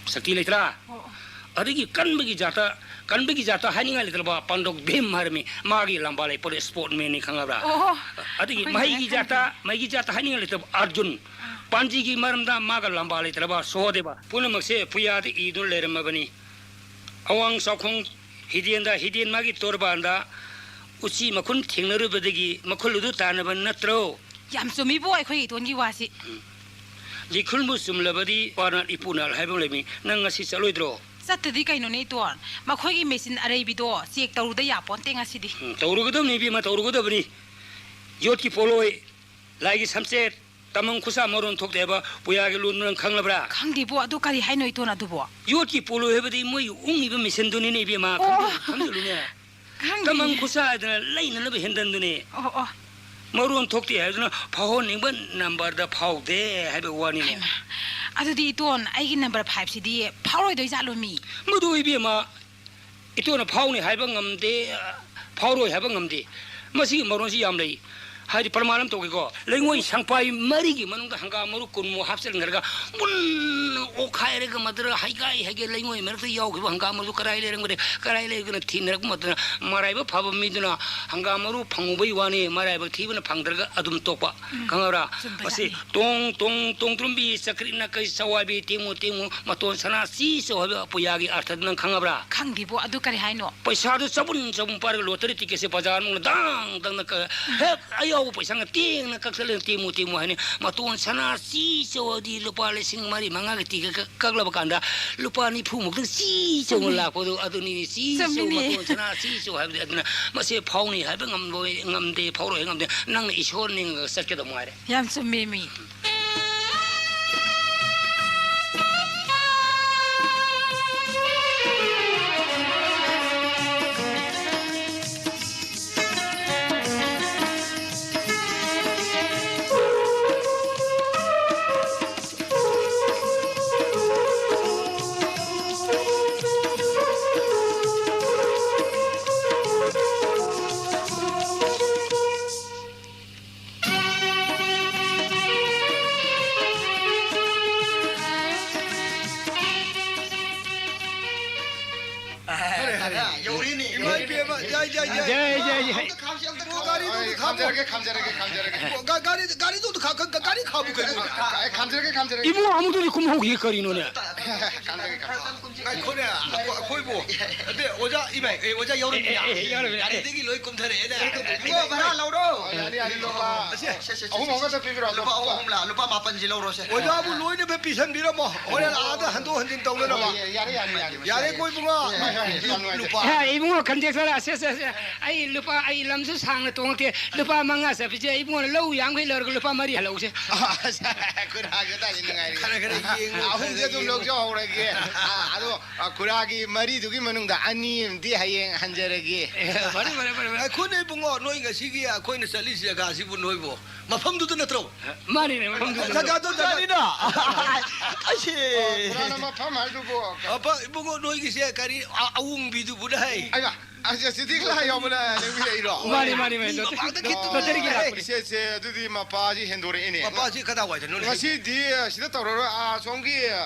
ꯁꯛꯇꯤ ꯂꯩꯇ꯭ꯔꯥ? ꯑꯣ, ꯑꯣ꯫ ꯑꯗꯒꯤ ꯀꯟꯕꯒꯤ ꯖꯥꯠꯇ, ꯀꯟꯕꯒꯤ ꯖꯥꯠꯇ ꯍꯥꯏꯅꯤꯡꯉꯥꯏ ꯂꯩꯇ꯭ꯔꯕ ꯄꯥꯟꯗꯧ ꯚꯤꯝ ꯍꯥꯏꯔꯝꯃꯤ, ꯃꯥꯒꯤ ꯂꯝꯕꯥ ꯂꯩ ꯄꯣꯠ, sportsman ꯅꯤ, ꯈꯪꯉꯕ꯭ꯔꯥ? ꯑꯣ, ꯑꯗꯒꯤ ꯑꯩꯈꯣꯏꯅ ꯃꯍꯩꯒꯤ ꯈꯪꯗꯦ꯫ ꯖꯥꯠꯇ, ꯃꯍꯩꯒꯤ ꯖꯥꯠꯇ ꯍꯥꯏꯅꯤꯡꯉꯥꯏ ꯂꯩꯇ꯭ꯔꯕ ꯑꯔꯖꯨꯟ, ꯑꯥ꯫ ꯄꯥꯟꯖꯤꯒꯤ ꯃꯔꯝꯗ ꯃꯥꯒ ꯂꯝꯕꯥ ꯂꯩꯇ꯭ꯔꯕ ꯁꯣꯍꯗꯦꯕ, ꯄꯨꯝꯅꯃꯛꯁꯦ ꯄꯨꯌꯥꯗ ꯏꯗꯨꯅ ꯂꯩꯔꯝꯃꯕꯅꯤ꯫ ꯑꯋꯥꯡ ꯆꯥꯎꯈꯣꯡ ꯍꯤꯗꯦꯟꯗ, ꯍꯤꯗꯦꯟ ꯃꯥꯒꯤ ꯇꯣꯔꯕꯥꯟꯗ ꯎꯆꯤ ꯃꯈꯨꯟ ꯊꯦꯡꯅꯔꯨꯕꯗꯒꯤ ꯃꯈꯨꯜ ꯑꯗꯨ ꯇꯥꯅꯕ ꯅꯠꯇ꯭ꯔꯣ? ꯌꯥꯝ ꯆꯨꯝꯃꯤꯕꯣ ꯑꯩꯈꯣꯏ ꯏꯇꯣꯟꯒꯤ ꯋꯥꯁꯤ꯫ ꯎꯝ꯫ ꯂꯤꯈꯨꯟꯕꯨ ꯆꯨꯝꯂꯕꯗꯤ ꯄꯥꯅꯥꯠ ꯏꯄꯨꯅꯥꯠ ꯍꯥꯏꯕ ꯑꯃ ꯂꯩꯕꯅꯤ꯫ ꯅꯪ ꯉꯁꯤ ꯆꯠꯂꯣꯏꯗ꯭ꯔꯣ? ꯆꯠꯇꯗꯤ ꯀꯩꯅꯣꯅꯦ, ꯏꯇꯣꯟ? ꯃꯈꯣꯏꯒꯤ ꯃꯦꯆꯤꯟ ꯑꯔꯩꯕꯤꯗꯣ ꯆꯦꯛ ꯇꯧꯔꯨꯗ ꯌꯥꯄꯣꯟꯇꯦ ꯉꯁꯤꯗꯤ꯫ ꯎꯝ, ꯇꯧꯔꯨꯒꯗꯕꯅꯤ ꯏꯕꯦꯝꯃ, ꯇꯧꯔꯨꯒꯗꯕꯅꯤ꯫ ꯌꯣꯠꯀꯤ ꯄꯣꯠꯂꯣꯏ, ꯂꯥꯏꯒꯤ ꯁꯝꯆꯦꯠ, ꯇꯃꯪ ꯈꯨꯠꯁꯥ ꯃꯔꯣꯟ ꯊꯣꯛꯇꯦ ꯍꯥꯏꯕ ꯄꯨꯌꯥꯒꯤ ꯂꯣꯟ ꯅꯪ ꯈꯪꯂꯕ꯭ꯔꯥ? ꯈꯪꯗꯦꯕꯣ, ꯑꯗꯨ ꯀꯔꯤ ꯍꯥꯏꯅꯣ ꯏꯇꯣꯟ ꯑꯗꯨꯕꯣ? ꯌꯣꯠꯀꯤ ꯄꯣꯠꯂꯣꯏ ꯍꯥꯏꯕꯗꯤ ꯃꯣꯏ ꯎꯪꯉꯤꯕ ꯃꯦꯆꯤꯟꯗꯨꯅꯤꯅꯦ ꯏꯕꯦꯝꯃ, ꯑꯣ꯫ ꯈꯪꯖꯤꯜ-, ꯈꯪꯖꯤꯜꯂꯨꯅꯦ꯫ ꯈꯪꯗꯦ꯫ ꯇꯃꯪ ꯈꯨꯠꯁꯥ ꯍꯥꯏꯗꯅ ꯂꯩꯅꯅꯕ ꯍꯦꯟꯗꯟꯗꯨꯅꯦ꯫ ꯑꯣ, ꯑꯣ꯫ ꯃꯔꯣꯟ ꯊꯣꯛꯇꯦ ꯍꯥꯏꯗꯨꯅ ꯐꯥꯎꯍꯟꯅꯤꯡꯕ ꯅꯝꯕꯔꯗ ꯐꯥꯎꯗꯦ ꯍꯥꯏꯕ ꯋꯥꯅꯤꯅꯦ꯫ ꯍꯩꯃꯥ, ꯑꯗꯨꯗꯤ ꯏꯇꯣꯟ, ꯑꯩꯒꯤ ꯅꯝꯕꯔ ꯐꯥꯏꯚꯁꯤꯗꯤ ꯐꯥꯎꯔꯣꯏꯗꯣꯏ ꯖꯥꯠꯂꯣ ꯃꯤ? ꯃꯗꯨ ꯏꯕꯦꯝꯃ, ꯏꯇꯣꯟꯅ ꯐꯥꯎꯅꯤ ꯍꯥꯏꯕ ꯉꯝꯗꯦ, ꯐꯥꯎꯔꯣꯏ ꯍꯥꯏꯕ ꯉꯝꯗꯦ꯫ ꯃꯁꯤꯒꯤ ꯃꯔꯣꯟꯁꯤ ꯌꯥꯝ ꯂꯩ꯫ ꯍꯥꯏꯗꯤ ꯄ꯭ꯔꯃꯥꯟ ꯑꯃ ꯇꯧꯒꯦꯀꯣ꯫ ꯂꯩꯉꯣꯏ ꯁꯪꯄꯥꯏ ꯃꯔꯤꯒꯤ ꯃꯅꯨꯡꯗ ꯍꯪꯒꯥꯝ ꯃꯔꯨ ꯀꯨꯟꯃꯨꯛ ꯍꯥꯞꯆꯤꯟꯈ꯭ꯔꯒ ꯃꯨꯟꯅ ꯑꯣꯠꯈꯥꯏꯔꯒ ꯃꯗꯨꯗ ꯍꯩꯒꯥꯏ ꯍꯩꯒꯦ ꯂꯩꯉꯣꯏ ꯃꯔꯛꯇ ꯌꯥꯎꯈꯤꯕ ꯍꯪꯒꯥꯝ ꯃꯔꯨ ꯀꯔꯥꯏ ꯂꯩꯔꯝꯒꯅꯤ, ꯀꯔꯥꯏ ꯂꯩꯔꯒꯅ ꯊꯤꯅꯔꯛꯄ ꯃꯇꯝꯗ ꯃꯔꯥꯏꯕꯛ ꯐꯕ ꯃꯤꯗꯨꯅ ꯍꯪꯒꯥꯝ ꯃꯔꯨ ꯐꯪꯍꯧꯕꯩ ꯋꯥꯅꯤ, ꯃꯔꯥꯏꯕꯛ ꯊꯤꯕꯅ ꯐꯪꯗ꯭ꯔꯒ ꯑꯗꯨꯝ ꯇꯣꯛꯄ꯫ ꯎꯝ, ꯈꯪꯉꯕ꯭ꯔꯥ? ꯆꯨꯝꯕ ꯃꯁꯤ ꯖꯥꯠꯅꯤ꯫ ꯇꯣꯡ ꯇꯣꯡ ꯇꯣꯡꯗ꯭ꯔꯨꯝꯕꯤ ꯆꯀ꯭ꯔꯤꯠꯅ ꯀꯩ ꯆꯋꯥꯏꯕꯤ ꯇꯦꯡꯉꯨ ꯇꯦꯡꯉꯨ ꯃꯇꯣꯟ ꯁꯅꯥ ꯆꯤ ꯆꯧ ꯍꯥꯏꯕ ꯄꯨꯌꯥꯒꯤ ꯑꯔꯊꯗꯨ ꯅꯪ ꯈꯪꯉꯕ꯭ꯔꯥ? ꯈꯪꯗꯦꯕꯣ, ꯑꯗꯨ ꯀꯔꯤ ꯍꯥꯏꯅꯣ? ꯄꯩꯁꯥꯗꯨ ꯆꯕꯨꯟ ꯆꯕꯨꯟ ꯄꯥꯏꯔꯒ ꯂꯣꯇꯔꯤ ꯇꯤꯀꯦꯠꯁꯦ ꯕꯖꯥꯔ ꯃꯅꯨꯡꯗ ꯗꯥꯡ ꯗꯪꯅ ꯀ-, ꯍꯦꯛ ꯑꯌꯥꯎꯕ ꯄꯩꯁꯥꯅ ꯇꯦꯡꯅ ꯀꯛꯊꯠꯂꯒ ꯇꯦꯡꯉꯨ ꯇꯦꯡꯉꯨ ꯍꯥꯏꯅꯤ꯫ ꯃꯇꯣꯟ ꯁꯅꯥ ꯆꯤ ꯆꯧ ꯍꯥꯏꯗꯤ ꯂꯨꯄꯥ ꯂꯤꯁꯤꯡ ꯃꯔꯤ ꯃꯉꯥꯒꯤ ꯇꯤꯀꯦꯠ ꯀꯛ-, ꯀꯛꯂꯕ ꯀꯥꯟꯗ ꯂꯨꯄꯥ ꯅꯤꯐꯨ ꯃꯨꯛꯇꯪ ꯆꯤ ꯆꯧꯅ ꯆꯨꯝꯃꯤ꯫ ꯂꯥꯛꯄꯗꯣ ꯑꯗꯨꯅꯤ ꯆꯤ ꯆꯧ, ꯆꯨꯝꯃꯤꯅꯦ꯫ ꯃꯇꯣꯟ ꯁꯅꯥ ꯆꯤ ꯆꯧ ꯍꯥꯏꯕꯗꯤ꯫ ꯑꯗꯨꯅ ꯃꯁꯤ ꯐꯥꯎꯅꯤ ꯍꯥꯏꯕ ꯉꯝꯂꯣꯏ, ꯉꯝꯗꯦ, ꯐꯥꯎꯔꯣꯏ ꯍꯥꯏꯕ ꯉꯝꯗꯦ꯫ ꯅꯪꯅ ꯏꯁꯣꯔ ꯅꯤꯡꯉꯒ ꯆꯠꯀꯗꯕ ꯉꯥꯏꯔꯦ꯫ ꯌꯥꯝ ꯆꯨꯝꯃꯦ ꯃꯤ꯫ ꯌꯧꯔꯤꯅꯤ, ꯏꯃꯥ ꯌꯧꯔꯤꯅꯤ꯫ ꯏꯕꯦꯝꯃ, ꯌꯥꯏ, ꯌꯥꯏ, ꯌꯥꯏ꯫ ꯌꯥꯏ, ꯌꯥꯏ, ꯌꯥꯏ꯫ ꯑꯝꯇ ꯈꯥꯝꯁꯤ, ꯑꯝꯇ ꯈꯥꯝꯁꯤ꯫ ꯒꯥꯔꯤꯗꯨ ꯑꯝꯇ ꯈꯥꯝꯃꯣ꯫ ꯈꯥꯝꯖꯔꯒꯦ, ꯈꯥꯝꯖꯔꯒꯦ, ꯈꯥꯝꯖꯔꯒꯦ꯫ ꯒꯥ-, ꯒꯥꯔꯤ, ꯒꯥꯔꯤꯗꯨ ꯑꯝꯇ ꯈꯥ-, ꯒꯥ-, ꯒꯥꯔꯤ ꯈꯥꯝꯃꯨ ꯀꯩꯅꯣ꯫ ꯈꯥ-, ꯈꯥꯝꯖꯔꯒꯦ, ꯈꯥꯝꯖꯔꯒꯦ꯫ ꯏꯕꯨꯡꯉꯣ ꯑꯃꯨꯛꯇꯗꯤ ꯀꯨꯝꯍꯧꯈꯤꯒꯦ ꯀꯔꯤꯅꯣꯅꯦ? ꯈꯥꯝꯖꯔꯒꯦ, ꯈꯥꯝꯖꯔꯒꯦ꯫ ꯑꯩꯈꯣꯏꯅꯦ, ꯑꯩꯈꯣꯏ-, ꯑꯩꯈꯣꯏꯕꯨ, ꯑꯗꯩ ꯑꯣꯖꯥ ꯏꯃꯥꯏ, ꯑꯦ, ꯑꯣꯖꯥ ꯌꯥꯎꯔꯝꯃꯤꯅ꯫ ꯑꯦ, ꯑꯦ, ꯑꯦ, ꯌꯥꯎꯔꯝꯃꯤꯅ꯫ ꯒꯥꯔꯤꯗꯒꯤ ꯂꯣꯏ ꯀꯨꯝꯊꯔꯛꯑꯦꯅꯦ꯫ ꯏꯕꯨꯡꯉꯣ, ꯚꯔꯥ ꯂꯧꯔꯣ꯫ ꯑ, ꯌꯥꯅꯤ, ꯌꯥꯅꯤ, ꯂꯨꯄꯥ ꯑꯁꯦ, ꯁꯦ, ꯁꯦ, ꯁꯦ, ꯑꯍꯨꯝ ꯁꯦ, ꯑꯃꯈꯛꯇ ꯁꯦ꯫ ꯄꯤꯕꯤꯔꯣ, ꯂꯨꯄꯥ ꯑꯗꯣ꯫ ꯑꯍꯨꯝ ꯑꯍꯨꯝꯂꯥ? ꯂꯨꯄꯥ ꯃꯥꯄꯟꯁꯤ ꯂꯧꯔꯣꯁꯦ꯫ ꯑꯣꯖꯥꯕꯨ ꯂꯣꯏꯅꯕ ꯄꯤꯁꯟꯕꯤꯔꯝꯃꯣ꯫ ꯍꯣꯔꯦꯟ ꯑꯥꯗ ꯍꯟꯗꯣꯛ ꯍꯟꯖꯤꯟ ꯇꯧꯅꯅꯕ꯫ ꯑꯣ, ꯌꯥꯔꯦ, ꯌꯥꯔꯦ, ꯌꯥꯔꯦ, ꯌꯥꯔꯦ꯫ ꯌꯥꯔꯦꯀꯣ, ꯏꯕꯨꯡꯉꯣ꯫ ꯌꯥꯔꯦ, ꯌꯥꯔꯦ, ꯌꯥꯝ ꯅꯨꯡꯉꯥꯏꯖꯔꯦ꯫ ꯂꯨꯄꯥ꯫ ꯑꯦ, ꯏꯕꯨꯡꯉꯣ, ꯀꯟꯗꯦꯛꯇꯔ, ꯑꯁꯦ, ꯑꯁꯦ, ꯑꯁꯦ, ꯑꯩ ꯂꯨꯄꯥ, ꯑꯩ ꯂꯝꯁꯨ ꯁꯥꯡꯅ ꯇꯣꯡꯉꯛꯇꯦ꯫ ꯂꯨꯄꯥ ꯃꯉꯥ ꯆꯠꯄꯁꯦ ꯏꯕꯨꯡꯉꯣꯅ ꯂꯧ ꯌꯥꯡꯈꯩ ꯂꯧꯔꯒ ꯂꯨꯄꯥ ꯃꯔꯤ ꯍꯜꯍꯧꯁꯦ꯫ ꯑꯁ, ꯈꯨꯔꯥꯒꯤ ꯇꯥꯏꯁꯤ ꯅꯨꯡꯉꯥꯏꯔꯤ꯫ ꯈꯔ ꯈꯔ ꯌꯦꯡꯉꯨ, ꯑꯍꯨꯝꯁꯦ ꯈꯔ ꯑꯗꯨꯝ ꯌꯦꯡꯉꯨ꯫ ꯂꯧꯖꯍꯧꯔꯒꯦ꯫ ꯑꯥ, ꯑꯗꯣ, ꯑꯥ, ꯈꯨꯔꯥꯒꯤ ꯃꯔꯤꯗꯨꯒꯤ ꯃꯅꯨꯡꯗ ꯑꯅꯤ ꯑꯃꯗꯤ ꯍꯌꯦꯡ ꯍꯟꯖꯔꯒꯦ꯫ ꯑꯦ, ꯐꯔꯦ, ꯐꯔꯦ, ꯐꯔꯦ, ꯐꯔꯦ꯫ ꯑꯩꯈꯣꯏꯅ ꯏꯕꯨꯡꯉꯣ, ꯅꯣꯏ ꯉꯁꯤꯒꯤ ꯑꯩꯈꯣꯏꯅ ꯆꯠꯂꯤꯁꯤ ꯖꯒꯥꯁꯤꯕꯨ ꯅꯣꯏꯕꯨ ꯃꯐꯝꯗꯨꯗ ꯅꯠꯇ꯭ꯔꯣ? ꯃꯥꯅꯤꯅꯦ, ꯃꯐꯝꯗꯨꯗ꯫ ꯖꯒꯥꯗꯣ, ꯖꯒꯥ-, ꯖꯒꯥꯅꯤꯅ꯫ ꯑꯩꯁꯦ꯫ ꯑꯣ, ꯈꯨꯔꯥꯅ ꯃꯐꯝ ꯍꯥꯏꯗꯨꯕꯨ꯫ ꯑꯄꯥ, ꯏꯕꯨꯡꯉꯣ, ꯅꯣꯏꯒꯤꯁꯦ ꯀꯔꯤ ꯑ-, ꯑꯑꯣꯡꯕꯤꯗꯨꯕꯨ ꯍꯥꯏ꯫ ꯑꯩꯃ, ꯑꯁ, ꯆꯤꯊꯤ ꯈꯔ ꯌꯥꯎꯕꯅ ꯂꯦꯡꯕꯤꯔꯛꯏꯔꯣ? ꯃꯥꯅꯤ, ꯃꯥꯅꯤ, ꯃꯥꯅꯤ, ꯃꯤ ꯗꯣꯛꯇꯔ-, ꯃꯃꯥꯡꯗ ꯈꯤꯇꯪ ꯗꯣꯛꯇꯔꯒꯤ ꯂꯥꯛꯄꯅꯤ꯫ ꯏꯆꯦꯁꯦ, ꯑꯗꯨꯗꯤ ꯃꯄꯥꯁꯤ ꯍꯦꯟꯗꯣꯔꯛꯑꯦꯅꯦ꯫ ꯃꯄꯥꯁꯤ ꯀꯗꯥꯏꯋꯥꯏꯗꯅꯣꯅꯦ? ꯉꯁꯤꯗꯤ ꯁꯤꯗ ꯇꯧꯔꯔꯣꯏ, ꯑꯥ, ꯁꯣꯝꯒꯤ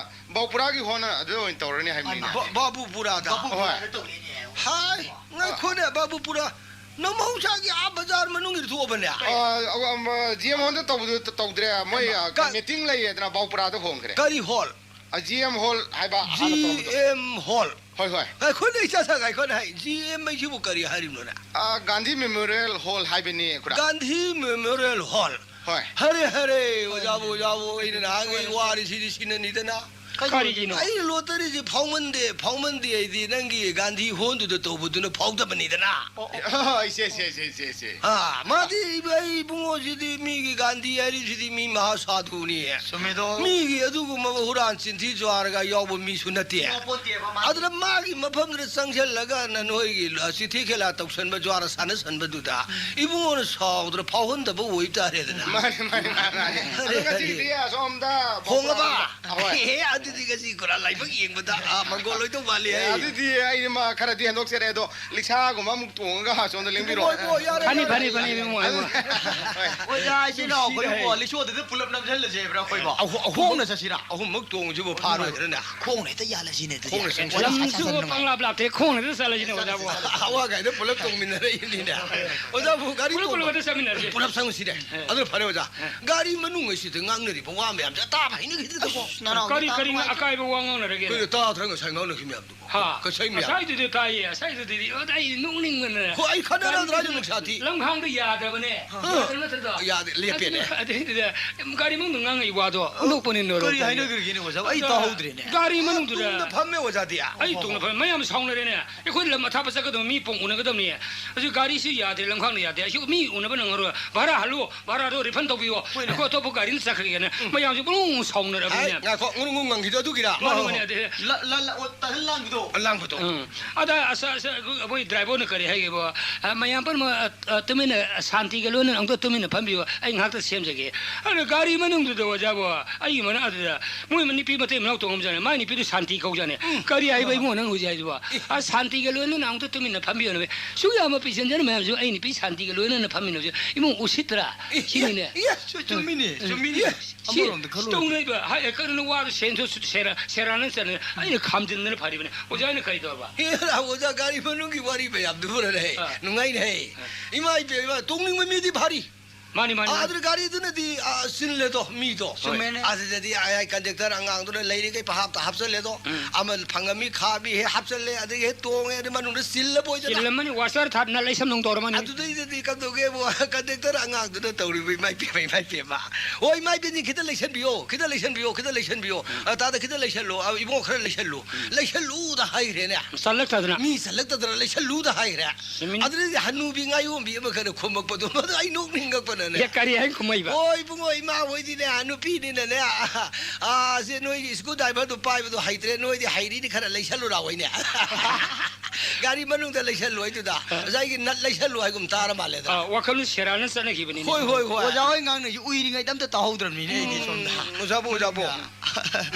ꯕꯥꯎꯄꯨꯔꯥꯒꯤ ꯍꯣꯜ ꯑꯗꯨꯗ ꯑꯣꯏꯅ ꯇꯧꯔꯅꯤ ꯍꯥꯏꯕꯅꯤꯅꯦ꯫ ꯕꯥ-, ꯕꯥꯕꯨꯄꯨꯔꯥꯗ? ꯍꯣꯏ꯫ ꯍꯥꯏ, ꯉꯥꯏꯈꯣꯅꯦ, ꯕꯥꯕꯨꯄꯨꯔꯥ꯫ ꯅꯪ ꯃꯍꯧꯁꯥꯒꯤ ꯑꯥ ꯕꯖꯥꯔ ꯃꯅꯨꯡꯒꯤꯗ ꯊꯣꯛꯑꯕꯅꯦ? ꯑ, ꯑ, ꯑ, ꯖꯤ ꯑꯦꯝ ꯍꯣꯜꯗ ꯇꯧꯕꯗꯨ ꯇ-, ꯇꯧꯗ꯭ꯔꯦ꯫ ꯃꯣꯏ, ꯑ, ꯑ, ꯀ-, ꯃꯤꯇꯤꯡ ꯂꯩꯌꯦꯗꯅ, ꯕꯥꯎꯄꯨꯔꯥꯗ ꯍꯣꯡꯈ꯭ꯔꯦ꯫ ꯀꯔꯤ ꯍꯣꯜ? ꯑ, ꯖꯤ ꯑꯦꯝ ꯍꯣꯜ ꯍꯥꯏꯕ ꯍꯥꯟꯅ ꯇꯧꯕꯗꯣ꯫ G M hall. ꯍꯣꯏ, ꯍꯣꯏ꯫ ꯉꯥꯏꯈꯣꯅꯦ, ꯏꯆꯥ ꯁꯥ, ꯉꯥꯏꯈꯣꯅꯦ ꯍꯥꯏ꯫ ꯖꯤ ꯑꯦꯝ ꯍꯥꯏꯁꯤꯕꯨ ꯀꯔꯤ ꯍꯥꯏꯔꯤꯕꯅꯣꯅꯦ? ꯑ, ꯒꯥꯟꯙꯤ ꯃꯦꯃꯣꯔꯤꯌꯦꯜ ꯍꯣꯜ ꯍꯥꯏꯕꯅꯤ, ꯈꯨꯔꯥ꯫ Gandhi memorial hall. ꯍꯣꯏ꯫ ꯍꯔꯦ, ꯍꯔꯦ, ꯑꯣꯖꯥꯕꯨ, ꯑꯣꯖꯥꯕꯨ, ꯑꯩꯅ ꯅꯍꯥꯟꯒꯩ ꯋꯥꯔꯤꯁꯤꯗꯤ ꯁꯤꯅꯅꯤꯗꯅ꯫ ꯀꯔꯤꯒꯤꯅꯣ? ꯑꯩꯅ ꯂꯣꯇꯔꯤꯁꯤ ꯐꯥꯎꯃꯟꯗꯦ, ꯐꯥꯎꯃꯟꯗꯦ ꯍꯥꯏꯗꯤ ꯅꯪꯒꯤ ꯒꯥꯟꯙꯤ ꯍꯣꯜꯗꯨꯗ ꯇꯧꯕꯗꯨꯅ ꯐꯥꯎꯗꯕꯅꯤꯗꯅ꯫ ꯑꯣ, ꯏꯆꯦ, ꯏꯆꯦ, ꯏꯆꯦ, ꯏꯆꯦ, ꯏꯆꯦ꯫ ꯑꯥ, ꯃꯥꯗꯤ ꯏꯕ-, ꯑꯩ ꯏꯕꯨꯡꯉꯣꯁꯤꯗꯤ ꯃꯤꯒꯤ ꯒꯥꯟꯙꯤ ꯍꯥꯏꯔꯤꯁꯤꯗꯤ ꯃꯤ ꯃꯍꯥ ꯁꯥꯙꯨꯅꯤ꯫ ꯆꯨꯝꯃꯤꯗꯣ꯫ ꯃꯤꯒꯤ ꯑꯗꯨꯒꯨꯝꯕ ꯍꯨꯔꯥꯟ ꯆꯤꯟꯊꯤ ꯖ꯭ꯋꯥꯔꯒ ꯌꯥꯎꯕ ꯃꯤꯁꯨ ꯅꯠꯇꯦ꯫ ꯌꯥꯎꯄꯣꯟꯇꯦꯕ ꯃꯥꯗꯤ꯫ ꯑꯗꯨꯅ ꯃꯥꯒꯤ ꯃꯐꯝꯗꯨꯗ ꯆꯪꯁꯤꯜꯂꯒ ꯅ-, ꯅꯣꯏꯒꯤ ꯆꯤꯊꯤ ꯈꯦꯂꯥ ꯇꯧꯁꯟꯕ, ꯖ꯭ꯋꯥꯔ ꯁꯥꯟꯅꯁꯟꯕꯗꯨꯗ ꯏꯕꯨꯡꯉꯣꯅ ꯁꯥꯎꯗꯅ ꯐꯥꯎꯍꯟꯗꯕ ꯑꯣꯏꯇꯥꯔꯦꯗꯅ꯫ ꯃꯥꯅꯤ, ꯃꯥꯅꯤ, ꯃꯥꯅꯤ, ꯃꯥꯅꯤ꯫ ꯑꯗꯣ ꯉꯁꯤꯗꯤ ꯑꯁꯣꯝꯗ ꯍꯣꯡꯉꯕ? ꯍꯣꯏ꯫ ꯑꯦ, ꯑꯗꯨꯗꯤ ꯉꯁꯤ ꯈꯨꯔꯥ ꯂꯥꯏꯕꯛ ꯌꯦꯡꯕꯗ, ꯑꯥ, ꯃꯪꯒꯣꯜ ꯑꯣꯏꯗꯧ ꯃꯥꯜꯂꯤ ꯑꯦ, ꯑꯩ꯫ ꯑꯗꯨꯗꯤ ꯑꯩ ꯃꯥ ꯈꯔꯗꯤ ꯍꯦꯟꯗꯣꯛꯆꯔꯦ, ꯑꯗꯣ ꯂꯤꯛꯁꯥꯒꯨꯝꯕ ꯑꯃꯨꯛ ꯇꯣꯡꯉꯒ ꯑꯁꯣꯝꯗ ꯂꯦꯡꯕꯤꯔꯣ꯫ ꯏꯕꯨꯡꯉꯣ, ꯏꯕꯨꯡꯉꯣ, ꯌꯥꯔꯦ, ꯐꯅꯤ, ꯌꯥꯔꯦ, ꯐꯅꯤ, ꯌꯥꯔꯦ꯫ ꯏꯕꯨꯡꯉꯣ, ꯏꯕꯨꯡꯉꯣ꯫ ꯍꯣꯏ꯫ ꯑꯣꯖꯥ, ꯏꯆꯤꯜ ꯏꯅꯥꯎ ꯅꯨꯡꯁꯤꯔꯦ꯫ ꯑꯩꯈꯣꯏꯕꯨ ꯂꯤꯛꯁꯣꯗꯨꯗ ꯄꯨꯂꯞ ꯅꯝꯁꯤꯜꯂꯁꯦ ꯍꯥꯏꯕ꯭ꯔꯥ ꯑꯩꯈꯣꯏꯕꯣ? ꯑꯍꯨ-, ꯑꯍꯨꯝ-, ꯈꯣꯡꯅ ꯆꯠꯁꯤꯔꯥ? ꯑꯍꯨꯝꯃꯛ ꯇꯣꯡꯁꯤꯕꯨ ꯐꯥꯔꯣꯏꯗ꯭ꯔꯅꯦ? ꯈꯣꯡꯅ ꯍꯦꯛꯇ ꯌꯥꯜꯂꯁꯤꯅꯦ ꯑꯗꯨꯗꯤ꯫ ꯈꯣꯡꯅ ꯆꯪꯁꯤ꯫ ꯂꯝꯁꯨ ꯄꯪꯂꯥꯞ ꯂꯥꯞꯇꯦ, ꯈꯣꯡꯅ ꯍꯦꯛꯇ ꯆꯠꯂꯁꯤꯅꯦ, ꯑꯣꯖꯥꯕꯨ꯫ ꯑꯋꯥ ꯀꯥꯏꯗ ꯄꯨꯂꯞ ꯇꯣꯡꯃꯤꯟꯅꯔꯛꯏꯅꯤꯅꯦ꯫ ꯑꯣꯖꯥꯕꯨ ꯒꯥꯔꯤ ꯄꯨꯂꯞ, ꯇꯣꯡꯕ-, ꯄꯨꯂꯞ ꯍꯦꯛꯇ ꯆꯠꯃꯤꯟꯅꯔꯁꯤ꯫ ꯄꯨꯂꯞ ꯆꯪꯉꯨꯁꯤꯅꯦ꯫ ꯑꯦ꯫ ꯑꯗꯨꯅ ꯐꯔꯦ, ꯑꯣꯖꯥ꯫ ꯑꯦ꯫ ꯒꯥꯔꯤ ꯃꯅꯨꯡ ꯑꯁꯤꯗ ꯉꯥꯡꯅꯔꯤꯕ ꯋꯥ ꯃꯌꯥꯝꯁꯦ ꯑꯇꯥꯕ ꯍꯩꯅꯈꯤꯗ꯭ꯔꯦꯗꯀꯣ꯫ ꯑꯁ, ꯅꯅꯥꯎꯗꯤ ꯀꯔꯤ, ꯀꯔꯤ ꯑꯀꯥꯏꯕ ꯋꯥ ꯉꯥꯡꯅꯔꯒꯦ꯫ ꯑꯩꯈꯣꯏꯅ ꯇꯥꯗ꯭ꯔꯥ ꯉꯁꯥꯏ ꯉꯥꯡꯅꯈꯤ ꯃꯌꯥꯝꯗꯨꯕꯣ? ꯍꯥ? ꯉꯁꯥꯏ ꯃꯌꯥꯝ꯫ ꯉꯁꯥꯏꯗꯨꯗꯤ ꯇꯥꯏꯌꯦ, ꯉꯁꯥꯏꯗꯨꯗꯤ ꯑꯩ ꯅꯣꯛꯅꯤꯡꯕꯅ꯫ ꯍꯣ, ꯑꯩ ꯈꯟꯅꯔꯗ꯭ꯔꯥ ꯍꯥꯏꯁꯦ ꯅꯨꯡꯁꯥ ꯊꯤ꯫ ꯂꯝꯈꯥꯡꯗ ꯌꯥꯗ꯭ꯔꯕꯅꯦ꯫ ꯑꯥ꯫ ꯌꯥꯗ꯭ꯔꯕ ꯅꯠꯇ꯭ꯔꯗꯣ? ꯌꯥꯗꯦ, ꯂꯦꯞꯄꯦꯅꯦ꯫ ꯑꯗꯨ-, ꯑꯗꯨꯗꯩꯗꯨꯗ ꯒꯥꯔꯤ ꯃꯅꯨꯡꯗ ꯉꯥꯡꯉꯛꯏ ꯋꯥꯗꯣ ꯑꯣꯟꯊꯣꯛꯄꯅꯤꯅꯦ꯫ ꯀꯔꯤ ꯍꯥꯏꯅꯈ꯭ꯔꯒꯦꯅꯦ ꯑꯣꯖꯥ? ꯑꯩ ꯑꯗꯣ ꯇꯥꯍꯧꯗ꯭ꯔꯦꯅꯦ꯫ ꯒꯥꯔꯤ ꯃꯅꯨꯡꯗꯨꯗ ꯇꯨꯡꯗ ꯐꯝꯃꯦ ꯑꯣꯖꯥꯗꯤ꯫ ꯑꯩ ꯇꯨꯡꯗ ꯐꯝꯃꯦ꯫ ꯃꯌꯥꯝ ꯁꯥꯎꯅꯔꯦꯅꯦ꯫ ꯑꯩꯈꯣꯏ ꯂꯝ ꯑꯊꯥꯞꯄ ꯆꯠꯀꯗꯕ ꯃꯤ ꯄꯣꯡ ꯎꯅꯒꯗꯕꯅꯤ꯫ ꯍꯧꯖꯤꯛ ꯒꯥꯔꯤꯁꯨ ꯌꯥꯗ꯭ꯔꯦ, ꯂꯝꯈꯥꯡꯗ ꯌꯥꯗꯦ꯫ ꯑꯁꯤ ꯃꯤ ꯎꯅꯕ ꯅꯪꯉꯔꯣꯏ꯫ ꯚꯥꯔꯥ ꯍꯜꯂꯨ, ꯚꯥꯔꯥꯗꯣ refund ꯇꯧꯕꯤꯌꯣ꯫ ꯍꯣꯏꯅꯦ꯫ ꯑꯩꯈꯣꯏ ꯑꯇꯣꯞꯄ ꯒꯥꯔꯤꯅ ꯆꯠꯈ꯭ꯔꯒꯦꯅ ꯎꯝ꯫ ꯃꯌꯥꯝꯁꯦ ꯄꯨꯡ ꯍꯥꯏ, ꯁꯥꯎꯅꯔꯕꯅꯤꯅꯦ꯫ ꯉꯥꯏꯈꯣ, ꯉꯨꯔꯨꯡ ꯉꯨꯔꯨꯡ ꯉꯪꯈꯤꯗꯣ ꯑꯗꯨꯒꯤꯔꯥ? ꯃꯥꯅꯤ, ꯃꯥꯅꯤ, ꯑꯗꯨ ꯂ-, ꯂ-, ꯂ-, ꯑꯣ, ꯇꯥꯍꯟ ꯂꯥꯡꯕꯗꯣ꯫ ꯂꯥꯡꯕꯗꯣ꯫ ꯎꯝ꯫ ꯑꯗ ꯑꯁ, ꯑꯁ, ꯑꯩꯈꯣꯏ driverꯅ ꯀꯔꯤ ꯍꯥꯏꯒꯦꯕꯣ? ꯑ, ꯃꯌꯥꯝ ꯄꯨꯝꯅꯃꯛ, ꯑ, ꯑ, ꯇꯨꯃꯤꯟꯅ, ꯑ, ꯁꯥꯟꯇꯤꯒ ꯂꯣꯏꯅꯅ ꯑꯃꯨꯛꯇ ꯇꯨꯃꯤꯟꯅ ꯐꯝꯕꯤꯌꯨ, ꯑꯩ ꯉꯥꯏꯍꯥꯛꯇ ꯁꯦꯝꯖꯒꯦ꯫ ꯑꯗ ꯒꯥꯔꯤ ꯃꯅꯨꯡꯗꯨꯗ ꯑꯣꯖꯥꯕꯣ, ꯑꯩꯒꯤ ꯃꯅꯥꯛ ꯑꯗꯨꯗ ꯃꯣꯏ ꯅꯨꯄꯤ ꯃꯇꯩ ꯃꯅꯥꯎ ꯇꯣꯡꯉꯝꯖꯥꯠꯅꯤ, ꯃꯥꯏ ꯅꯨꯄꯤꯗꯨ ꯁꯥꯟꯇꯤ ꯀꯧꯖꯥꯠꯅꯤ꯫ ꯎꯝ꯫ ꯀꯔꯤ ꯍꯥꯏꯕ ꯏꯕꯨꯡꯉꯣ ꯅꯪ ꯍꯧꯖꯤꯛ ꯍꯥꯏꯁꯤꯕꯣ? ꯑꯦ꯫ ꯑ, ꯁꯥꯟꯇꯤꯒ ꯂꯣꯏꯅꯅ ꯑꯃꯨꯛꯇ ꯇꯨꯃꯤꯟꯅ ꯐꯝꯕꯤꯌꯨ꯫ ꯁꯨꯛ ꯌꯥꯝꯕ passengerꯅ ꯃꯌꯥꯝꯁꯨ ꯑꯩ ꯅꯨꯄꯤ ꯁꯥꯟꯇꯤꯒ ꯂꯣꯏꯅꯅ ꯐꯝꯃꯤꯟꯅꯕꯁꯦ ꯏꯃꯨꯡ ꯎꯁꯤꯠꯇ꯭ꯔꯥ? ꯑꯦ, ꯁꯤꯅꯤꯅꯦ꯫ ꯑꯦ, ꯆꯨ-, ꯆꯨꯝꯃꯤꯅꯦ, ꯆꯨꯝꯃꯤꯅꯦ꯫ ꯑꯦ, ꯁꯤ ꯑꯃꯔꯣꯝꯗ ꯈꯜꯂꯨꯔꯗꯤ꯫ ꯇꯧꯅꯩꯕ, ꯍꯥꯏ, ꯀꯩꯅꯣ ꯋꯥꯗꯣ ꯁꯦꯟꯁꯨ ꯁꯦꯔꯥ-, ꯁꯦꯔꯥꯟꯅ ꯆꯠꯅ ꯑꯩꯅ ꯈꯥꯝꯖꯤꯟꯗꯅ ꯐꯔꯤꯕꯅꯦ꯫ ꯑꯣꯖꯥ, ꯑꯩꯅ ꯀꯔꯤ ꯇꯧꯔꯕ? ꯑꯦ, ꯑꯣꯖꯥ, ꯒꯥꯔꯤ ꯃꯅꯨꯡꯒꯤ ꯋꯥꯔꯤ ꯃꯌꯥꯝꯗꯨꯕꯨꯔꯅꯦ꯫ ꯑꯥ꯫ ꯅꯨꯡꯉꯥꯏꯅꯦ꯫ ꯑꯥ꯫ ꯏꯃꯥ ꯏꯕꯦꯝꯃ, ꯇꯣꯡꯅꯤꯡꯕ ꯃꯤꯗꯤ ꯐꯥꯔꯤ꯫ ꯃꯥꯅꯤ, ꯃꯥꯅꯤ, ꯃꯥꯅꯤ꯫ ꯑꯗꯨꯅ ꯒꯥꯔꯤꯗꯨꯅꯗꯤ, ꯑꯥ, ꯆꯤꯜꯂꯦꯗꯣ, ꯃꯤꯗꯣ꯫ ꯆꯨꯝꯃꯦꯅꯦ꯫ ꯑꯗꯨꯗꯗꯤ ꯑꯥ, conductor ꯑꯉꯥꯡꯗꯨꯅ ꯂꯩꯔꯤꯈꯩ ꯚꯥꯞꯇ ꯍꯥꯞꯆꯜꯂꯦꯗꯣ꯫ ꯎꯝ꯫ ꯑꯃ ꯐꯪꯉꯝꯃꯤ, ꯈꯥꯝꯃꯤ, ꯍꯦꯛ ꯍꯥꯞꯆꯜꯂꯦ, ꯑꯗꯒꯤ ꯍꯦꯛ ꯇꯣꯡꯉꯦ, ꯑꯗꯨ ꯃꯅꯨꯡꯗ ꯆꯤꯜꯂꯕꯣꯏꯗꯅ꯫ ꯆꯤꯜꯂꯝꯃꯅꯤ, washer ꯊꯥꯗꯅ ꯂꯩꯁꯝ ꯅꯨꯡ ꯇꯧꯔꯝꯃꯅꯤ꯫ ꯑꯗꯨꯗꯩꯗꯗꯤ ꯀꯝꯗꯧꯒꯦꯕꯨ, conductor ꯑꯉꯥꯡꯗꯨꯅ ꯇꯧꯔꯤꯕ, "ꯏꯃꯥꯏ ꯄꯦꯝꯃ, ꯏꯃꯥꯏ ꯄꯦꯝꯃ꯫ ꯑꯣ, ꯏꯃꯥ ꯏꯕꯦꯟꯅꯤ, ꯈꯤꯇ ꯂꯩꯁꯟꯕꯤꯌꯣ, ꯈꯤꯇ ꯂꯩꯁꯟꯕꯤꯌꯣ, ꯈꯤꯇ ꯂꯩꯁꯟꯕꯤꯌꯣ꯫ ꯎꯝ꯫ ꯑ, ꯇꯥꯗ ꯈꯤꯇ ꯂꯩꯁꯜꯂꯣ, ꯑ, ꯏꯕꯨꯡꯉꯣ ꯈꯔ ꯂꯩꯁꯜꯂꯣ꯫" ꯎꯝ꯫ "ꯂꯩꯁꯜꯂꯨꯗ" ꯍꯥꯏꯈ꯭ꯔꯦꯅꯦ꯫ ꯆꯜꯂꯛꯇꯗꯅ꯫ ꯃꯤ ꯆꯜꯂꯛꯇꯗꯅ "ꯂꯩꯁꯜꯂꯨꯗ" ꯍꯥꯏꯈ꯭ꯔꯦ꯫ ꯆꯨꯝꯃꯤꯅꯤ꯫ ꯑꯗꯨꯗꯩꯗꯤ ꯍꯅꯨꯕꯤ ꯉꯥꯌꯣꯟꯕꯤ ꯑꯃ ꯈꯔ ꯈꯨꯝꯃꯛꯄꯗꯣ, ꯃꯗꯨ ꯑꯩ ꯅꯣꯛꯅꯤꯡꯉꯛꯄꯅꯅꯦ꯫ ꯑꯦ, ꯀꯔꯤ ꯍꯥꯏꯅ ꯈꯨꯝꯃꯛꯏꯕ? "ꯍꯣꯏ, ꯏꯕꯨꯡꯉꯣ, ꯏꯃꯥ ꯍꯣꯏꯗꯤꯅꯦ, ꯅꯨꯄꯤꯅꯤꯅꯅꯦ, ꯑ, ꯑ, ꯁꯦ ꯅꯣꯏꯒꯤ screw driverꯗꯨ ꯄꯥꯏꯕꯗꯣ ꯍꯩꯇ꯭ꯔꯦ, ꯅꯣꯏꯗꯤ ꯍꯩꯔꯤꯅꯤ, ꯈꯔ ꯂꯩꯁꯜꯂꯨ ꯂꯥꯎ" ꯍꯥꯏꯅꯦ꯫ ꯒꯥꯔꯤ ꯃꯅꯨꯡꯗ ꯂꯩꯁꯜꯂꯨ ꯍꯥꯏꯗꯨꯗ, ꯑ꯫ ꯉꯁꯥꯏꯒꯤ ꯅꯠ ꯂꯩꯁꯜꯂꯨ ꯍꯥꯏꯒꯨꯝ ꯇꯥꯔ ꯃꯥꯜꯂꯦꯗ꯫ ꯑ, ꯋꯥꯈꯜꯗꯨ ꯁꯦꯔꯥꯟꯅ ꯆꯠꯅꯈꯤꯕꯅꯤꯅꯦ꯫ ꯍꯣꯏ, ꯍꯣꯏ, ꯍꯣꯏ꯫ ꯑꯣꯖꯥ ꯍꯣꯏ ꯉꯥꯡꯅꯩꯁꯤ ꯎꯏꯔꯤꯉꯩꯗ ꯑꯝꯇ ꯇꯥꯍꯧꯗ꯭ꯔꯕꯅꯤꯅꯦ ꯑꯩꯗꯤ ꯁꯣꯝꯗ꯫ ꯎꯝ, ꯑꯣꯖꯥꯕꯨ, ꯑꯣꯖꯥꯕꯨ꯫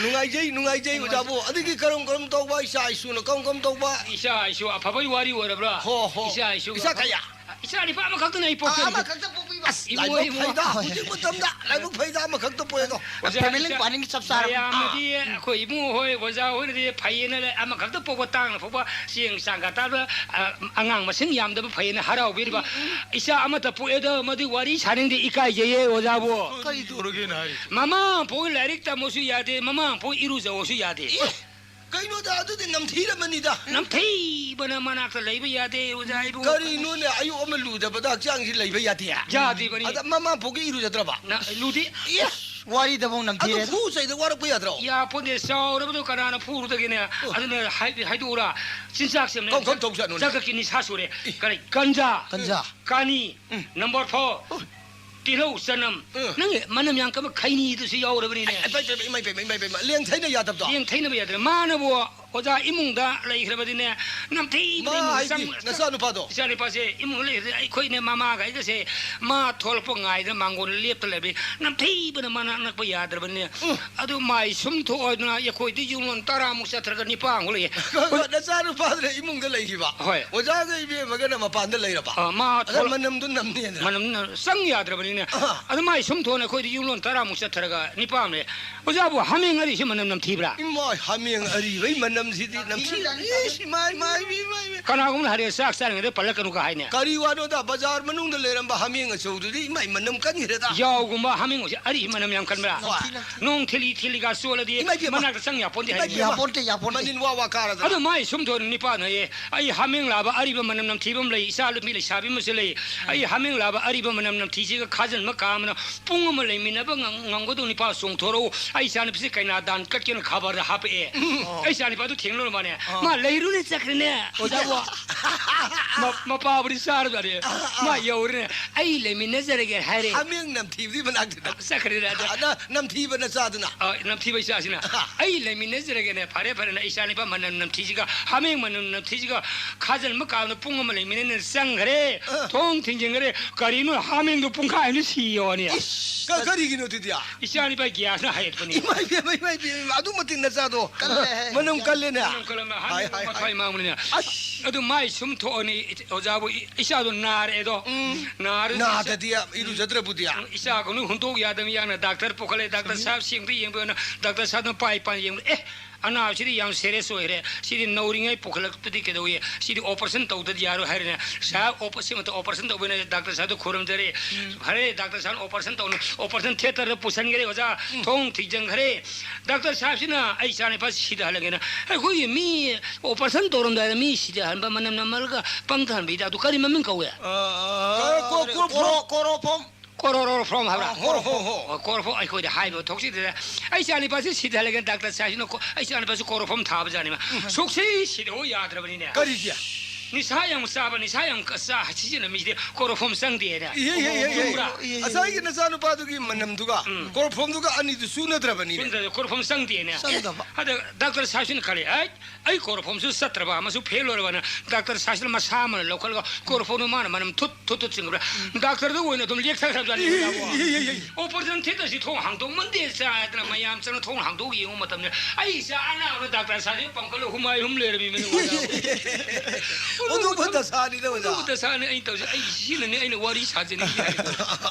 ꯅꯨꯡꯉꯥꯏꯖꯩ, ꯅꯨꯡꯉꯥꯏꯖꯩ, ꯑꯣꯖꯥꯕꯨ꯫ ꯑꯗꯒꯤ ꯀꯔꯝ ꯀꯔꯝ ꯇꯧꯕ, ꯏꯆꯥ ꯏꯁꯨꯅ ꯀꯔꯝ ꯀꯔꯝ ꯇꯧꯕ? ꯏꯆꯥ ꯏꯁꯨ ꯑꯐꯕꯒꯤ ꯋꯥꯔꯤ ꯑꯣꯏꯔꯕ꯭ꯔꯥ? ꯍꯣ, ꯍꯣ꯫ ꯏꯆꯥ ꯏꯁꯨ ꯏꯆꯥ ꯀꯌꯥ? ꯏꯆꯥ ꯅꯤꯄꯥ ꯑꯃꯈꯛꯇꯅꯦ ꯑꯩ ꯄꯣꯛꯆꯔꯤꯁꯦ꯫ ꯑꯃꯈꯛꯇ ꯄꯣꯛꯄꯤꯕ? ꯑꯁ, ꯏꯕꯨꯡꯉꯣ, ꯂꯥꯏꯕꯛ ꯏꯕꯨꯡꯉꯣ꯫ ꯐꯩꯗ, ꯍꯣꯏ꯫ ꯍꯧꯖꯤꯛ ꯃꯇꯝꯗ ꯂꯥꯏꯕꯛ ꯐꯩꯗ, ꯑꯃꯈꯛꯇ ꯄꯣꯛꯑꯦꯗꯣ꯫ ꯑꯣꯖꯥ, family ꯏꯆꯥ planning ꯆꯞ ꯆꯥꯔꯕꯅꯤ꯫ ꯃꯌꯥꯝꯅꯗꯤ ꯑꯩꯈꯣꯏ ꯏꯕꯨꯡꯉꯣ ꯍꯣꯏ, ꯑꯣꯖꯥ ꯍꯣꯏꯅꯗꯤ ꯐꯩꯌꯦꯅ ꯂꯩ, ꯑꯃꯈꯛꯇ ꯄꯣꯛꯄ ꯇꯥꯡꯅ ꯄꯣꯛꯄ ꯆꯦꯡ ꯆꯥꯡꯒ ꯇꯥꯕ, ꯑ, ꯑꯉꯥꯡ ꯃꯁꯤꯡ ꯌꯥꯝꯗꯕ ꯐꯩꯌꯦꯅ ꯍꯔꯥꯎꯕꯤꯔꯤꯕ꯫ ꯏꯆꯥ ꯑꯃꯠꯇ ꯄꯣꯛꯑꯦꯗ, ꯃꯗꯨ ꯋꯥꯔꯤ ꯁꯥꯅꯤꯡꯗꯦ, ꯏꯀꯥꯏꯖꯩꯌꯦ, ꯑꯣꯖꯥꯕꯨ꯫ ꯀꯔꯤ ꯇꯧꯔꯒꯦꯅ ꯍꯥꯏꯔꯤꯁꯦ? ꯃꯃꯥ ꯃꯄꯥ ꯂꯥꯏꯔꯤꯛ ꯇꯝꯃꯁꯨ ꯌꯥꯗꯦ, ꯃꯃꯥ ꯃꯄꯥ ꯏꯔꯨꯖꯧꯁꯨ ꯌꯥꯗꯦ꯫ ꯑꯦ, ꯀꯩꯅꯣꯗ, ꯑꯗꯨꯗꯤ ꯅꯝꯊꯤꯔꯝꯃꯅꯤꯗ꯫ ꯅꯝꯊꯤꯕꯅ ꯃꯅꯥꯛꯇ ꯂꯩꯕ ꯌꯥꯗꯦ, ꯑꯣꯖꯥ ꯏꯕꯨꯡꯉꯣ꯫ ꯀꯔꯤꯅꯣꯅꯦ, ꯑꯌꯨꯛ ꯑꯃ ꯂꯨꯗꯕꯗ ꯍꯛꯆꯥꯡꯁꯤ ꯂꯩꯕ ꯌꯥꯗꯦ? ꯌꯥꯗꯦꯕꯅꯤ꯫ ꯑꯗ ꯃꯃꯥ ꯄꯣꯛꯀꯤ ꯏꯔꯨꯖꯗ꯭ꯔꯕ? ꯅ-, ꯂꯨꯗꯦ꯫ ꯏꯁ! ꯋꯥꯔꯤꯗꯕꯨ ꯑꯗꯨ ꯅꯝꯊꯤꯔꯦꯗ꯫ ꯐꯨ ꯆꯩꯗ ꯋꯥꯔꯛꯄ ꯌꯥꯗ꯭ꯔꯣ? ꯌꯥꯄꯣꯟꯇꯦ, ꯆꯥꯎꯔꯕꯗꯣ ꯀꯅꯥꯅ ꯐꯨꯔꯨꯗꯒꯦꯅꯦ? ꯑꯣ꯫ ꯑꯗꯨꯅ ꯍꯥꯏ-, ꯍꯥꯏꯗꯣꯛꯎꯔ, ꯆꯤꯟꯖꯥꯛꯁꯦ ꯀꯧ-, ꯀꯧ ꯇꯧꯁꯅꯨꯅꯦ꯫ ꯆꯥꯛꯀꯛꯀꯤ ꯅꯤꯁꯥ ꯁꯨꯔꯦ꯫ ꯏ꯫ ꯀꯔꯤ? ꯒꯟꯖꯥ꯫ ꯒꯟꯖꯥ꯫ ꯀꯥꯅꯤ꯫ ꯎꯝ꯫ Number four꯫ ꯑꯣ꯫ ꯇꯤꯜꯍꯧ, ꯆꯅꯝ꯫ ꯎꯝ꯫ ꯅꯪꯒꯤ ꯃꯅꯝ ꯌꯥꯝ ꯀꯟꯕ ꯈꯩꯅꯤꯗꯨꯁꯨ ꯌꯥꯎꯔꯕꯅꯤꯅꯦ꯫ ꯑꯩ, ꯏꯃꯥꯏ ꯄꯦꯝꯃ, ꯏꯃꯥꯏ ꯄꯦꯝꯃ, ꯏꯃꯥꯏ ꯄꯦꯝꯃ꯫ ꯂꯦꯡ ꯊꯩꯅ ꯌꯥꯗꯕꯗꯣ? ꯂꯦꯡ ꯊꯩꯅꯕ ꯌꯥꯗ꯭ꯔꯦ꯫ ꯃꯥꯅꯕꯨ ꯑꯣꯖꯥ ꯏꯃꯨꯡꯗ ꯂꯩꯈ꯭ꯔꯕꯗꯤꯅꯦ, ꯅꯝꯊꯤꯕꯅ ꯃꯥ ꯏꯃꯨꯡ ꯍꯥꯏꯗꯤ ꯆꯪ-, ꯅꯆꯥꯅꯨꯄꯥꯗꯣ? ꯏꯆꯥꯅꯨꯄꯥꯁꯦ ꯏꯃꯨꯡꯗ ꯂꯩꯈ꯭ꯔꯗꯤ ꯑꯩꯈꯣꯏꯅꯦ ꯃꯃꯥꯒ ꯑꯩꯒꯁꯦ ꯃꯥ ꯊꯣꯛꯂꯛꯄ ꯉꯥꯏꯗꯅ ꯃꯥꯡꯒꯣꯟꯗ ꯂꯦꯞꯇ ꯂꯩꯕꯅꯤ꯫ ꯅꯝꯊꯤꯕꯅ ꯃꯅꯥꯛ ꯅꯛꯄ ꯌꯥꯗ꯭ꯔꯕꯅꯤꯅꯦ꯫ ꯎꯝ꯫ ꯑꯗꯨ ꯃꯥꯏ ꯁꯨꯝ ꯊꯣꯛꯑꯗꯅ ꯑꯩꯈꯣꯏꯗꯤ ꯌꯨꯝꯂꯣꯟ ꯇꯔꯥꯃꯨꯛ ꯆꯠꯊꯔꯒ ꯅꯤꯄꯥꯟꯃꯨꯛ ꯂꯩꯌꯦ꯫ ꯅꯆꯥꯅꯨꯄꯥꯗꯨꯅ ꯏꯃꯨꯡꯗ ꯂꯩꯈꯤꯕ? ꯍꯣꯏ꯫ ꯑꯣꯖꯥꯒ ꯏꯕꯦꯝꯃꯒꯅ ꯃꯄꯥꯟꯗ ꯂꯩꯔꯕ? ꯑ, ꯃꯥ ꯑꯗ ꯊꯣꯛꯂꯛ-, ꯃꯅꯝꯗꯨ ꯅꯝꯅꯦꯅ? ꯃꯅꯝꯅ ꯆꯪ ꯌꯥꯗ꯭ꯔꯕꯅꯤꯅꯦ꯫ ꯑꯍ꯫ ꯑꯗ ꯃꯥꯏ ꯁꯨꯝ ꯊꯣꯛꯑꯅ ꯑꯩꯈꯣꯏꯗꯤ ꯌꯨꯝꯂꯣꯟ ꯇꯔꯥꯃꯨꯛ ꯆꯠꯊꯔꯒ ꯅꯤꯄꯥꯟ ꯂꯩ꯫ ꯑꯣꯖꯥꯕꯨ ꯍꯥꯃꯦꯡ ꯑꯔꯤꯁꯤ ꯃꯅꯝ ꯅꯝꯊꯤꯕ꯭ꯔꯥ? ꯏꯃꯥ, ꯍꯥꯃꯦꯡ ꯑꯔꯤꯕꯩ ꯃꯅꯝꯁꯤꯗꯤ ꯅꯝꯊꯤ-, ꯏꯁ, ꯏꯃꯥꯏ, ꯏꯃꯥꯏ, ꯏꯃꯥꯏ, ꯏꯃꯥꯏ꯫ ꯀꯅꯥꯒꯨꯝꯕꯅ ꯍꯥꯏꯔꯦ, "ꯆꯥꯛ ꯆꯥꯔꯤꯉꯩꯗ ꯄꯜꯂꯛꯀꯅꯨꯒ" ꯍꯥꯏꯅꯦ꯫ ꯀꯔꯤ ꯋꯥꯅꯣꯗ, ꯕꯖꯥꯔ ꯃꯅꯨꯡꯗ ꯂꯩꯔꯝꯕ ꯍꯥꯃꯦꯡ ꯑꯆꯧꯕꯗꯨꯗꯤ, ꯏꯃꯥꯏ, ꯃꯅꯝ ꯀꯟꯈ꯭ꯔꯦꯗ꯫ ꯌꯥꯎꯒꯨꯝꯕ ꯍꯥꯃꯦꯡ ꯑꯁꯤ ꯑꯔꯤ ꯃꯅꯝ ꯌꯥꯝ ꯀꯟꯕ꯭ꯔꯥ? ꯍꯣꯏ꯫ ꯅꯣꯡ ꯊꯤꯂꯤ ꯊꯤꯂꯤꯒ ꯆꯣꯠꯂꯗꯤ ꯏꯃꯥꯏ ꯄꯦꯝꯃ꯫ ꯃꯅꯥꯛꯇ ꯆꯪ ꯌꯥꯄꯣꯟꯇꯦ ꯏꯃꯥꯏ ꯍꯥꯏꯅꯦ꯫ ꯄꯦꯝꯃ꯫ ꯌꯥꯄꯣꯟꯇꯦ, ꯌꯥꯄꯣꯟꯇꯦ꯫ ꯃꯅꯤꯟ ꯋꯥ ꯋꯥ ꯀꯥꯔꯗꯅ꯫ ꯑꯗꯣ ꯃꯥꯏ ꯁꯨꯝ ꯊꯣꯛꯑꯅ ꯅꯤꯄꯥꯟ ꯍꯥꯏꯌꯦ, "ꯑꯩ ꯍꯥꯃꯦꯡ ꯂꯥꯕ ꯑꯔꯤꯕ ꯃꯅꯝ ꯅꯝꯊꯤꯕ ꯑꯃ ꯂꯩ, ꯏꯆꯥ ꯅꯨꯄꯤ ꯂꯩꯁꯥꯕꯤ ꯑꯃꯁꯨ ꯂꯩ꯫ ꯑꯩ ꯍꯥꯃꯦꯡ ꯂꯥꯕ ꯑꯔꯤꯕ ꯃꯅꯝ ꯅꯝꯊꯤꯁꯤꯒ ꯈꯥꯖꯟꯕ ꯀꯥ ꯑꯃꯅ ꯄꯨꯡ ꯑꯃ ꯂꯩꯃꯤꯟꯅꯕ ꯉꯝ-, ꯉꯝꯒꯗꯧ ꯅꯤꯄꯥ ꯆꯣꯡꯊꯣꯔꯛꯎ꯫ ꯑꯩ ꯏꯆꯥ ꯅꯨꯄꯤꯁꯦ ꯀꯩꯅꯥ ꯗꯥꯟ ꯀꯠꯀꯦꯅ ꯈꯕꯔꯗ ꯍꯥꯞꯄꯛꯑꯦ"꯫ ꯑꯣ꯫ ꯑꯩ ꯏꯆꯥ ꯅꯨꯄꯥꯗꯨ ꯊꯦꯡꯅꯔꯨ ꯃꯥꯅꯦ꯫ ꯑꯣ꯫ ꯃꯥ ꯂꯩꯔꯨꯅꯦ ꯆꯠꯈ꯭ꯔꯦꯅꯦ꯫ ꯑꯣꯖꯥꯕꯨ꯫ ꯃ-, ꯃꯄꯥꯕꯨꯗꯤ ꯆꯥꯔꯖꯥꯠꯅꯦ꯫ ꯑꯥ, ꯑꯥ꯫ ꯃꯥ ꯌꯧꯔꯦꯅꯦ꯫ "ꯑꯩ ꯂꯩꯃꯤꯟꯅꯖꯔꯒꯦ" ꯍꯥꯏꯔꯦ꯫ ꯍꯥꯃꯦꯡ ꯅꯝꯊꯤꯕꯗꯤ ꯃꯅꯥꯛꯇꯨꯗ꯫ ꯆꯠꯈ꯭ꯔꯦꯅꯦ ꯑꯗ꯫ ꯑꯗ ꯅꯝꯊꯤꯕ ꯅꯆꯥꯗꯨꯅ꯫ ꯑ, ꯅꯝꯊꯤꯕ ꯏꯆꯥꯁꯤꯅ꯫ ꯑꯥ꯫ "ꯑꯩ ꯂꯩꯃꯤꯟꯅꯖꯔꯒꯦꯅꯦ, ꯐꯔꯦ ꯐꯔꯦꯅꯦ, ꯏꯆꯥ ꯅꯨꯄꯥ ꯃꯅꯝ ꯅꯝꯊꯤꯁꯤꯒ, ꯍꯥꯃꯦꯡ ꯃꯅꯝ ꯅꯝꯊꯤꯁꯤꯒ ꯈꯥꯖꯟꯕ ꯀꯥꯗ ꯄꯨꯡ ꯑꯃ ꯂꯩꯃꯤꯟꯅꯅ" ꯆꯪꯈ꯭ꯔꯦ꯫ ꯑꯥ꯫ ꯊꯣꯡ ꯊꯤꯡꯖꯤꯟꯈ꯭ꯔꯦ꯫ ꯀꯔꯤꯅꯣ ꯍꯥꯃꯦꯡꯗꯣ ꯄꯨꯡꯈꯥꯏ ꯑꯃꯗ ꯁꯤ ꯌꯧꯔꯅꯤ꯫ ꯏꯁ, ꯀ-, ꯀꯔꯤꯒꯤꯅꯣ ꯑꯗꯨꯗꯤ? ꯏꯆꯥ ꯅꯨꯄꯥ ꯒ꯭ꯌꯥꯁꯅ ꯍꯥꯏꯒꯠꯄꯅꯤ꯫ ꯏꯃꯥꯏ ꯄꯦꯝꯃ, ꯏꯃꯥꯏ ꯄꯦꯝꯃ, ꯑꯗꯨ ꯃꯇꯤꯛ ꯅꯆꯥꯗꯣ꯫ ꯀꯜꯂꯦꯍꯦ꯫ ꯃꯅꯝ ꯀꯜꯂꯦꯅꯦ꯫ ꯃꯅꯝ ꯀꯜꯂꯝꯃꯦ꯫ ꯍꯥꯏ, ꯍꯥꯏ, ꯍꯥꯏ꯫ ꯃꯊ꯭ꯋꯥꯏ ꯃꯥꯡꯕꯅꯤꯅꯦ꯫ ꯑꯁ꯫ ꯑꯗꯨ ꯃꯥꯏ ꯁꯨꯝ ꯊꯣꯛꯑꯅꯤ, ꯑꯣꯖꯥꯕꯨ, ꯏ-, ꯏꯆꯥꯗꯣ ꯅꯥꯔꯦꯗꯣ꯫ ꯎꯝ꯫ ꯅꯥꯔꯗꯤ ꯅꯥꯗꯗꯤ ꯏꯔꯨꯖꯗ꯭ꯔꯕꯨꯗꯤ꯫ ꯎꯝ, ꯏꯆꯥ ꯀꯧꯅ ꯍꯨꯟꯗꯣꯛ ꯌꯥꯗꯕ ꯌꯥꯅ ꯗꯥꯛꯇꯔ ꯄꯨꯈꯠꯂꯦ꯫ ꯗꯥꯛꯇꯔ ꯁꯥꯍꯦꯕ ꯁꯦꯡꯗ ꯌꯦꯡꯕꯤꯌꯣꯅ ꯗꯥꯛꯇꯔ ꯁꯥꯍꯦꯕꯅ ꯄꯥꯏ ꯄꯥꯏ ꯌꯦꯡꯕꯗ, "ꯑꯦ, ꯑꯅꯥꯕꯁꯤꯗꯤ ꯌꯥꯝ serious ꯑꯣꯏꯔꯦ꯫ ꯁꯤꯗꯤ ꯅꯧꯔꯤꯉꯩ ꯄꯨꯈꯠꯂꯛꯄꯗꯤ ꯀꯩꯗꯧꯏ? ꯁꯤꯗꯤ operation ꯇꯧꯗꯗꯤ ꯌꯥꯔꯣꯏ" ꯍꯥꯏꯔꯦꯅꯦ꯫ ꯁꯥꯍꯦꯕ operation, ꯁꯤꯃꯇ operation ꯇꯧꯕꯅ ꯗꯥꯛꯇꯔ ꯁꯥꯍꯦꯕꯇ ꯈꯨꯔꯨꯝꯖꯔꯦ꯫ ꯎꯝ꯫ ꯐꯔꯦ, ꯗꯥꯛꯇꯔ ꯁꯥꯍꯦꯕꯅ operation ꯇꯧꯅ operation theaterꯗ ꯄꯨꯁꯟꯈꯔꯦ ꯑꯣꯖꯥ꯫ ꯎꯝ꯫ ꯊꯣꯡ ꯊꯤꯡꯖꯤꯟꯈꯔꯦ꯫ ꯗꯥꯛꯇꯔ ꯁꯥꯍꯦꯕꯁꯤꯅ ꯑꯩ ꯏꯆꯥꯅꯨꯄꯥꯁꯤ ꯁꯤꯗ ꯍꯜꯂꯒꯦꯅ꯫ ꯑꯩꯈꯣꯏꯒꯤ ꯃꯤ operation ꯇꯧꯔꯝꯗꯥꯏꯗ ꯃꯤ ꯁꯤꯗ ꯍꯟꯕ, ꯃꯅꯝ ꯅꯝꯍꯜꯂꯒ ꯄꯪꯊꯍꯟꯕ ꯍꯤꯗꯥꯛꯇꯨ ꯀꯔꯤ ꯃꯃꯤꯡ ꯀꯧꯏ? ꯑ, ꯀꯣ-, ꯀꯣ-, ꯀꯣꯔꯣ-, ꯀꯣꯔꯣꯐꯣꯝ꯫ ꯀꯣꯔꯣꯔꯣꯐꯣꯝ ꯍꯥꯏꯕ꯭ꯔꯥ? ꯑ, ꯍꯣ, ꯍꯣ, ꯍꯣ꯫ ꯑꯣ, ꯀꯣꯔꯣꯐꯣꯝ ꯑꯩꯈꯣꯏꯗ ꯍꯥꯏꯕ ꯊꯣꯛꯁꯤꯗꯅ꯫ ꯑꯩ ꯏꯆꯥꯅꯨꯄꯥꯁꯤ ꯁꯤꯗ ꯍꯜꯂꯒꯦꯅ ꯗꯥꯛꯇꯔ ꯁꯥꯍꯦꯕꯁꯤꯅ ꯀꯣ-, ꯑꯩ ꯏꯆꯥꯅꯨꯄꯥꯁꯤ ꯀꯣꯔꯣꯐꯣꯝ ꯊꯥꯕꯖꯥꯠꯅꯤꯕ꯫ ꯎꯝ꯫ ꯁꯨꯛꯁꯤ ꯁꯤꯗꯧ ꯌꯥꯗ꯭ꯔꯕꯅꯤꯅꯦ꯫ ꯀꯔꯤꯒꯤ? ꯅꯤꯁꯥ ꯌꯥꯝ ꯆꯥꯕ, ꯅꯤꯁꯥ ꯌꯥꯝ ꯀ-, ꯆꯥ-, ꯁꯤꯖꯤꯟꯅꯕ ꯃꯤꯁꯤꯗꯤ ꯀꯣꯔꯣꯐꯣꯝ ꯆꯪꯗꯦꯅꯦ꯫ ꯏꯍꯦ, ꯏꯍꯦ, ꯏꯍꯦ, ꯏꯍꯦ꯫ ꯆꯨꯝꯕ꯭ꯔꯥ? ꯏꯍꯦ, ꯏꯍꯦ꯫ ꯉꯁꯥꯏꯒꯤ ꯅꯆꯥꯅꯨꯄꯥꯗꯨꯒꯤ ꯃꯅꯝꯗꯨꯒ ꯎꯝ꯫ ꯀꯣꯔꯣꯐꯣꯝꯗꯨꯒ ꯑꯅꯤꯗꯨ ꯆꯨꯅꯗ꯭ꯔꯕꯅꯤꯅꯦ꯫ ꯆꯨꯅꯗ꯭ꯔꯕ, ꯀꯣꯔꯣꯐꯣꯝ ꯆꯪꯗꯦꯅꯦ꯫ ꯆꯪꯗꯕ꯫ ꯑꯗ ꯗꯥꯛꯇꯔ ꯁꯥꯍꯦꯕꯁꯤꯅ ꯈꯜꯂꯦ, "ꯑꯩ, ꯑꯩ ꯀꯣꯔꯣꯐꯣꯝꯁꯨ ꯆꯠꯇ꯭ꯔꯕ ꯑꯃꯁꯨ ꯐꯦꯜ ꯑꯣꯏꯔꯕꯅ" ꯗꯥꯛꯇꯔ ꯁꯥꯍꯦꯕꯁꯤꯅ ꯃꯁꯥ ꯑꯃꯅ ꯂꯧꯈꯠꯂꯒ ꯀꯣꯔꯣꯐꯣꯝꯗꯨ ꯃꯥꯅ ꯃꯅꯝ ꯊꯨꯠ ꯊꯨꯠ ꯊꯨꯠ ꯆꯤꯡꯕ꯭ꯔꯥ? ꯎꯝ꯫ ꯗꯥꯛꯇꯔꯗ ꯑꯣꯏꯅ ꯑꯗꯨꯝ ꯂꯦꯛꯊꯈ꯭ꯔꯕꯖꯥꯠꯅꯤ꯫ ꯏꯍꯦ, ꯏꯍꯦ, ꯏꯍꯦ, ꯏꯍꯦ꯫ Operation theaterꯁꯤ ꯊꯣꯡ ꯍꯥꯡꯗꯣꯛꯃꯟꯗꯦ ꯆꯥꯗꯅ ꯃꯌꯥꯝ ꯆꯪꯅ ꯊꯣꯡ ꯍꯥꯡꯗꯣꯛ ꯌꯦꯡꯕ ꯃꯇꯝꯗ ꯑꯩ ꯏꯆꯥ ꯑꯅꯥꯕꯅ ꯗꯥꯛꯇꯔ ꯁꯥꯍꯦꯕ ꯄꯥꯡꯈꯠꯂ ꯍꯨꯃꯥꯏ ꯍꯨꯝ ꯂꯩꯔꯝꯃꯤꯕꯅꯤ ꯑꯣꯖꯥ꯫ ꯑꯣꯟꯊꯣꯛꯄ ꯗꯁꯥꯅꯤꯗ ꯑꯣꯖꯥ꯫ ꯑꯣꯟꯊꯣꯛꯄ ꯗꯁꯥꯅꯤ ꯑꯩꯅ ꯇꯧꯔꯤꯁꯦ꯫ ꯑꯩ ꯁꯤꯅꯅꯦ ꯑꯩꯅ ꯋꯥꯔꯤ ꯁꯥꯖꯅꯤꯡꯉꯤ ꯍꯥꯏꯗꯣ꯫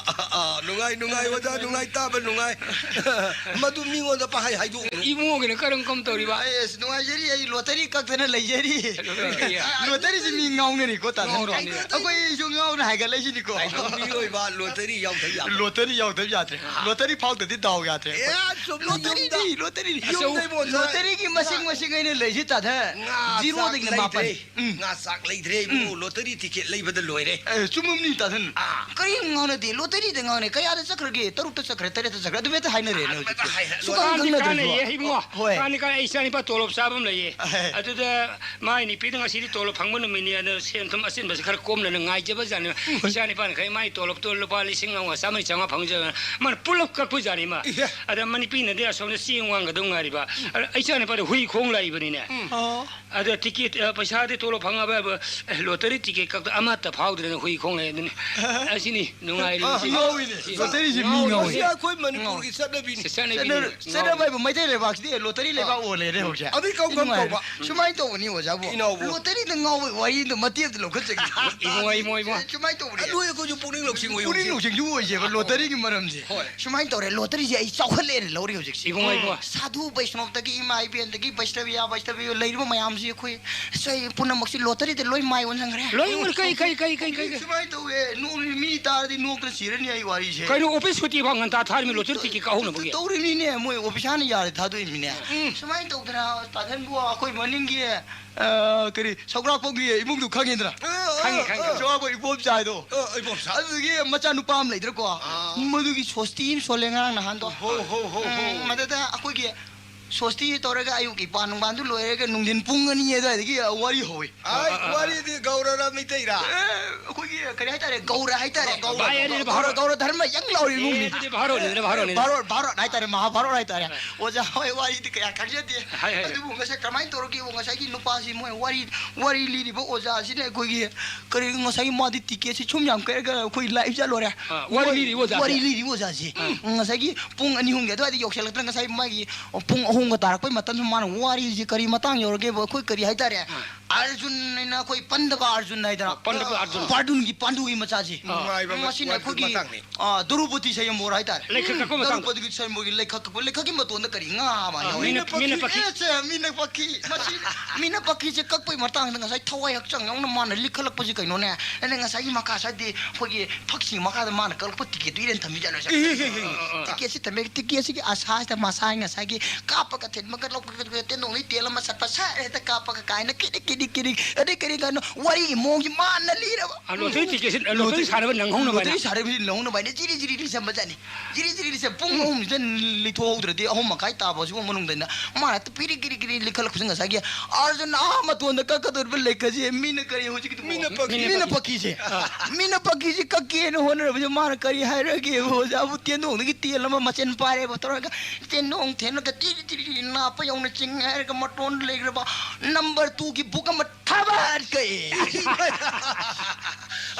ꯑꯥ, ꯅꯨꯡꯉꯥꯏ, ꯅꯨꯡꯉꯥꯏ ꯑꯣꯖꯥ, ꯅꯨꯡꯉꯥꯏ, ꯇꯥꯕ ꯅꯨꯡꯉꯥꯏ꯫ ꯃꯗꯨ ꯃꯤꯉꯣꯟꯗ ꯄꯪꯍꯥꯏ ꯍꯥꯏꯗꯣꯛꯎꯅꯨ꯫ ꯏꯕꯨꯡꯉꯣꯒꯤꯅ ꯀꯔꯝ ꯀꯔꯝ ꯇꯧꯔꯤꯕ? ꯑꯩ ꯑꯁ ꯅꯨꯡꯉꯥꯏꯖꯔꯤ, ꯑꯩ lottery ꯀꯛꯇꯅ ꯂꯩꯖꯔꯤ꯫ Lottery ꯀꯛꯏꯌꯦ꯫ Lotteryꯁꯤ ꯃꯤ ꯉꯥꯎꯅꯔꯤꯀꯣ ꯇꯥꯗ꯫ ꯉꯥꯎꯅꯔꯤꯅꯦ꯫ ꯑꯩꯈꯣꯏꯁꯨ ꯉꯥꯎꯅ ꯍꯥꯏꯒꯠꯂꯛꯏꯁꯤꯅꯤꯀꯣ꯫ ꯃꯤꯑꯣꯏꯕ lottery ꯌꯥꯎꯗꯕ ꯌꯥꯗꯦ꯫ Lottery ꯌꯥꯎꯗꯕ ꯌꯥꯗ꯭ꯔꯦ꯫ ꯑꯥ꯫ Lottery ꯐꯥꯎꯗꯗꯤ ꯗꯥꯎ ꯌꯥꯗ꯭ꯔꯦ ꯑꯩꯈꯣꯏ꯫ ꯑꯦ, ꯆꯨꯝꯃꯤ, lotteryꯅꯤ, ꯌꯨꯝꯗ, lotteryꯅꯤ꯫ ꯌꯨꯝꯗꯩ ꯕꯣꯟ ꯁꯥꯟꯅ-, lotteryꯒꯤ ꯃꯁꯤꯡ, ꯉꯥ-, ꯃꯁꯤꯡ ꯑꯩꯅ ꯂꯩꯁꯤ ꯇꯥꯗ꯫ ꯉꯥ ꯆꯥꯛ ꯖꯤꯔꯣꯗꯒꯤꯅ ꯃꯥꯄꯟ꯫ ꯂꯩꯇ꯭ꯔꯦ꯫ ꯎꯝ꯫ ꯉꯥ ꯆꯥꯛ ꯂꯩꯇ꯭ꯔꯦ ꯏꯕꯨꯡꯉꯣ, ꯎꯝ꯫ Lottery ticket ꯂꯩꯕꯗ ꯂꯣꯏꯔꯦ꯫ ꯑꯦ, ꯆꯨꯝꯃꯝꯅꯤ ꯇꯥꯗꯟ꯫ ꯑꯥ꯫ ꯀꯔꯤꯝ ꯉꯥꯡꯅꯗꯦ, lotteryꯗ ꯉꯥꯡꯅꯩ꯫ ꯀꯌꯥꯗ ꯆꯠꯈ꯭ꯔꯒꯦ? ꯇꯔꯨꯛꯇ ꯆꯠꯈ꯭ꯔꯦ, ꯇꯔꯦꯠꯇ ꯆꯠꯈ꯭ꯔꯦ꯫ ꯑꯗꯨꯃꯥꯏꯅ ꯍꯥꯏꯅꯔꯦꯅꯦ ꯑꯗꯨꯃꯥꯏꯅ ꯍꯧꯖꯤꯛꯇꯤ꯫ ꯍꯥꯏꯅ-, ꯁꯨꯛꯈꯪ ꯀꯥꯟꯗꯤ ꯈꯪꯅꯗ꯭ꯔꯦ ꯀꯥꯟꯅꯩꯌꯦ ꯏꯕꯨꯡꯉꯣ꯫ ꯏꯕꯨꯡꯉꯣ꯫ ꯍꯣꯏ꯫ ꯀꯥꯟꯗꯤ ꯀꯥꯟꯅꯩ, ꯏꯆꯥ ꯅꯤꯄꯥ ꯇꯣꯂꯣꯞ ꯆꯥꯕ ꯑꯃ ꯂꯩꯌꯦ꯫ ꯑꯍꯦ꯫ ꯑꯗꯨꯗ ꯃꯥꯏ ꯅꯨꯄꯤꯗ ꯉꯁꯤꯗꯤ ꯇꯣꯂꯣꯞ ꯐꯪꯕ ꯅꯨꯃꯤꯠꯅꯤ, ꯑꯗꯨ ꯁꯦꯟ ꯊꯨꯝ ꯑꯆꯤꯟꯕꯁꯦ ꯈꯔ ꯀꯣꯝꯅꯅ ꯉꯥꯏꯖꯕ ꯖꯥꯠꯅꯤ꯫ ꯎꯝ꯫ ꯏꯆꯥ ꯅꯤꯄꯥꯅ ꯈꯔ ꯃꯥꯏ ꯇꯣꯂꯣꯞꯇꯣ ꯂꯨꯄꯥ ꯂꯤꯁꯤꯡ ꯑꯃꯒ ꯆꯥꯝꯃꯔꯤ ꯆꯥꯝꯃꯉꯥ ꯐꯪꯖꯕ꯫ ꯃꯥꯅ ꯄꯨꯂꯞ ꯀꯛꯄ ꯖꯥꯠꯅꯤ ꯃꯥ꯫ ꯏꯍꯦ꯫ ꯑꯗ ꯃ ꯅꯨꯄꯤꯅꯗꯤ ꯑꯁꯣꯝꯗ ꯆꯦꯡ ꯋꯥꯡꯒꯗꯧ ꯉꯥꯏꯔꯤꯕ꯫ ꯎꯝ꯫ ꯑꯗ ꯏꯆꯥ ꯅꯤꯄꯥꯗ ꯍꯨꯏ ꯈꯣꯡ ꯂꯥꯛꯏꯕꯅꯤꯅꯦ꯫ ꯎꯝ꯫ ꯑꯣ꯫ ꯑꯗ ticket, ꯑ, ꯄꯩꯁꯥꯗꯤ ꯇꯣꯂꯣꯞ ꯐꯪꯉꯕ ꯍꯥꯏꯕ, ꯑꯦ, lottery ticket ꯀꯛꯇ ꯑꯃꯠꯇ ꯐꯥꯎꯗ꯭ꯔꯦꯅ ꯍꯨꯏ ꯈꯣꯡ ꯂꯩ ꯑꯗꯨꯅꯤ꯫ ꯑꯁꯤꯅꯤ ꯅꯨꯡꯉꯥꯏꯔꯤꯕꯁꯤ꯫ ꯑ, ꯂꯣꯇꯔꯤꯁꯦ ꯃꯤ ꯉꯥꯎꯋꯦ꯫ ꯃꯁꯤ ꯑꯩꯈꯣꯏ ꯃꯅꯤꯄꯨꯔꯒꯤ ꯆꯠꯅꯕꯤꯅꯤ꯫ ꯆꯠꯅꯕꯤꯅꯤ꯫ ꯆꯠꯅ-, ꯆꯠꯅꯕ ꯍꯥꯏꯕꯨ ꯃꯩꯇꯩ ꯂꯩꯕꯥꯛꯁꯤꯗꯤ ꯂꯣꯇꯔꯤ ꯂꯩꯕꯥꯛ ꯑꯣꯜꯂꯦꯅꯦ ꯍꯧꯖꯤꯛ꯫ ꯑꯗꯨꯗꯤ ꯀꯔꯝ ꯀꯔꯝ ꯅꯨꯡꯉꯥꯏꯔꯦ꯫ ꯀꯧꯕ? ꯁꯨꯃꯥꯏꯅ ꯇꯧꯕꯅꯤ ꯑꯣꯖꯥꯕꯨ꯫ ꯏꯅꯥꯎꯕꯨ꯫ ꯂꯣꯇꯔꯤꯗ ꯉꯥꯎꯕꯒꯤ ꯋꯥꯔꯤꯗꯣ ꯃꯇꯦꯛ ꯑꯝꯇ ꯂꯧꯈꯠꯆꯒꯦ꯫ ꯏꯕꯨꯡꯉꯣ, ꯏꯕꯨꯡꯉꯣ, ꯏꯕꯨꯡꯉꯣ꯫ ꯁꯨꯃꯥꯏꯅ ꯇꯧꯕꯅꯤ꯫ ꯑꯗꯨ ꯑꯩꯈꯣꯏꯁꯨ ꯄꯨꯛꯅꯤꯡ ꯂꯧꯁꯤꯡ ꯑꯣꯏꯌꯨ ꯄꯨꯛꯅꯤꯡ ꯍꯧꯖꯤꯛ꯫ ꯂꯧꯁꯤꯡꯁꯨ ꯑꯣꯏꯁꯦꯕ ꯂꯣꯇꯔꯤꯒꯤ ꯃꯔꯝꯁꯦ꯫ ꯍꯣꯏ꯫ ꯁꯨꯃꯥꯏꯅ ꯇꯧꯔꯦ, ꯂꯣꯇꯔꯤꯁꯦ ꯑꯩ ꯆꯥꯎꯈꯠꯂꯦꯅ ꯂꯧꯔꯦ ꯍꯧꯖꯤꯛꯁꯦ꯫ ꯏꯕꯨꯡꯉꯣ, ꯏꯕꯨꯡꯉꯣ꯫ ꯁꯥꯙꯨ ꯕꯩꯁꯅꯣꯞꯇꯒꯤ, ꯏꯃꯥ ꯏꯕꯦꯟꯗꯒꯤ, ꯕꯩꯁꯅꯕꯤꯌꯥ, ꯕꯩꯁꯅꯕꯤ ꯂꯩꯔꯤꯕ ꯃꯌꯥꯝꯁꯤ ꯑꯩꯈꯣꯏ ꯁꯤ ꯄꯨꯝꯅꯃꯛꯁꯤ ꯂꯣꯇꯔꯤꯗ ꯂꯣꯏ ꯃꯥꯏ ꯑꯣꯟꯁꯤꯟꯈ꯭ꯔꯦ꯫ ꯂꯣꯏ ꯑꯣꯟ-, ꯀꯩ, ꯀꯩ, ꯀꯩ, ꯀꯩ, ꯀꯩ, ꯀꯩ? ꯁꯨꯃꯥꯏꯅ ꯇꯧꯋꯦ, ꯅꯣꯛ-, ꯃꯤ ꯇꯥꯔꯗꯤ ꯅꯣꯛꯇꯅ ꯁꯤꯔꯅꯤ ꯑꯩ ꯋꯥꯔꯤꯁꯦ꯫ ꯀꯩꯅꯣ, ꯑꯣꯐꯤꯁ ꯁꯨꯇꯤ ꯐꯥꯎ ꯉꯟꯇꯥ ꯊꯥꯔꯤꯃꯤ ꯂꯣꯇꯔꯤ ꯇꯤꯀꯦꯠ ꯀꯛꯍꯧꯅꯕꯒꯤ? ꯇꯧꯔꯤꯃꯤꯅꯦ, ꯃꯣꯏ ꯑꯣꯐꯤꯁꯥꯔꯅ ꯌꯥꯔꯦ ꯊꯥꯗꯣꯛꯏꯃꯤꯅꯦ꯫ ꯎꯝ꯫ ꯁꯨꯃꯥꯏꯅ ꯇꯧꯗꯅ ꯇꯥꯊꯟꯕꯨ ꯑꯩꯈꯣꯏ ꯃꯅꯤꯡꯒꯤ, ꯑ, ꯀꯔꯤ, ꯁꯧꯒ꯭ꯔꯥꯛꯄꯝꯒꯤ ꯏꯃꯨꯡꯗꯨ ꯈꯪꯉꯤꯗꯅ? ꯑ, ꯑ, ꯈꯪꯉꯤ, ꯈꯪꯉꯤ, ꯑ, ꯈꯪꯉꯤ꯫ ꯁꯧꯒ꯭ꯔꯥꯛꯄꯝ ꯏꯕꯣꯝꯆꯥ ꯍꯥꯏꯗꯣ꯫ ꯑ, ꯏꯕꯣꯝꯆꯥ꯫ ꯑꯗꯨꯗꯒꯤ ꯃꯆꯥꯅꯨꯄꯥ ꯑꯃ ꯂꯩꯗꯅꯀꯣ? ꯑꯥ꯫ ꯃꯗꯨꯒꯤ ꯁꯣꯁꯇꯤ ꯑꯃ ꯁꯣꯜꯂꯦ ꯉꯔꯥꯡ ꯅꯍꯥꯟꯗꯣ꯫ ꯍꯣ, ꯍꯣ, ꯍꯣ, ꯍꯣ꯫ ꯎꯝ, ꯃꯗꯨꯗ ꯑꯩꯈꯣꯏꯒꯤ ꯁꯣꯁꯇꯤ ꯇꯧꯔꯒ ꯑꯌꯨꯛꯀꯤ ꯄꯥꯟ ꯅꯨꯡꯕꯥꯟꯗꯨ ꯂꯣꯏꯔꯒ ꯅꯨꯡꯊꯤꯟ ꯄꯨꯡ ꯑꯅꯤ ꯑꯗꯨꯋꯥꯏꯗꯒꯤ ꯋꯥꯔꯤ ꯍꯧꯋꯤ꯫ ꯑꯥꯏ, ꯑꯥ, ꯑꯥ, ꯑꯥ꯫ ꯋꯥꯔꯤꯗꯤ ꯒꯧꯔꯔ ꯃꯩꯇꯩꯔ? ꯑꯦ, ꯑꯩꯈꯣꯏꯒꯤ ꯀꯔꯤ ꯍꯥꯏꯇꯥꯔꯦ, ꯒꯧꯔ ꯍꯥꯏꯇꯥꯔꯦ꯫ ꯒꯧꯔ, ꯚꯥꯏ, ꯑꯗꯨꯗꯤ ꯒꯧꯔ, ꯚꯥꯔꯣꯠ꯫ ꯒꯧꯔ ꯙꯔꯃ ꯌꯥꯝ ꯂꯥꯎꯔꯤ ꯑꯦ, ꯏꯃꯨꯡꯅꯤ꯫ ꯑꯗꯨꯗꯤ ꯚꯥꯔꯣꯠꯅꯤꯗꯅ, ꯚꯥꯔꯣꯠꯅꯤꯗꯅ꯫ ꯚꯥꯔꯣꯠ, ꯚꯥꯔꯣꯠ ꯍꯥꯏꯇꯥꯔꯦ, ꯃꯍꯥꯚꯥꯔꯣꯠ ꯍꯥꯏꯇꯥꯔꯦ꯫ ꯍꯣꯏ꯫ ꯑꯣꯖꯥ ꯍꯣꯏ ꯋꯥꯔꯤꯗꯤ ꯀꯌꯥ ꯈꯪꯖꯗꯦ꯫ ꯍꯥꯏ, ꯍꯥꯏ꯫ ꯑꯗꯨꯕꯨ ꯉꯁꯥꯏ ꯀꯃꯥꯏꯅ ꯇꯧꯔꯒꯦꯕꯨ ꯉꯁꯥꯏꯒꯤ ꯅꯨꯄꯥꯁꯤ ꯃꯣꯏ ꯋꯥꯔꯤ, ꯋꯥꯔꯤ ꯂꯤꯔꯤꯕ ꯑꯣꯖꯥꯁꯤꯅ ꯑꯩꯈꯣꯏꯒꯤ ꯀꯔꯤ ꯉꯁꯥꯏꯒꯤ ꯃꯥꯗꯤ ꯇꯤꯀꯦꯠꯁꯤ ꯁꯨꯝ ꯌꯥꯝ ꯀꯛꯑꯒ ꯑꯩꯈꯣꯏ ꯂꯥꯏꯐ ꯆꯠꯂꯣꯔꯦ꯫ ꯑꯥ, ꯋꯥꯔꯤ ꯃꯣꯏ ꯂꯤꯔꯤꯕ ꯑꯣꯖꯥꯁꯦ꯫ ꯋꯥꯔꯤ ꯂꯤꯔꯤꯕ ꯑꯣꯖꯥꯁꯦ꯫ ꯎꯝ꯫ ꯉꯁꯥꯏꯒꯤ ꯄꯨꯡ ꯑꯅꯤ ꯑꯍꯨꯝꯒꯤ ꯑꯗꯨꯋꯥꯏꯗ ꯌꯧꯁꯜꯂꯛꯇꯅ ꯉꯁꯥꯏ ꯃꯥꯒꯤ ꯄꯨꯡ ꯑꯍꯨꯝꯒ ꯇꯥꯔꯛꯄꯩ ꯃꯇꯝꯗ ꯃꯥꯅ ꯋꯥꯔꯤꯁꯤ ꯀꯔꯤ ꯃꯇꯥꯡ ꯌꯧꯔꯒꯦꯕ? ꯑꯩꯈꯣꯏ ꯀꯔꯤ ꯍꯥꯏꯇꯥꯔꯦ? ꯑꯥ꯫ ꯑꯥꯔꯖꯨꯟ ꯍꯥꯏꯅ ꯑꯩꯈꯣꯏ ꯄꯟꯗꯕ ꯑꯥꯔꯖꯨꯟ ꯍꯥꯏꯗꯅ꯫ ꯑꯥ, ꯄꯟꯗꯕ ꯑꯥꯔꯖꯨꯟ꯫ ꯄꯥꯔꯗꯨꯟꯒꯤ ꯄꯥꯟꯗꯨꯒꯤ ꯃꯆꯥꯁꯤ꯫ ꯑꯥ꯫ ꯅꯨꯡꯉꯥꯏꯕ ꯃꯁꯤꯅ ꯋꯥꯔꯤ ꯑꯩꯈꯣꯏꯒꯤ, ꯃꯇꯥꯡꯅꯤ꯫ ꯑꯥ, ꯗ꯭ꯔꯧꯄꯗꯤ ꯁꯌꯝꯕꯣꯔ ꯍꯥꯏꯇꯥꯔꯦ꯫ ꯂꯩꯈꯛ ꯀꯛꯄ ꯃꯇꯥꯡꯗ꯫ ꯗ꯭ꯔꯧꯄꯗꯤ ꯁꯌꯝꯕꯣꯔꯒꯤ ꯂꯩꯈꯛ ꯀꯛꯄ, ꯂꯩꯈꯛꯀꯤ ꯃꯇꯣꯟꯗ ꯀꯔꯤ ꯉꯥ ꯑꯃ ꯑꯥ, ꯌꯥꯎꯔꯤ꯫ ꯃꯤꯅ, ꯃꯤꯅ ꯄꯛꯈꯤ꯫ ꯑꯦ, ꯁꯦ, ꯃꯤꯅ ꯄꯛꯈꯤ꯫ ꯃꯁꯤ ꯃꯤꯅ ꯄꯛꯈꯤꯁꯦ ꯀꯛꯄꯩ ꯃꯇꯥꯡꯗ ꯉꯁꯥꯏ ꯊꯋꯥꯏ ꯍꯛꯆꯥꯡ ꯌꯥꯎꯅ ꯃꯥꯅ ꯂꯤꯈꯠꯂꯛꯄꯁꯤ ꯀꯩꯅꯣꯅꯦ? ꯑꯩꯅ ꯉꯁꯥꯏꯒꯤ ꯃꯈꯥ ꯁꯥꯏꯗꯤ ꯑꯩꯈꯣꯏꯒꯤ ꯐꯛꯁꯤꯡ ꯃꯈꯥꯗ ꯃꯥꯅ ꯀꯛꯂꯛꯄ ꯇꯤꯀꯦꯠꯇꯨ ꯏꯔꯦꯟ ꯊꯝꯕꯤꯖꯥꯠꯂꯣ? ꯑꯦ, ꯑꯦ, ꯑꯦ, ꯑꯦ, ꯑꯦ꯫ ꯇꯤꯀꯦꯠꯁꯤ ꯊꯝꯃꯦ, ꯇꯤꯀꯦꯠꯁꯤꯒꯤ ꯑꯁꯥꯁꯤꯗ ꯃꯁꯥ ꯉꯁꯥꯏꯒꯤ ꯀꯥꯞꯄꯒ ꯊꯤꯟꯕꯒ ꯂꯧꯕꯒ ꯇꯦꯟꯗꯣꯡꯗꯒꯤ ꯇꯦꯜ ꯑꯃ ꯆꯠꯄ ꯁꯥꯏ ꯍꯦꯛꯇ ꯀꯥꯞꯄꯒ ꯀꯥꯏꯅ ꯀꯤꯔꯤ ꯀꯤꯔꯤ ꯀꯤꯔꯤ ꯑꯗꯩ ꯀꯔꯤ ꯀꯥꯏꯅꯣ ꯋꯥꯔꯤꯒꯤ ꯃꯑꯣꯡꯁꯤ ꯃꯥꯅ ꯂꯤꯔꯕ꯫ ꯑ, ꯂꯣꯇꯔꯤ ꯇꯤꯀꯦꯠꯁꯤ, ꯑ, ꯂꯣꯇꯔꯤ ꯂꯣꯇꯔꯤ ꯁꯥꯟꯅꯕ ꯅꯪꯍꯧꯅꯕ ꯍꯥꯏꯅ꯫ ꯂꯣꯇꯔꯤ ꯁꯥꯟꯅꯕꯁꯤ ꯅꯪꯍꯧꯅꯕ ꯍꯥꯏꯅ ꯖꯤꯔꯤ ꯖꯤꯔꯤ ꯂꯤꯁꯟꯕꯖꯥꯠꯅꯤ꯫ ꯖꯤꯔꯤ ꯖꯤꯔꯤ ꯂꯤꯁꯟ ꯄꯨꯡ ꯑꯍꯨꯝꯁꯤꯗ ꯂꯤꯊꯣꯛꯍꯧꯗ꯭ꯔꯗꯤ ꯑꯍꯨꯝ ꯃꯈꯥꯏ ꯇꯥꯕꯁꯤꯐꯥꯎ ꯃꯅꯨꯡꯗ ꯑꯩꯅ ꯃꯥꯅ ꯍꯦꯛꯇ ꯄꯤꯔꯤ ꯀꯤꯔꯤ ꯀꯤꯔꯤ ꯂꯤꯈꯠꯂꯛꯄꯁꯤ ꯉꯁꯥꯏꯒꯤ ꯑꯥꯔꯖꯨꯟ ꯑꯥ ꯃꯇꯣꯟꯗ ꯀꯛꯀꯗꯧꯔꯤꯕ ꯂꯩꯈꯁꯦ ꯃꯤꯅ ꯀꯔꯤ ꯍꯧꯖꯤꯛꯀꯤꯗꯨꯕꯨ? ꯃꯤꯅ ꯄꯛꯈꯤ꯫ ꯃꯤꯅ ꯄꯛꯈꯤꯁꯦ꯫ ꯃꯤꯅ ꯄꯛꯈꯤꯁꯦ ꯀꯛꯀꯦꯅ ꯍꯣꯠꯅꯔꯕꯁꯦ ꯃꯥꯅ ꯀꯔꯤ ꯍꯥꯏꯔꯒꯦꯕ? ꯑꯣꯖꯥꯕꯨ ꯇꯦꯟꯗꯣꯡꯗꯒꯤ ꯇꯦꯜ ꯑꯃ ꯃꯆꯤꯟ ꯄꯥꯏꯔꯦꯕ ꯇꯧꯔꯒ ꯇꯦꯟꯗꯣꯡ ꯊꯦꯜꯂꯒ ꯇꯤꯔꯤ ꯇꯤꯔꯤ ꯇꯤꯔꯤ ꯅꯥꯞꯄ ꯌꯧꯅ ꯆꯤꯡꯉꯦ ꯍꯥꯏꯔꯒ ꯃꯇꯣꯟꯗ ꯂꯩꯈ꯭ꯔꯕ ꯅꯝꯕꯔ ꯇꯨꯒꯤ ꯕꯨꯛ ꯑꯃ ꯊꯕꯥꯠ ꯀꯛꯑꯦ꯫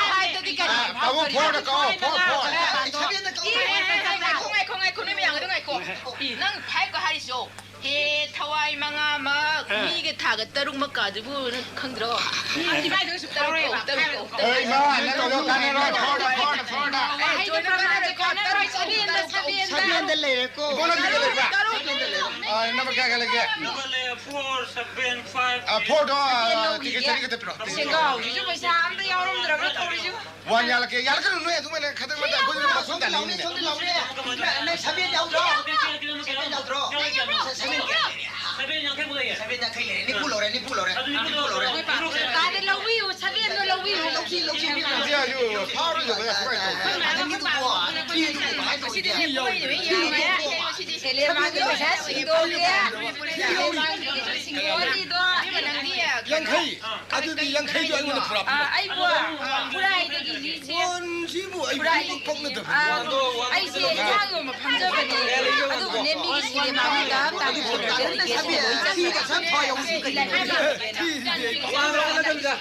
ꯐꯥꯏꯚꯇꯗꯤ ꯀꯔꯤ? ꯑꯥ, ꯇꯥꯃꯣ, ꯐꯣꯔꯗ ꯀꯛꯑꯣ, ꯐꯣꯔ, ꯐꯣꯔ꯫ ꯁꯚꯦꯟꯗ ꯀꯛꯑꯣ꯫ ꯏ, ꯏ, ꯏ, ꯉꯥꯏꯈꯣ, ꯉꯥꯏꯈꯣ, ꯉꯥꯏꯈꯣ, ꯅꯣꯏ ꯃꯌꯥꯝ ꯑꯗꯨ ꯉꯥꯏꯈꯣ꯫ ꯅꯪ ꯐꯥꯏꯚꯀ ꯍꯥꯏꯔꯤꯁꯤꯔꯣ? ꯑꯦ, ꯊꯋꯥꯏ ꯃꯉꯥꯃꯛ, ꯑ꯫ ꯃꯤꯒ ꯊꯥꯒ ꯇꯔꯨꯛꯃꯛ ꯀꯥꯗꯨꯕꯨ ꯅꯪ ꯈꯪꯗ꯭ꯔꯣ? ꯏꯕꯥꯏꯗꯨꯁꯨ ꯇꯔꯨꯛ ꯀꯧ, ꯇꯔꯨꯛ ꯀꯧ, ꯇꯔꯨꯛ ꯀꯧ꯫ ꯑꯦ, ꯏꯃꯥ, ꯅꯪ ꯇꯧꯗꯧ ꯀꯥꯟꯅꯔꯣꯏ꯫ ꯐꯣꯔꯗ, ꯐꯣꯔꯗ, ꯐꯣꯔꯗ꯫ ꯑꯦ, ꯖꯣꯏꯅ ꯀꯥꯟꯅꯔꯣꯏ, ꯀꯥꯟꯅꯔꯣꯏ, ꯁꯚꯦꯟꯗ, ꯁꯚꯦꯟꯗ꯫ ꯁꯚꯦꯟꯗ ꯂꯩꯔꯦꯀꯣ꯫ ꯏꯕꯣ, ꯅꯪ ꯇꯤꯀꯦꯠ ꯂꯩꯕ꯭ꯔꯥ? ꯇꯔꯨꯛ, ꯇꯔꯨꯛ꯫ ꯑ, ꯅꯝꯕꯔ ꯀꯌꯥ ꯀꯌꯥ ꯂꯩꯒꯦ? ꯅꯝꯕꯔ ꯂꯩ, ꯐꯣꯔ, ꯁꯚꯦꯟ, ꯐꯥꯏꯚ꯫ ꯑ, ꯐꯣꯔꯗꯣ, ꯑ, ꯇꯤꯀꯦꯠ ꯆꯅꯤ ꯈꯛꯇ ꯄꯤꯔꯣ꯫ ꯁꯦꯡꯒꯥꯎꯁꯤꯁꯨ ꯄꯩꯁꯥ ꯑꯝꯇ ꯌꯥꯎꯔꯝꯗ꯭ꯔꯕ꯭ꯔꯥ ꯇꯧꯔꯤꯁꯤꯕꯨ? ꯋꯥꯟ ꯌꯥꯜꯂꯛꯀꯦ꯫ ꯌꯥꯜꯂꯛꯀꯅꯨ, ꯅꯣꯏ ꯑꯗꯨꯃꯥꯏꯅ ꯈꯗꯪ ꯃꯗꯪ ꯑꯩꯈꯣꯏꯁꯨ ꯃꯈꯨꯟ ꯇꯥꯅꯤꯡꯉꯤꯅꯦ꯫ ꯁꯣꯝꯗ ꯂꯥꯎꯅꯦ꯫ ꯅꯪ ꯁꯚꯦꯟ ꯌꯥꯎꯗ꯭ꯔꯣ? ꯁꯚꯦꯟ ꯌꯥꯎꯗ꯭ꯔꯣ? ꯁꯚꯦꯟ ꯌꯥꯡꯈꯩ ꯂꯩꯔꯦ꯫ ꯁꯚꯦꯟ ꯌꯥꯡꯈꯩ ꯂꯩꯔꯦ꯫ ꯅꯤꯐꯨ ꯂꯧꯔꯦ, ꯅꯤꯐꯨ ꯂꯧꯔꯦ꯫ ꯑꯗꯨ ꯅꯤꯐꯨ ꯂꯧꯔꯦ꯫ ꯅꯤꯐꯨ ꯂꯧꯔꯦ꯫ ꯀꯥꯗ ꯂꯧꯕꯤꯌꯨ, ꯁꯚꯦꯟꯗꯣ ꯂꯧꯕꯤꯌꯨ꯫ ꯂꯧꯁꯤ, ꯂꯧꯁꯤ, ꯂꯧꯁꯤ꯫ ꯏꯟꯗꯤꯌꯥꯁꯨ ꯐꯥꯎꯔꯣꯏꯗꯕ ꯁꯨꯃꯥꯏꯅ ꯇꯧ꯫ ꯐꯤꯗꯨꯕꯨ ꯀꯃꯥꯏꯅ ꯇꯧꯔꯤꯒꯦ? ꯁꯤꯗꯤ ꯂꯦꯞꯄꯣꯏꯅꯦ, ꯌꯥꯔꯣꯏ꯫ ꯁꯦꯂꯦꯃꯥꯒꯤ ꯄꯩꯁꯥ ꯁꯤꯡꯗꯣꯛꯑꯒꯦ꯫ ꯁꯦꯂꯦꯃꯥꯒꯤ ꯁꯤꯡꯗꯣꯛꯑꯒꯦ꯫ ꯌꯥꯡꯈꯩ꯫ ꯑꯗꯨꯗꯤ ꯌꯥꯡꯈꯩꯗꯣ ꯑꯩꯉꯣꯟꯗ ꯄꯨꯔꯛꯄꯤꯔꯣ꯫ ꯑ, ꯑꯩꯕꯨ, ꯑ, ꯈꯨꯔꯥꯏꯗꯒꯤ ꯂꯤꯁꯦ꯫ ꯐꯣꯟꯁꯤꯕꯨ ꯑꯩ ꯈꯨꯔꯥꯏ-, ꯄꯛꯅꯗꯕ꯫ ꯑ, ꯑꯩꯁꯦ ꯏꯟꯁꯥꯡ ꯌꯣꯟꯕ ꯐꯝꯖꯕꯅꯦ꯫ ꯑꯗꯨꯕꯨꯅꯦ, ꯃꯤꯒꯤ ꯁꯤꯅꯦꯃꯥꯒꯤ ꯗꯥꯝ ꯇꯥꯕ ꯈꯣꯠꯄ ꯇꯤꯀꯦꯠꯁꯤꯅ ꯂꯣꯏ ꯆꯠꯈ꯭ꯔꯦ꯫ ꯊꯤꯗꯨꯗꯤ ꯑꯩ ꯄꯛꯅꯗꯕ꯫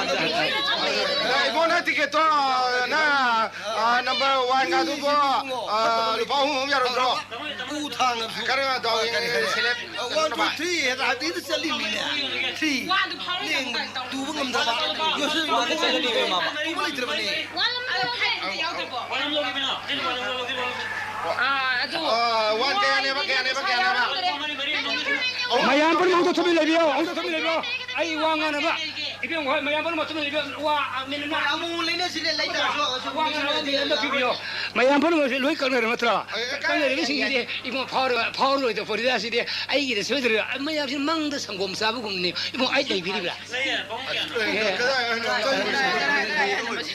ꯑꯦ, ꯏꯕꯣ, ꯅꯪ ꯇꯤꯀꯦꯠꯇꯣ, ꯅꯪ, ꯑ, ꯅꯝꯕꯔ ꯋꯥꯟꯒꯗꯨꯕꯣ, ꯑ, ꯂꯨꯄꯥ ꯑꯍꯨꯝ ꯑꯍꯨꯝ ꯌꯥꯔꯣꯏꯗ꯭ꯔꯣ? ꯎ ꯊꯥꯡꯅꯁꯨ ꯈꯔ ꯗꯥꯎ ꯌꯦꯡꯉꯒ ꯁꯦꯂꯦꯛ ꯋꯥꯟ, ꯇꯨ, ꯊ꯭ꯔꯤ ꯍꯦꯛꯇ ꯍꯥꯏꯕꯗꯤ ꯆꯠꯂꯤꯃꯤꯅꯦ꯫ ꯊ꯭ꯔꯤ꯫ ꯂꯦꯡ ꯇꯨꯕ ꯉꯝꯗꯕ꯫ ꯌꯣꯠꯁꯤꯟ ꯃꯈꯣꯡ ꯇꯨꯕ ꯂꯩꯇ꯭ꯔꯕꯅꯦ꯫ ꯑꯥ, ꯑꯗꯨ ꯑ, ꯋꯥꯟ ꯀꯌꯥꯅꯦꯕ, ꯀꯌꯥꯅꯦꯕ, ꯀꯌꯥꯅꯦꯕ? ꯃꯌꯥꯝ ꯄꯨꯝꯅꯃꯛꯇ ꯇꯨꯃꯤꯟ ꯂꯩꯕꯤꯌꯣ, ꯑꯃꯨꯛꯇ ꯇꯨꯃꯤꯟ ꯂꯩꯕꯤꯌꯣ꯫ ꯑꯩ ꯋꯥ ꯉꯥꯡꯅꯕ꯫ ꯏꯕꯦꯝ ꯍꯣꯏ, ꯃꯌꯥꯝ ꯄꯨꯝꯅꯃꯛ ꯇꯨꯃꯤꯟ ꯂꯩꯕꯤꯌꯣ꯫ ꯋꯥ, ꯑ, ꯃꯤꯅꯤꯠ ꯑꯃ꯫ ꯑꯃꯨꯛ ꯂꯩꯅꯁꯤꯅꯦ, ꯂꯩꯇ꯭ꯔꯁꯨ꯫ ꯋꯥ ꯉꯥꯡꯅꯕ ꯃꯤꯅꯤꯠ ꯑꯃ ꯄꯤꯕꯤꯌꯣ꯫ ꯃꯌꯥꯝ ꯄꯨꯝꯅꯃꯛꯁꯦ ꯂꯣꯏ ꯀꯛꯅꯔꯕ ꯅꯠꯇ꯭ꯔꯣ? ꯑꯦ, ꯀꯛꯅꯔꯦ꯫ ꯀꯛꯅꯔꯤꯕꯁꯤꯡꯁꯤꯗꯤ ꯏꯕꯨꯡꯉꯣ ꯐꯥꯎꯔ-, ꯐꯥꯎꯔꯔꯣꯏꯗꯕ ꯄꯣꯠꯅꯤꯗ ꯁꯤꯗꯤ꯫ ꯑꯩꯒꯤꯗꯤ ꯁꯣꯏꯗ꯭ꯔꯦ꯫ ꯃꯌꯥꯝꯁꯤ ꯃꯪꯗ ꯁꯪꯒꯣꯝ ꯆꯥꯕꯒꯨꯝꯅꯤ꯫ ꯏꯕꯨꯡꯉꯣ, ꯑꯩ ꯂꯩꯕꯤꯔꯤꯕ꯭ꯔꯥ? ꯂꯩꯌꯦ, ꯄꯥꯕꯨꯡ ꯀꯌꯥ? ꯂꯩꯌꯦ꯫ ꯀꯗꯥꯏ ꯍꯥꯏꯅꯣ?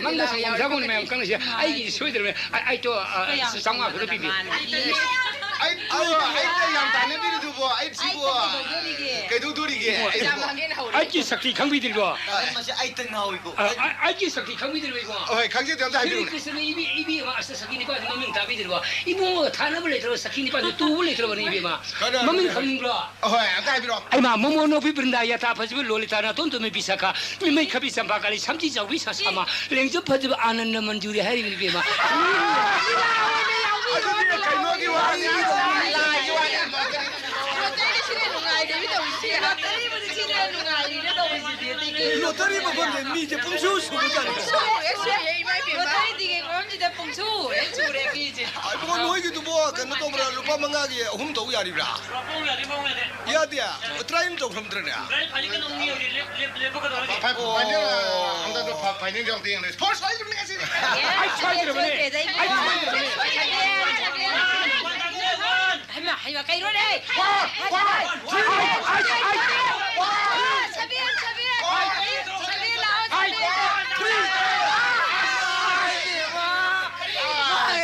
ꯃꯪꯗ ꯁꯪꯒꯣꯝ ꯆꯥꯕꯒꯨꯝꯅꯤ ꯃꯌꯥꯝ ꯀꯛꯅꯩꯁꯦ꯫ ꯑꯩꯒꯤꯗꯤ ꯁꯣꯏꯗ꯭ꯔꯕꯅꯦ꯫ ꯑꯩ, ꯑꯩꯗꯣ, ꯑ, ꯆꯥꯝꯃꯉꯥ ꯈꯛꯇ ꯄꯤꯕꯤꯌꯨ꯫ ꯑꯩ, ꯑꯩ, ꯑꯩ ꯌꯥꯝ ꯇꯥꯟꯅꯕꯤꯔꯤꯗꯨꯕꯣ, ꯑꯩ ꯁꯤꯕꯨ ꯀꯩꯗꯧꯗꯣꯔꯤꯒꯦ? ꯀꯩꯗꯧꯗꯣꯔꯤꯒꯦ? ꯑꯩꯕꯨ? ꯑꯩꯒꯤ ꯁꯛꯇꯤ ꯈꯪꯕꯤꯗ꯭ꯔꯤꯕꯣ? ꯃꯁꯤ ꯑꯩ ꯇꯪ ꯉꯥꯎꯏꯀꯣ꯫ ꯑ, ꯑ, ꯑꯩꯒꯤ ꯁꯛꯇꯤ ꯈꯪꯕꯤꯗ꯭ꯔꯤꯕꯣ ꯏꯕꯨꯡꯉꯣ? ꯍꯣꯏ, ꯈꯪꯖꯗꯦ, ꯑꯝꯇ ꯍꯥꯏꯕꯤꯔꯨꯅꯦ꯫ ꯁ꯭ꯔꯤ ꯀ꯭ꯔꯤꯁꯅ ꯏꯕꯤ-, ꯏꯕꯦꯝꯃ, ꯑꯁ, ꯁꯈꯤ ꯅꯤꯄꯥꯟꯗꯤ ꯃꯃꯤꯡ ꯇꯥꯕꯤꯗ꯭ꯔꯤꯕꯣ? ꯏꯕꯨꯡꯉꯣꯒ ꯊꯥꯅꯕ ꯂꯩꯇ꯭ꯔꯕ ꯁꯈꯤ ꯅꯤꯄꯥꯟꯗꯤ ꯇꯨꯕ ꯂꯩꯇ꯭ꯔꯕꯅꯤ, ꯏꯕꯦꯝꯃ꯫ ꯀꯅꯥꯅꯣ? ꯃꯃꯤꯡ ꯈꯪꯅꯤꯡꯕ꯭ꯔꯣ? ꯍꯣꯏ, ꯑꯝꯇ ꯍꯥꯏꯕꯤꯔꯣ꯫ ꯑꯩꯃ, ꯃꯣꯃꯣ ꯅꯣꯄꯤ ꯕ꯭ꯔꯤꯟꯗꯥ ꯌꯥꯇꯥ ꯐꯖꯕꯤ ꯂꯣꯂꯤꯇꯥ ꯅꯥꯇꯣꯟ ꯇꯨꯝꯃꯤ ꯕꯤꯁꯥꯈꯥ ꯃꯤꯃꯩ ꯈꯥꯕꯤ ꯆꯝꯄꯥ ꯀꯥꯂꯤ ꯁꯝꯖꯤ ꯆꯥꯎꯕꯤ ꯁꯥꯁꯥꯃ ꯂꯦꯡꯖꯨꯝ ꯐꯖꯕ ꯑꯥꯅꯟꯗ ꯃꯟꯖꯨꯔꯤ ꯍꯥꯏꯔꯤꯕꯅꯤ, ꯏꯕꯦꯝꯃ꯫ ꯑꯗꯨꯗꯤ ꯀꯩꯅꯣꯒꯤ ꯂꯣꯇꯔꯤꯁꯤꯅ ꯅꯨꯡꯉꯥꯏꯔꯤꯔ ꯇꯧꯔꯤꯁꯦ꯫ ꯂꯣꯇꯔꯤ ꯃꯐꯝꯗ ꯃꯤꯁꯦ ꯄꯨꯡꯁꯨ ꯁꯨꯕꯖꯥꯠꯅꯤ꯫ ꯁꯨꯔꯦ, ꯁꯨꯔꯦ, ꯏꯃꯥ ꯏꯕꯦꯝꯃ꯫ ꯂꯣꯇꯔꯤ ꯇꯤꯀꯦꯠ ꯃꯐꯝꯁꯤꯗ ꯄꯨꯡꯁꯨ ꯍꯦꯛ ꯁꯨꯔꯦ ꯃꯤꯁꯦ꯫ ꯑꯩ ꯏꯕꯨꯡꯉꯣ, ꯅꯣꯏꯒꯤꯗꯨꯕꯨ ꯀꯩꯅꯣ ꯇꯧꯕ꯭ꯔꯥ? ꯂꯨꯄꯥ ꯃꯉꯥꯒꯤ ꯑꯍꯨꯝ ꯇꯧ ꯌꯥꯔꯤꯕ꯭ꯔꯥ? ꯌꯥꯗꯦ꯫ ꯇꯔꯥ ꯍꯦꯟꯅ ꯇꯧꯈ꯭ꯔꯝꯗ꯭ꯔꯅꯦ? ꯐꯥꯏ-, ꯐꯥꯏꯅꯦꯜ, ꯍꯟꯗꯛꯇꯣ ꯐꯥ-, ꯐꯥꯏꯅꯦꯜ ꯌꯥꯎꯗꯦ ꯌꯦꯡꯉꯣ꯫ ꯁ꯭ꯄꯣꯔꯠꯁ ꯍꯥꯏꯈꯤꯕꯅꯦ ꯉꯁꯤꯗꯤ꯫ ꯑꯩ ꯁꯣꯏꯗ꯭ꯔꯕꯅꯦ꯫ ꯑꯩ ꯁꯣꯏꯗ꯭ꯔꯕꯅꯦ꯫ ꯍꯩꯃꯥ, ꯍꯩꯃꯥ, ꯀꯩꯅꯣꯅꯦ? ꯁꯕꯦꯟ, ꯁꯕꯦꯟ, ꯁꯕꯦꯟ ꯂꯥꯛꯑꯣ, ꯁꯕꯦꯟ꯫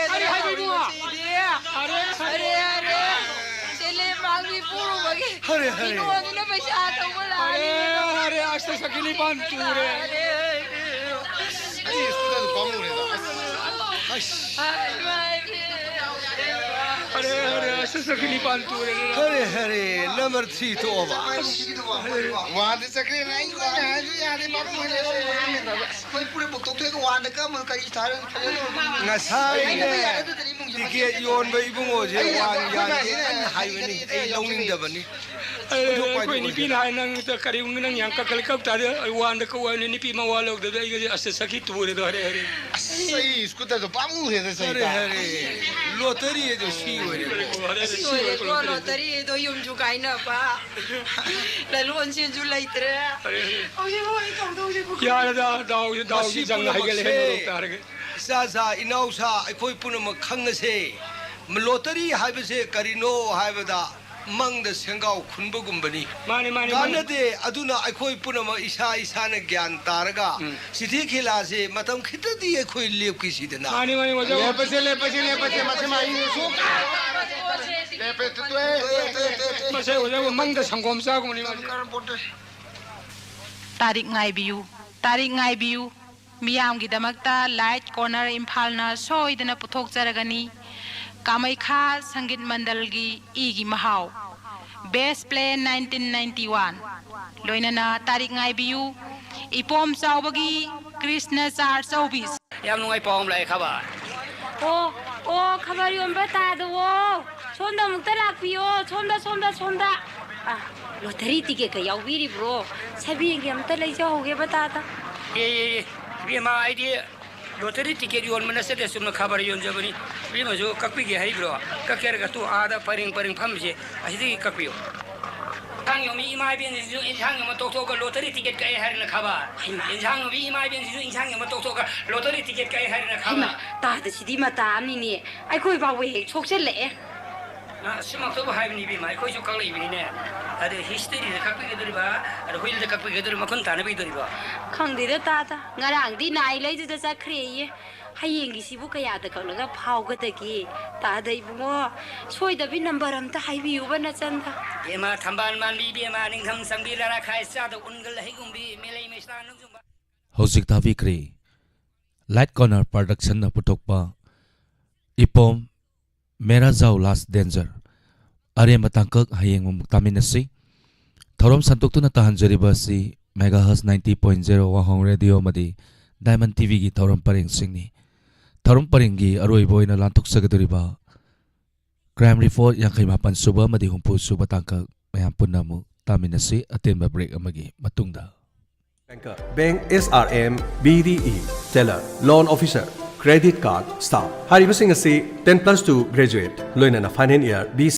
ꯀꯔꯤ ꯍꯥꯏꯕ ꯏꯕꯨꯡꯉꯣ? ꯑꯔꯦ, ꯑꯔꯦ꯫ ꯆꯦꯂꯦ ꯃꯥꯡꯕꯤ ꯄꯨꯔꯨꯕꯒꯤ ꯍꯔꯦ, ꯍꯔꯦ꯫ ꯃꯤꯅꯣꯗꯨꯅ ꯄꯩꯁꯥ ꯊꯧꯕ ꯂꯥꯛꯑꯅꯤ꯫ ꯑꯔꯦ, ꯑꯔꯦ, ꯑꯁ, ꯁꯛꯀꯤ ꯅꯤꯄꯥꯟ ꯇꯨꯔꯦ꯫ ꯑꯔꯦ꯫ ꯑꯩ ꯁ꯭ꯀꯨꯇꯔꯗꯨ ꯄꯥꯝꯃꯨꯔꯦꯗ꯫ ꯑꯁ꯫ ꯑꯁ꯫ ꯍꯥꯏ, ꯃꯥꯏ ꯄꯦꯝꯃ꯫ ꯑꯔꯦ, ꯑꯔꯦ, ꯑꯁ, ꯁꯛꯀꯤ ꯅꯤꯄꯥꯟ ꯇꯨꯔꯦ꯫ ꯍꯔꯦ, ꯍꯔꯦ, number three ꯊꯣꯛꯑꯕ꯫ ꯋꯥꯗ ꯆꯠꯈ꯭ꯔꯦꯅ ꯑꯩ ꯀꯣꯟꯅ ꯍꯥꯏꯔꯁꯨ ꯌꯥꯗꯦ, ꯄꯥꯝꯃꯨꯔꯦ꯫ ꯑꯩꯈꯣꯏ ꯄꯨꯔꯦ ꯕꯨꯛ ꯇꯧꯊꯣꯛꯑꯒ ꯋꯥꯟꯗ ꯀꯛꯑꯝꯃꯒ ꯀꯔꯤ ꯁꯥꯔ-, ꯉꯁꯥꯏꯅꯦ, ꯇꯤꯀꯦꯠ ꯌꯣꯟꯕ ꯏꯕꯨꯡꯉꯣꯁꯦ ꯋꯥꯟ ꯌꯥꯟꯒꯦ ꯀꯟꯅ ꯍꯥꯏꯕꯅꯤ, ꯑꯩ ꯂꯧꯅꯤꯡꯗꯕꯅꯤ꯫ ꯑꯩꯈꯣꯏ ꯅꯨꯄꯤꯅ ꯍꯥꯏ, "ꯅꯪ ꯀꯔꯤ, ꯅꯪ ꯌꯥꯝ ꯀꯛꯀꯜ ꯀꯛ ꯇꯥꯔꯦ, ꯑꯩ ꯋꯥꯟꯗ ꯀꯛꯎ ꯍꯥꯏꯕꯅꯤ, ꯅꯨꯄꯤ ꯃꯋꯥ ꯂꯧꯗꯕꯗ ꯑꯩꯒꯁꯦ ꯑꯁ ꯁꯈꯤ ꯇꯨꯔꯦꯗꯣ, ꯍꯔꯦ ꯍꯔꯦ"꯫ ꯑꯁ, ꯑꯩ ꯁ꯭ꯀꯨꯇꯔꯗꯣ ꯄꯥꯝꯃꯨꯔꯦꯗ, ꯍꯔꯦ ꯁꯩꯗ꯫ ꯍꯔꯦ꯫ ꯂꯣꯇꯔꯤ ꯑꯗꯨ ꯁꯤ ꯑꯣꯏꯔꯦꯀꯣ꯫ ꯍꯔꯦ ꯍꯔꯦ, ꯁꯤ ꯁꯤ ꯑꯣꯏꯔꯦꯀꯣ, ꯑꯣꯏꯔꯦꯀꯣ꯫ ꯂꯣꯇꯔꯤꯗꯣ ꯌꯨꯝꯁꯨ ꯀꯥꯏꯅꯕ꯫ ꯂꯂꯣꯟꯁꯤꯁꯨ ꯂꯩꯇ꯭ꯔꯦ꯫ ꯍꯔꯦ ꯍꯔꯦ꯫ ꯍꯧꯖꯤꯛ ꯍꯣꯏ ꯇꯧꯗꯧꯁꯦ ꯄꯨꯈ꯭ꯔꯤ꯫ ꯌꯥꯔꯦꯗ, ꯗꯥꯎꯁꯦ, ꯗꯥꯎꯁꯦ ꯃꯁꯤ ꯖꯪ ꯄꯨꯝꯅꯃꯛꯁꯦ ꯍꯥꯏꯒꯠꯂꯦ, ꯍꯦꯟꯅ ꯇꯥꯔꯒꯦ꯫ ꯏꯆꯥ ꯏꯅꯥꯎꯁꯥ ꯑꯩꯈꯣꯏ ꯄꯨꯝꯅꯃꯛ ꯈꯪꯅꯁꯦ꯫ ꯂꯣꯇꯔꯤ ꯍꯥꯏꯕꯁꯦ ꯀꯔꯤꯅꯣ ꯍꯥꯏꯕꯗ ꯃꯪꯗ ꯁꯦꯡꯒꯥꯎ ꯈꯨꯟꯕꯒꯨꯝꯕꯅꯤ꯫ ꯃꯥꯅꯤ, ꯃꯥꯅꯤ, ꯑꯣꯖꯥ꯫ ꯀꯥꯟꯅꯗꯦ꯫ ꯑꯗꯨꯅ ꯑꯩꯈꯣꯏ ꯄꯨꯝꯅꯃꯛ ꯏꯁꯥ ꯏꯁꯥꯅ ꯒ꯭ꯌꯥꯟ ꯇꯥꯔꯒ ꯎꯝ꯫ ꯁꯤꯊꯤ ꯈꯤꯂꯥꯁꯦ ꯃꯇꯝ ꯈꯤꯇꯗꯤ ꯑꯩꯈꯣꯏ ꯂꯦꯞꯈꯤꯁꯤꯗꯅ꯫ ꯃꯥꯅꯤ, ꯃꯥꯅꯤ, ꯑꯣꯖꯥ꯫ ꯂꯦꯞꯄꯁꯦ, ꯂꯦꯞꯄꯁꯦ, ꯂꯦꯞꯄꯁꯦ꯫ ꯃꯁꯤ ꯃꯥ ꯑꯩ ꯁꯨꯛ-, ꯂꯦꯞꯄꯦ, ꯇꯣꯛꯑꯦ꯫ ꯃꯁꯤ ꯑꯣꯖꯥ ꯃꯪꯗ ꯁꯪꯒꯣꯝ ꯆꯥꯒꯨꯝꯕꯅꯤ ꯃꯥꯁꯦ꯫ ꯇꯥꯔꯤꯛ ꯉꯥꯏꯕꯤꯌꯨ, ꯇꯥꯔꯤꯛ ꯉꯥꯏꯕꯤꯌꯨ꯫ ꯃꯤꯌꯥꯝꯒꯤꯗꯃꯛꯇ ꯂꯥꯏꯠ ꯀꯣꯔꯅꯔ ꯏꯝꯐꯥꯜꯅ ꯁꯣꯏꯗꯅ ꯄꯨꯊꯣꯛꯆꯔꯒꯅꯤ꯫ ꯀꯥꯃꯩꯈꯥ ꯁꯪꯒꯤꯠ ꯃꯟꯗꯜꯒꯤ ꯏꯒꯤ ꯃꯍꯥꯎ, ꯕꯦꯁ ꯄ꯭ꯂꯦ ꯅꯥꯏꯟꯇꯤꯟ ꯅꯥꯏꯟꯇꯤ ꯋꯥꯟ, ꯂꯣꯏꯅꯅ ꯇꯥꯔꯤꯛ ꯉꯥꯏꯕꯤꯌꯨ꯫ ꯏꯄꯣꯝ ꯆꯥꯎꯕꯒꯤ ꯀ꯭ꯔꯤꯁꯅ ꯆꯥꯔ ꯆꯧꯕꯤꯁ꯫ ꯌꯥꯝ ꯅꯨꯡꯉꯥꯏ ꯄꯥꯎ ꯑꯃ ꯂꯥꯛꯑꯦ ꯈꯕꯔ꯫ ꯑꯣ, ꯑꯣ, ꯈꯕꯔ ꯌꯣꯟꯕ ꯇꯥꯗ, ꯑꯣ, ꯁꯣꯝꯗ ꯑꯃꯨꯛꯇ ꯂꯥꯛꯄꯤꯌꯣ, ꯁꯣꯝꯗ, ꯁꯣꯝꯗ, ꯁꯣꯝꯗ꯫ ꯑ, ꯂꯣꯇꯔꯤ ꯇꯤꯀꯦꯠꯀ ꯌꯥꯎꯕꯤꯔꯤꯕ꯭ꯔꯣ? ꯁꯕꯦꯟꯒꯤ ꯑꯝꯇ ꯂꯩꯖꯍꯧꯒꯦꯕ ꯇꯥꯗ꯫ ꯑꯦ, ꯑꯦ, ꯑꯦ, ꯏꯕꯦꯝꯃ, ꯑꯩꯗꯤ ꯂꯣꯇꯔꯤ ꯇꯤꯀꯦꯠ ꯌꯣꯟꯕ ꯅꯠꯆꯗꯦ, ꯆꯨꯝꯅ ꯈꯕꯔ ꯌꯣꯟꯖꯕꯅꯤ꯫ ꯏꯕꯦꯝꯃꯁꯨ ꯀꯛꯄꯤꯒꯦ ꯍꯥꯏꯕ꯭ꯔꯣ? ꯀꯛꯀꯦ ꯍꯥꯏꯔꯒ ꯇꯨ ꯑꯥꯗ ꯄꯔꯦꯡ ꯄꯔꯦꯡ ꯐꯝꯃꯤꯁꯦ, ꯑꯁꯤꯗꯒꯤ ꯀꯛꯄꯤꯌꯨ꯫ ꯏꯟꯁꯥꯡ ꯌꯣꯟꯕꯤ ꯏꯃꯥ ꯏꯕꯦꯟꯁꯤꯁꯨ ꯏꯟꯁꯥꯡ ꯌꯣꯟꯕ ꯇꯣꯛꯊꯣꯛꯑꯒ ꯂꯣꯇꯔꯤ ꯇꯤꯀꯦꯠ ꯀꯛꯑꯦ ꯍꯥꯏꯔꯅ ꯈꯕꯔ꯫ ꯍꯩꯃꯥ꯫ ꯏꯟꯁꯥꯡ ꯌꯣꯟꯕꯤ ꯏꯃꯥ ꯏꯕꯦꯟꯁꯤꯁꯨ ꯏꯟꯁꯥꯡ ꯌꯣꯟꯕ ꯇꯣꯛꯊꯣꯛꯑꯒ ꯂꯣꯇꯔꯤ ꯇꯤꯀꯦꯠ ꯀꯛꯑꯦ ꯍꯥꯏꯔꯅ ꯈꯕꯔ꯫ ꯍꯩꯃꯥ, ꯇꯥꯗ, ꯁꯤꯗꯤ ꯃꯇꯥ ꯑꯃꯅꯤꯅꯦ꯫ ꯑꯩꯈꯣꯏ ꯐꯥꯎꯕ ꯍꯦꯛ ꯁꯣꯛꯆꯜꯂꯛꯑꯦ꯫ ꯑ, ꯁꯤꯃꯛꯇꯕꯨ ꯍꯥꯏꯕꯅꯤ ꯏꯕꯦꯝꯃ, ꯑꯩꯈꯣꯏꯁꯨ ꯀꯛꯂꯛꯏꯕꯅꯤꯅꯦ꯫ ꯑꯗ ꯍꯤꯁꯇꯔꯤꯗ ꯀꯛꯄꯤꯒꯗꯣꯔꯤꯕ, ꯑꯗ ꯍꯨꯏꯜꯗ ꯀꯛꯄꯤꯒꯗꯣꯔꯤꯕ, ꯃꯈꯨꯟ ꯇꯥꯅ ꯄꯤꯒꯗꯣꯔꯤꯕ? ꯈꯪꯗꯦꯗ ꯇꯥꯗ, ꯉꯔꯥꯡꯗꯤ ꯅꯥꯏ ꯂꯩꯗꯨꯗ ꯆꯠꯈ꯭ꯔꯦꯌꯦ꯫ ꯍꯌꯦꯡꯒꯤꯁꯤꯕꯨ ꯀꯌꯥꯗ ꯀꯛꯂꯒ ꯐꯥꯎꯒꯗꯒꯦ? ꯇꯥꯗ ꯏꯕꯨꯡꯉꯣ, ꯁꯣꯏꯗꯕꯤ ꯅꯝꯕꯔ ꯑꯝꯇ ꯍꯥꯏꯕꯤꯌꯨꯕ ꯅꯆꯟꯗ꯫ ꯏꯕꯦꯝꯃ ꯊꯝꯕꯥꯜ ꯃꯥꯟꯕꯤ, ꯏꯕꯦꯝꯃ ꯅꯤꯡꯊꯝ ꯆꯪꯕꯤ, ꯂꯔꯥꯈꯥꯏ ꯆꯥꯗ ꯎꯟꯒ ꯂꯍꯩꯒꯨꯝꯕꯤ, ꯃꯦꯂꯩ ꯃꯩꯁꯅꯥ ꯅꯣꯡꯖꯨꯝꯕ꯫ ꯍꯧꯖꯤꯛ ꯊꯥꯕꯤꯈ꯭ꯔꯦ꯫ ꯂꯥꯏꯠ ꯀꯣꯔꯅꯔ ꯄ꯭ꯔꯗꯛꯁꯟꯅ ꯄꯨꯊꯣꯛꯄ ꯏꯄꯣꯝ ꯃꯦꯔꯥ ꯖꯥꯎ ꯂꯥꯁ ꯗꯦꯟꯖꯔ꯫ ꯑꯔꯦꯝꯕ ꯇꯥꯡꯀꯛ ꯍꯌꯦꯡ ꯑꯃꯨꯛ ꯇꯥꯃꯤꯟꯅꯁꯤ꯫ ꯊꯧꯔꯝ ꯁꯟꯗꯣꯛꯇꯨꯅ ꯇꯥꯍꯟꯖꯔꯤꯕ ꯑꯁꯤ ꯃꯦꯒꯥꯍꯔꯁ ꯅꯥꯏꯟꯇꯤ ꯄꯣꯏꯟ ꯖꯦꯔꯣ ꯋꯥꯍꯣꯡ ꯔꯦꯗꯤꯑꯣ ꯑꯃꯗꯤ ꯗꯥꯏꯃꯟ ꯇꯤꯚꯤꯒꯤ ꯊꯧꯔꯝ ꯄꯔꯦꯡꯁꯤꯡꯅꯤ꯫ ꯊꯧꯔꯝ ꯄꯔꯦꯡꯒꯤ ꯑꯔꯣꯏꯕ ꯑꯣꯏꯅ ꯂꯥꯟꯊꯣꯛꯆꯒꯗꯧꯔꯤꯕ ꯀ꯭ꯔꯥꯏꯝ ꯔꯤꯄꯣꯔꯠ ꯌꯥꯡꯈꯩ ꯃꯥꯄꯟ ꯁꯨꯕ ꯑꯃꯗꯤ ꯍꯨꯝꯐꯨ ꯁꯨꯕ ꯇꯥꯡꯀꯛ ꯃꯌꯥꯝ ꯄꯨꯟꯅ ꯑꯃꯨꯛ ꯇꯥꯃꯤꯟꯅꯁꯤ ꯑꯇꯦꯟꯕ ꯕ꯭ꯔꯦꯛ ꯑꯃꯒꯤ ꯃꯇꯨꯡꯗ꯫ Banker, Bank S R M, B D E, Teller, Loan Officer, Credit Card Staff ꯍꯥꯏꯔꯤꯕꯁꯤꯡ ꯑꯁꯤ ten plus two graduate ꯂꯣꯏꯅꯅ final year B